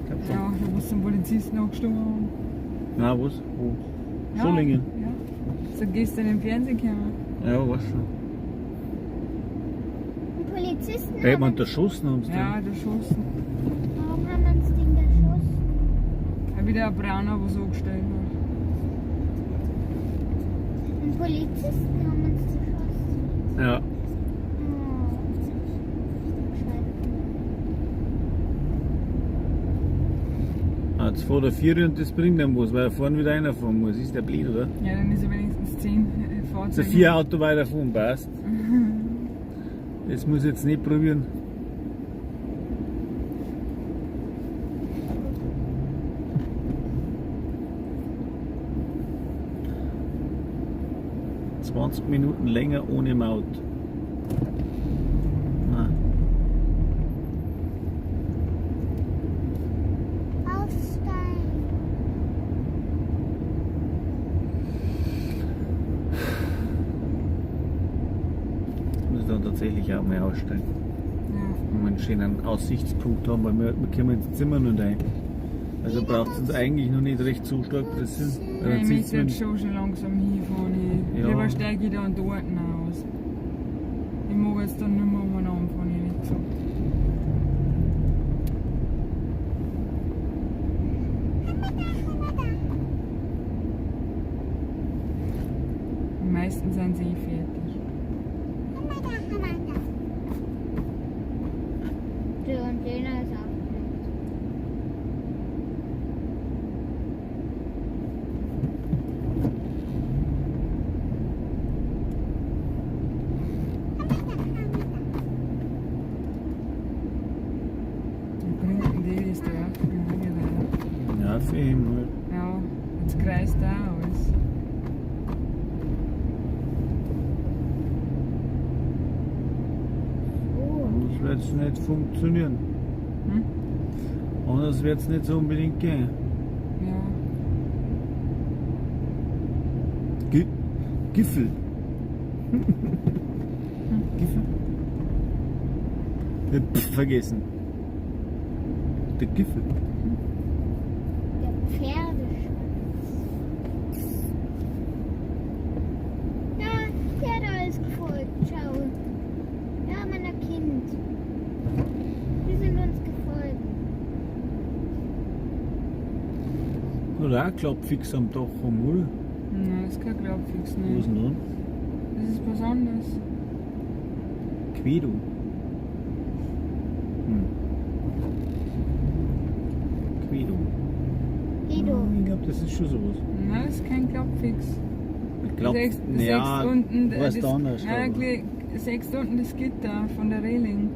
Ich glaub schon. Ja, da muss ein Polizisten angestochen haben. Nein, was? Wo? Ja, Solingen. Ja. So gestern im Fernsehen gekommen. Ja, weiß schon. Ein Polizisten Da hat man haben, erschossen haben sie Ja, der Schossen. warum haben wir uns den erschossen? Wieder ein Brauner, was angestellt hat. Einen Polizisten haben uns geschossen. Ja. Oh. Scheiße. Ah, jetzt fährt er 4 und das bringt ihm was, weil er vorne wieder reinfahren muss. Ist der blöd, oder? Ja, dann ist er wenigstens 10 So Fahrzeuge. 4 Auto weiterfahren, passt. Das muss ich jetzt nicht probieren. ...20 Minuten länger ohne Maut. Nein. Aussteigen. Das muss ich dann tatsächlich auch mal aussteigen. Ja. Um einen schönen Aussichtspunkt haben, weil wir kommen ins Zimmer noch nicht rein. Also braucht es uns eigentlich noch nicht recht so stark pressieren. Weil Ja, dann ich sitzt möchte man, jetzt schon langsam hinfahren. Hey. Ja. Lieber steige ich dann dort aus. Ich mag jetzt dann nicht mehr umeinander fahren, ehrlich gesagt. Die meisten sind sie eh fertig. Der Container ist aufgelegt. Wie bringt denn die das da auf? Ja, ja, für ihn halt. ja, jetzt kreist da alles. Oh. Anders wird es nicht funktionieren. Hm? Anders wird es nicht so unbedingt gehen. Ja. Giffel. Giffel. Pf, vergessen. Der Giffel. Der Pferdeschwanz. Ja, der hat alles gefolgt. Schau. Ja, mein Kind. Die sind uns gefolgt. Oder auch Klappfix am Dach rum, oder? Nein, das ist kein Klappfix, Wo ne. ist denn da? Das ist was anderes. Quedo. Hm. Quedo. Guido. Ich glaube, das ist schon sowas. Nein, das ist kein Klappfix. Ich glaube, Sechs unten, was das, da anders. Nein, aber. sechs unten das Gitter von der Reling.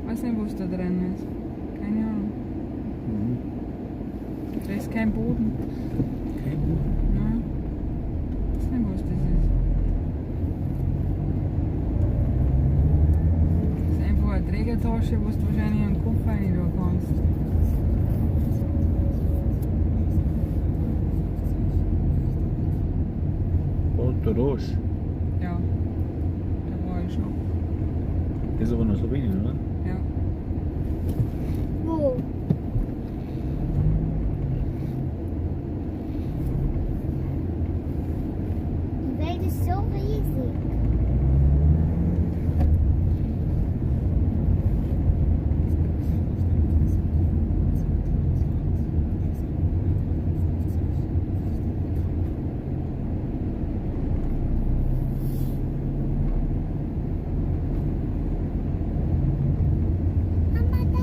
Weiß nicht, was da drin ist. Keine Ahnung. Mhm. Da ist kein Boden. Kein Boden. Nein. Weiß nicht, was das ist. Das ist einfach eine Trägertasche, wo du wahrscheinlich einen Koffer rein tun kannst. Portorož. Ja. Da war ich schon. Das ist aber noch Slowenien, oder? Ja. Wo? Die Welt ist so riesig. Mama, da.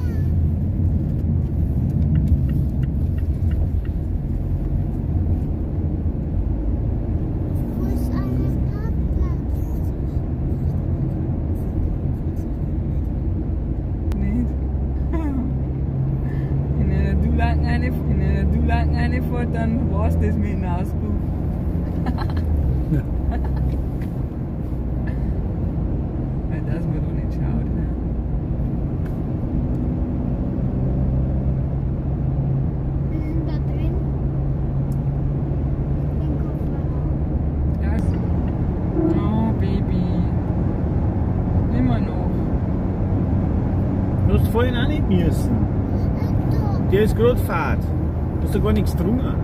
Wo ist euer Parkplatz? Nicht? In einer Dulangen eine, in einer Dulangen reinfährt, dann war's das mit dem Auspuff. Ja. Weil das mir doch nicht schaut. Ne? Wir sind da drin. Im Kofferraum. Ja. Oh, Baby. Immer noch. Du hast vorhin auch nicht müssen. Doch. Der ist gerade fad. Du hast doch gar nichts getrunken. Ja.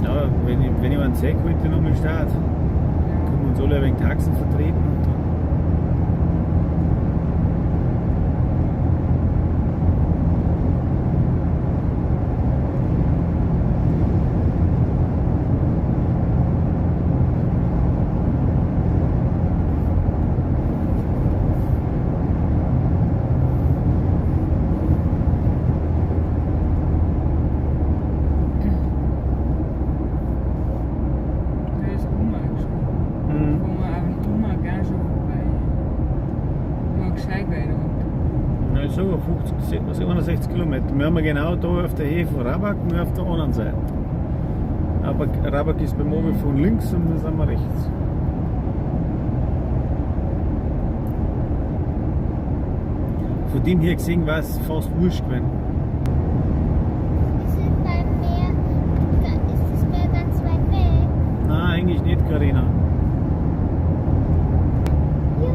Ja, wenn ich einen sehe, heute ich nochmal Start. Können wir uns alle ein wenig Taxen vertreten und dann. 58 Kilometer. Wir haben genau da auf der Höhe von Rabac, nur auf der anderen Seite. Aber Rabac ist beim Oben von links und wir sind wir rechts. Von dem her gesehen war es fast wurscht gewesen. Wir sind beim Meer. Da ist das Meer ganz weit weg. Nein, eigentlich nicht, Carina. Ja.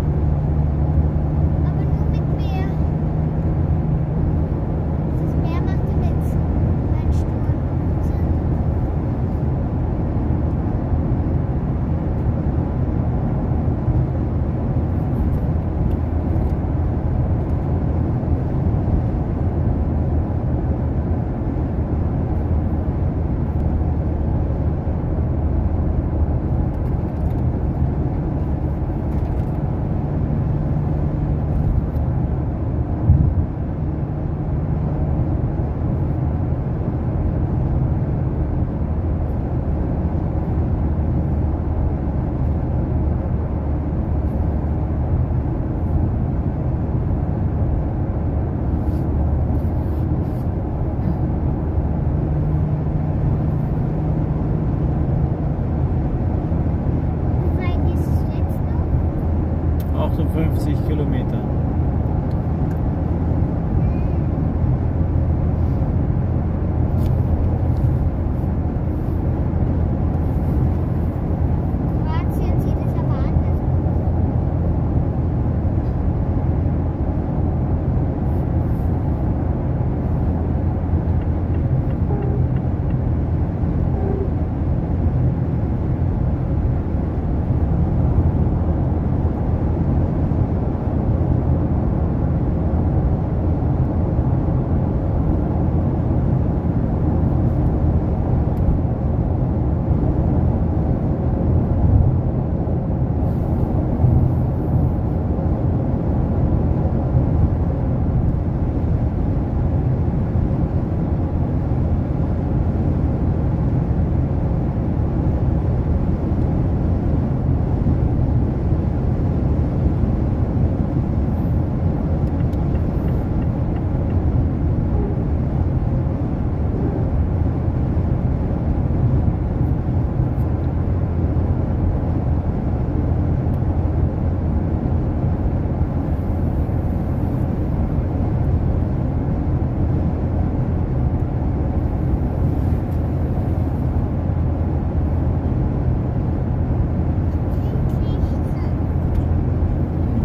Aber nur mit Meer. Das Meer macht den Witz. Ein Sturm. Wie weit ist es jetzt noch? 58 Kilometer. Kroatien sieht es aber anders aus.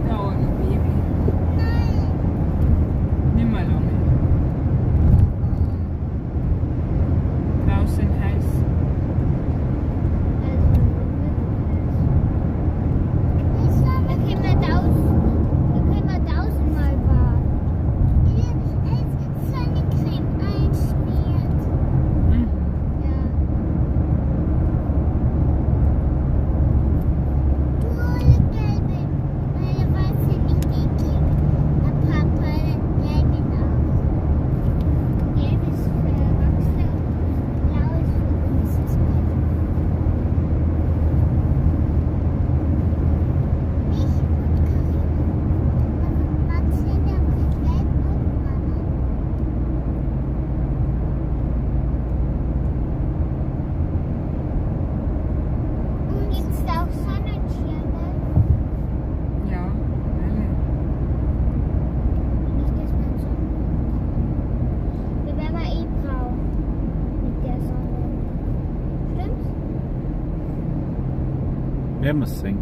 Dauert noch ewig. Nimmer lange. Draußen heiß. Also, da können wir da können wir tausendmal fahren. Sonnencreme einschmiert. Mhm. Ja. Du gelbe, meine weiße nicht eklig. Der Papa gelbe auch. Gelb ist für Erwachsene und blau ist für großes Kind. Mich und Carina. Aber Martina bringt gelb und Mama. Und gibt es da auch Sonnenschirme? Ja, alle. Wenn ich das mal so. Wir werden wir eh braun mit der Sonne. Stimmt's? Werden wir es sehen.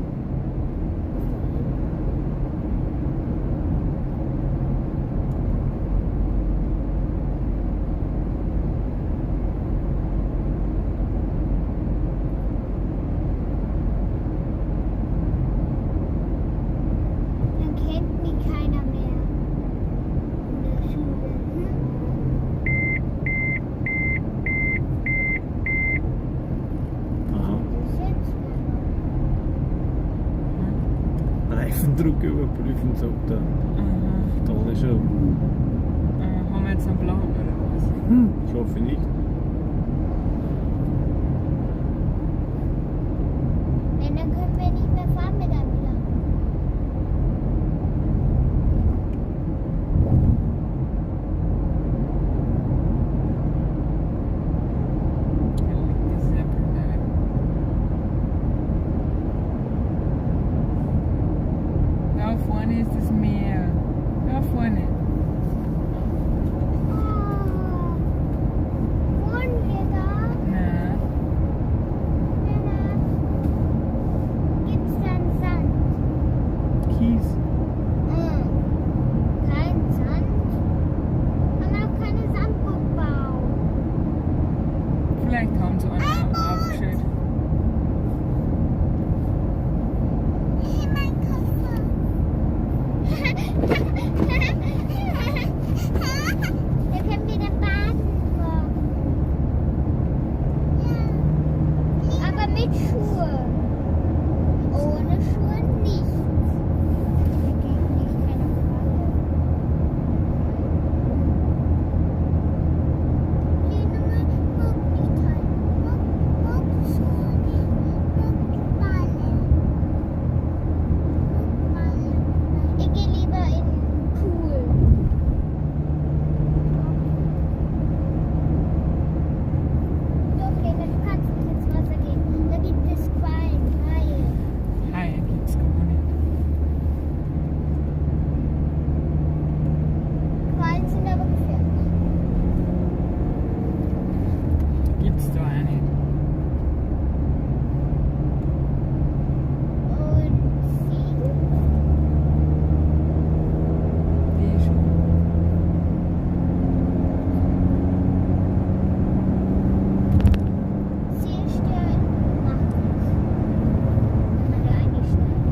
Dann kennt mich keiner mehr. In der Schule. Hm? Aha. Das ist jetzt Mama. Reifendruck überprüfen, sagt er. Aha. Da ist schon. Haben wir jetzt einen blauen oder was? Ich hoffe nicht. Wenn, dann können wir nicht mehr fahren mit einem Plan. Vielleicht haben sie einen aufgestellt. Hey, mein Koffer. Da können wir dann baden morgen. Ja. Aber mit Schuhe. Ohne Schuhe nicht. Wir nicht keine Falle. Lena mag nicht halt. Mag Schuhe nicht. Mag Balle. Mag Balle. Ich gehe lieber in den Pool. Doch, Lena, du kannst nicht ins Wasser gehen. Da gibt es Quallen, Haie. Haie gibt's gar nicht. Quallen sind aber gefährlich. Gibt's da auch nicht. Und Ziegen? Die schon. Seestern macht nichts. Wenn man da einsteigt.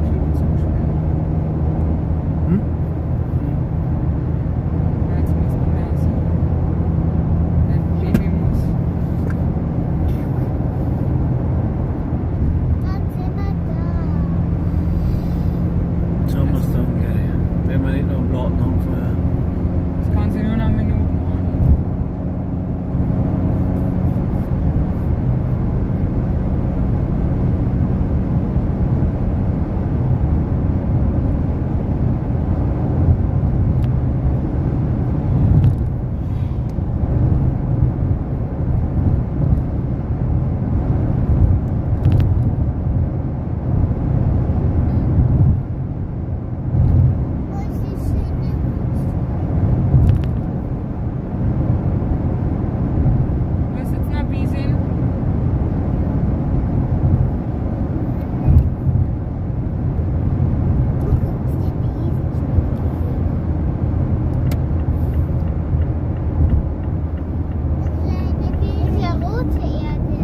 Schon zugesperrt. Hm? Ja, jetzt müssen wir mehr suchen. Dein Baby muss. Dann sind wir da. Schauen wir es dann gleich. Wenn wir nicht noch einen Platten haben vorher. Das kann sich nur noch Minuten handeln. Wo ist die schöne Willst du jetzt noch ein bisschen? Du guckst den Besen. Eine kleine Besen. Ja, rote Erde.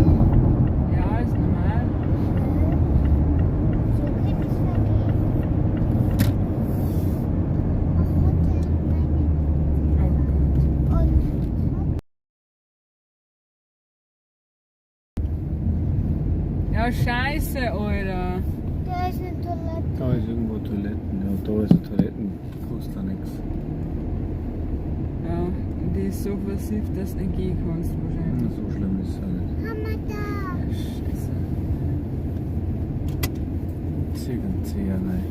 Ja, ist normal. So kann ich vergehen. Ach, rote, meine. Oh Gott. Und Ja, scheiße, Alter. da ist eine Toilette. Da ist irgendwo Toiletten. Ja, da ist eine Toiletten. Kostet auch nichts. Ja, die ist so versifft, dass du nicht gehen kannst wahrscheinlich. So schlimm ist es auch nicht. Hammer da. Scheiße. Ziegenzeher, nein.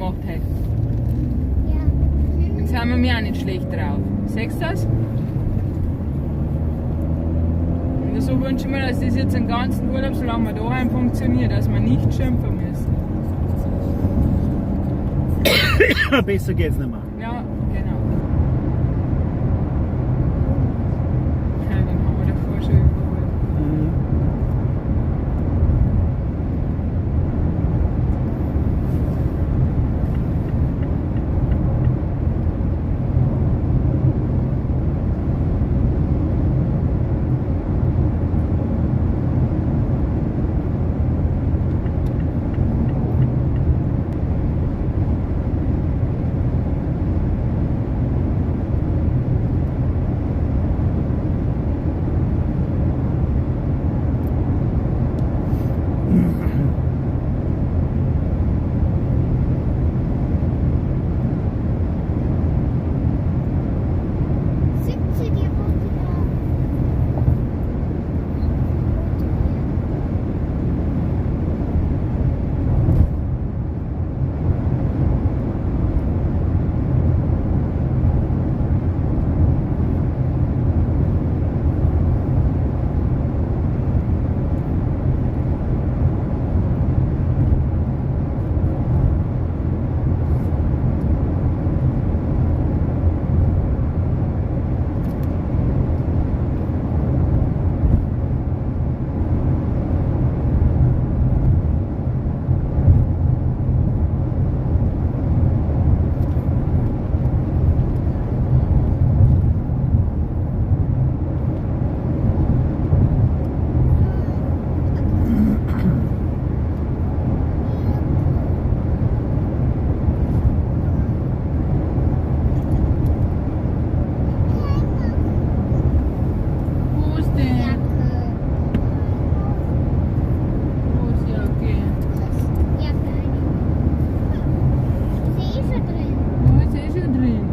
Gemacht heute. Ja. Jetzt haben wir mir auch nicht schlecht drauf. Siehst du das? Und so wünsche ich mir, dass das jetzt den ganzen Urlaub, solange wir daheim funktioniert, dass wir nicht schimpfen müssen. Besser geht's nicht mehr. Ja, genau. Ja, den haben wir davor schon überholt. Mhm. Sitze die rote da. Wo ist denn? Jacke. Wo ist die Jacke? Jacke eine. Ist eh schon drin. Wo ist eh schon drin?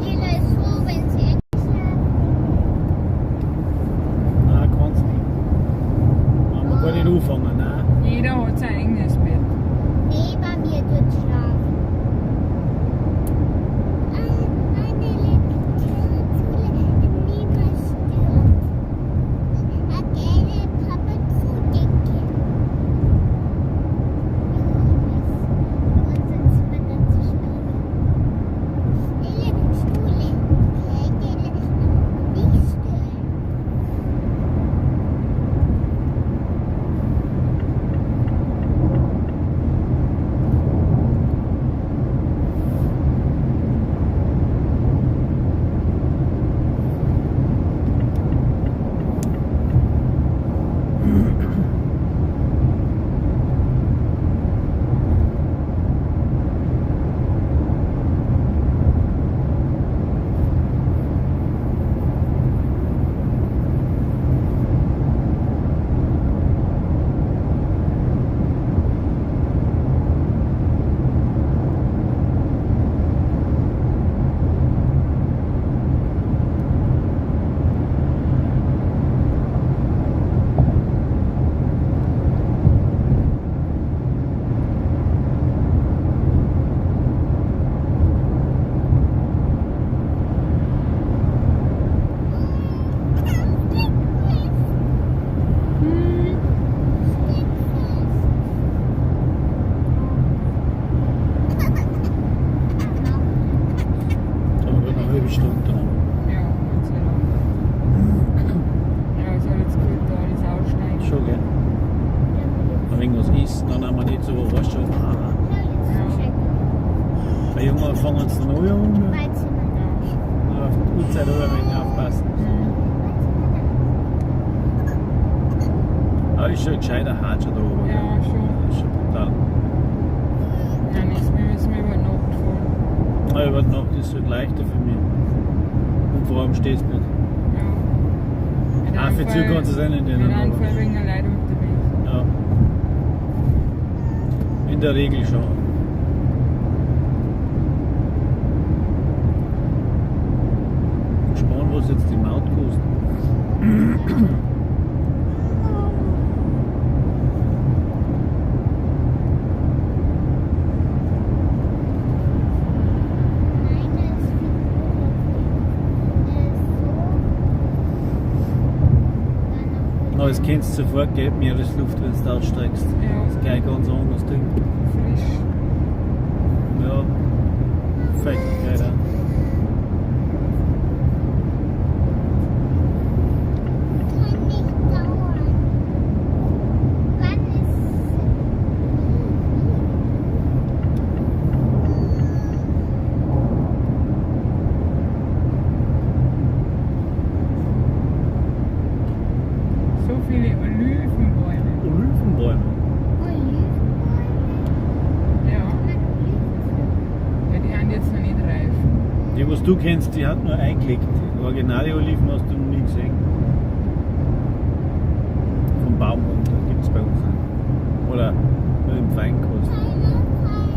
Lila ist froh, wenn sie endlich schlafen. Nein, kannst nicht. Kann man gar nicht anfangen, nein. Jeder hat sein eigenes Bett. Neben mir dort schlafen. Eine liegt Tür zu, niemand stört. Eine gelbe Papa Zudecke. Ja, unser Zimmer dann zu spielen. Stille Stuhle, okay, nicht stören. Aber wird noch eine halbe Stunde dran. Ja, Gott sei Dank. Ja, es hat jetzt gut da alles aussteigen. Schon, gell? Wenn irgendwas ist, dann haben wir nicht so, weißt du, ah, bei Jungen fangen sie dann an, ja. Ja. Auf die Uhrzeit oder ein wenig aufpassen. Aber ist schon ein gescheiter Hatscher da oben. Ja, gell? schon. Das ist schon brutal. Ja, nächstes Mal müssen wir über die Nacht fahren. Aber über die Nacht ist es halt leichter für mich. Und vor allem stehst du nicht. Ja. In Ah, einem für Fall- Zug kannst du es eh nicht In ändern, einem aber- Fall wegen der Leute unterwegs. Ja. In der Regel schon. Gespannt, was jetzt die Maut kostet. Na, das kennst du sofort, gell? Meeresluft, wenn du aussteigst. Ja. Das ist gleich ganz anderes Ding. Frisch. Ja. Fett, geil, ja. Kann nicht dauern. Wann ist So viele Olivenbäume. Olivenbäume. Olivenbäume? Ja. Kann man Oliven pflücken? Ja, die haben jetzt noch nicht reif. Die, was du kennst, die hat nur eingelegt. Die originale Oliven hast du noch nie gesehen. Vom Baum runter gibt es bei uns nicht. Oder nur im Feinkost. Keine falsch.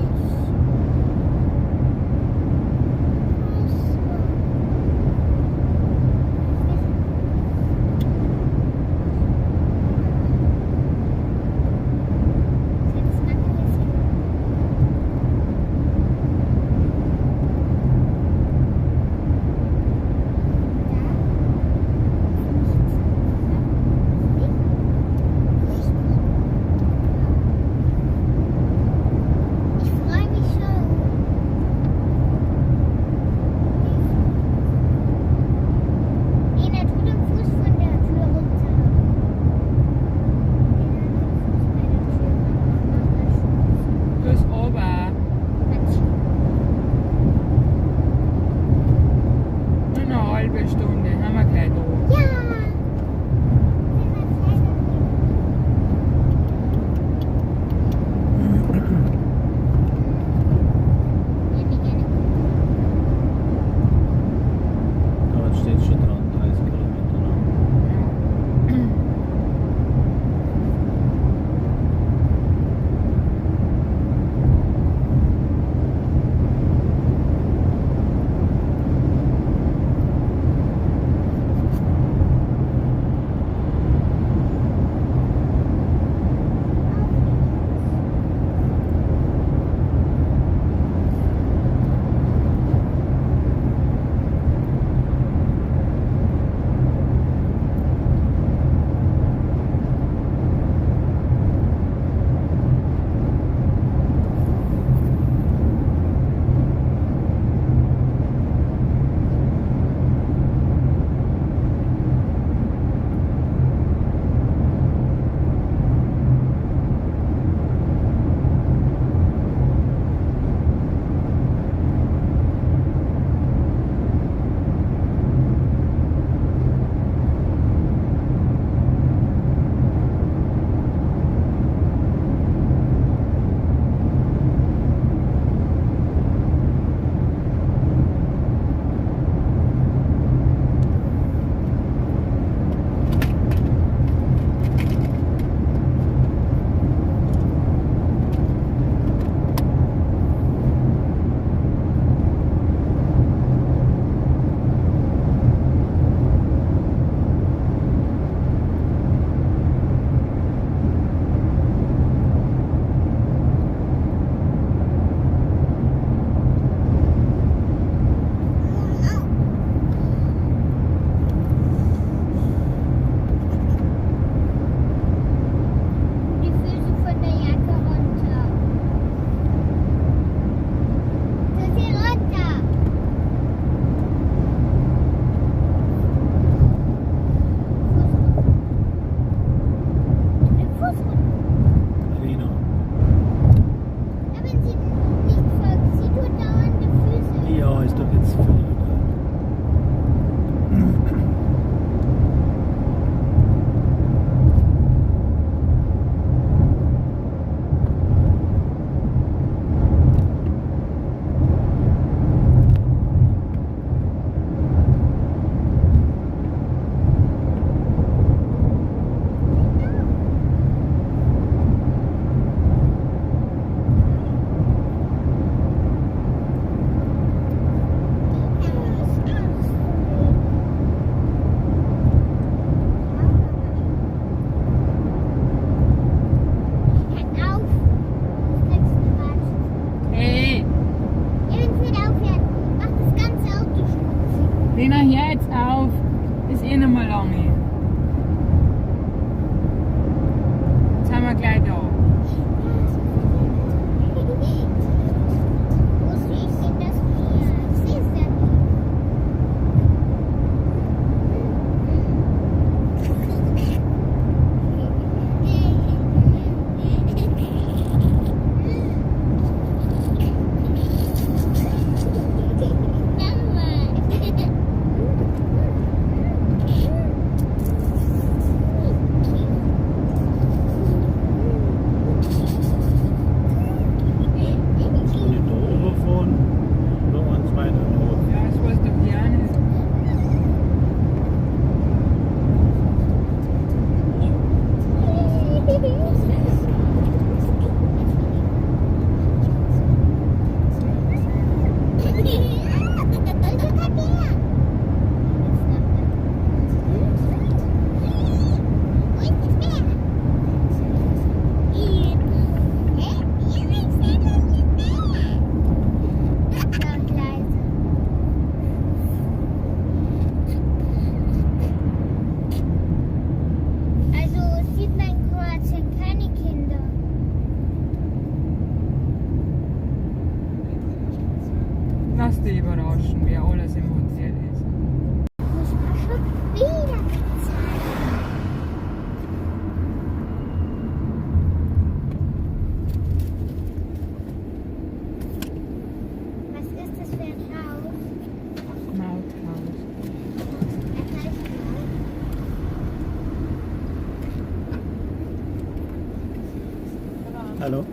Lass dich überraschen, wer alles im Hotel ist. Muss man schon wieder bezahlen. Was ist das für ein Haus? Mauthaus. Es heißt Maut. Hallo?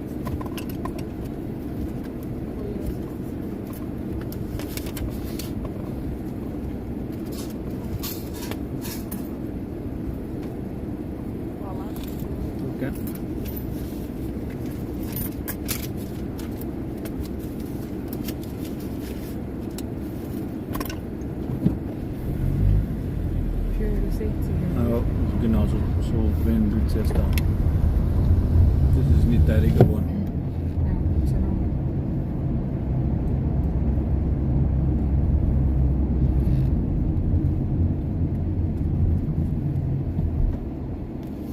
Okay. €4,60. Ja, genauso so wenn du zuerst da. Das ist nicht teurer geworden. Ja, Gott sei Dank.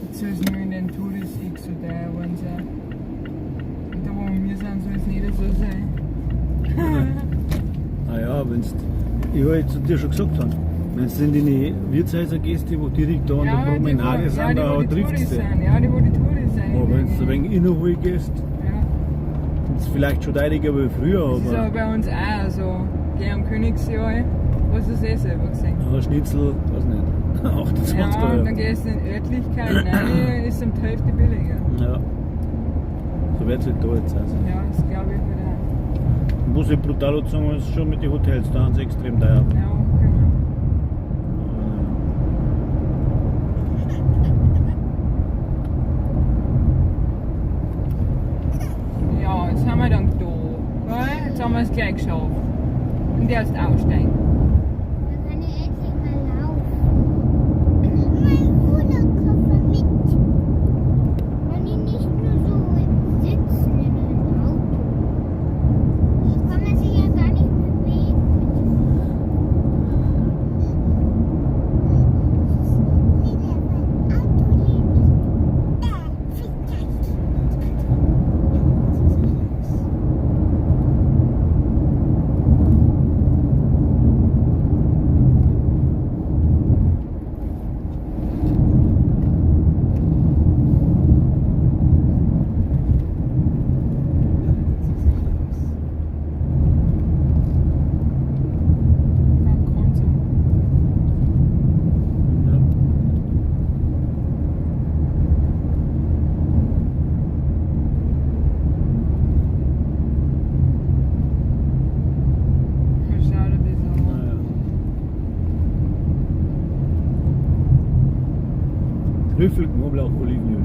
Jetzt soll es nur in den Touris nicht so teuer geworden sein. Und da wo wir sind, soll es nicht so sein. Naja, wenn's, ich habe jetzt zu dir schon gesagt, wenn du in die Wirtshäuser gehst, die wo direkt da an der Promenade die, sind, ja, die, da wo die trifft Touris es dich. sind. Ja, die wo die Touris sind. Aber wenn du ein wenig innerhalb gehst, Ja. ist es vielleicht schon teurer wie früher, Das ist aber aber bei uns auch so. Geh am Königsjahr, hast du es eh selber gesehen. ja, Schnitzel, weiß nicht, 28 Ja, und Euro. dann gehst du in Örtlichkeit rein, ist um die Hälfte billiger. Ja. So wird es halt da jetzt auch sein. Ja, das glaube ich halt auch. Und was ich brutal sagen muss, ist schon mit den Hotels, da sind sie extrem teuer. Ja, genau. Ja, jetzt haben wir dann da. Gell? Jetzt haben wir es gleich geschafft. Und erst aussteigen. Dann kann ich endlich mal laufen. Mein Urlaubkoffer mit. Kann ich nicht nur so sitzen in einem Auto. Kann man sich ja gar nicht bewegen. Dann Konsum. Ja. Schau dir das an. Naja. Trüffel, Knoblauch, Olivenöl.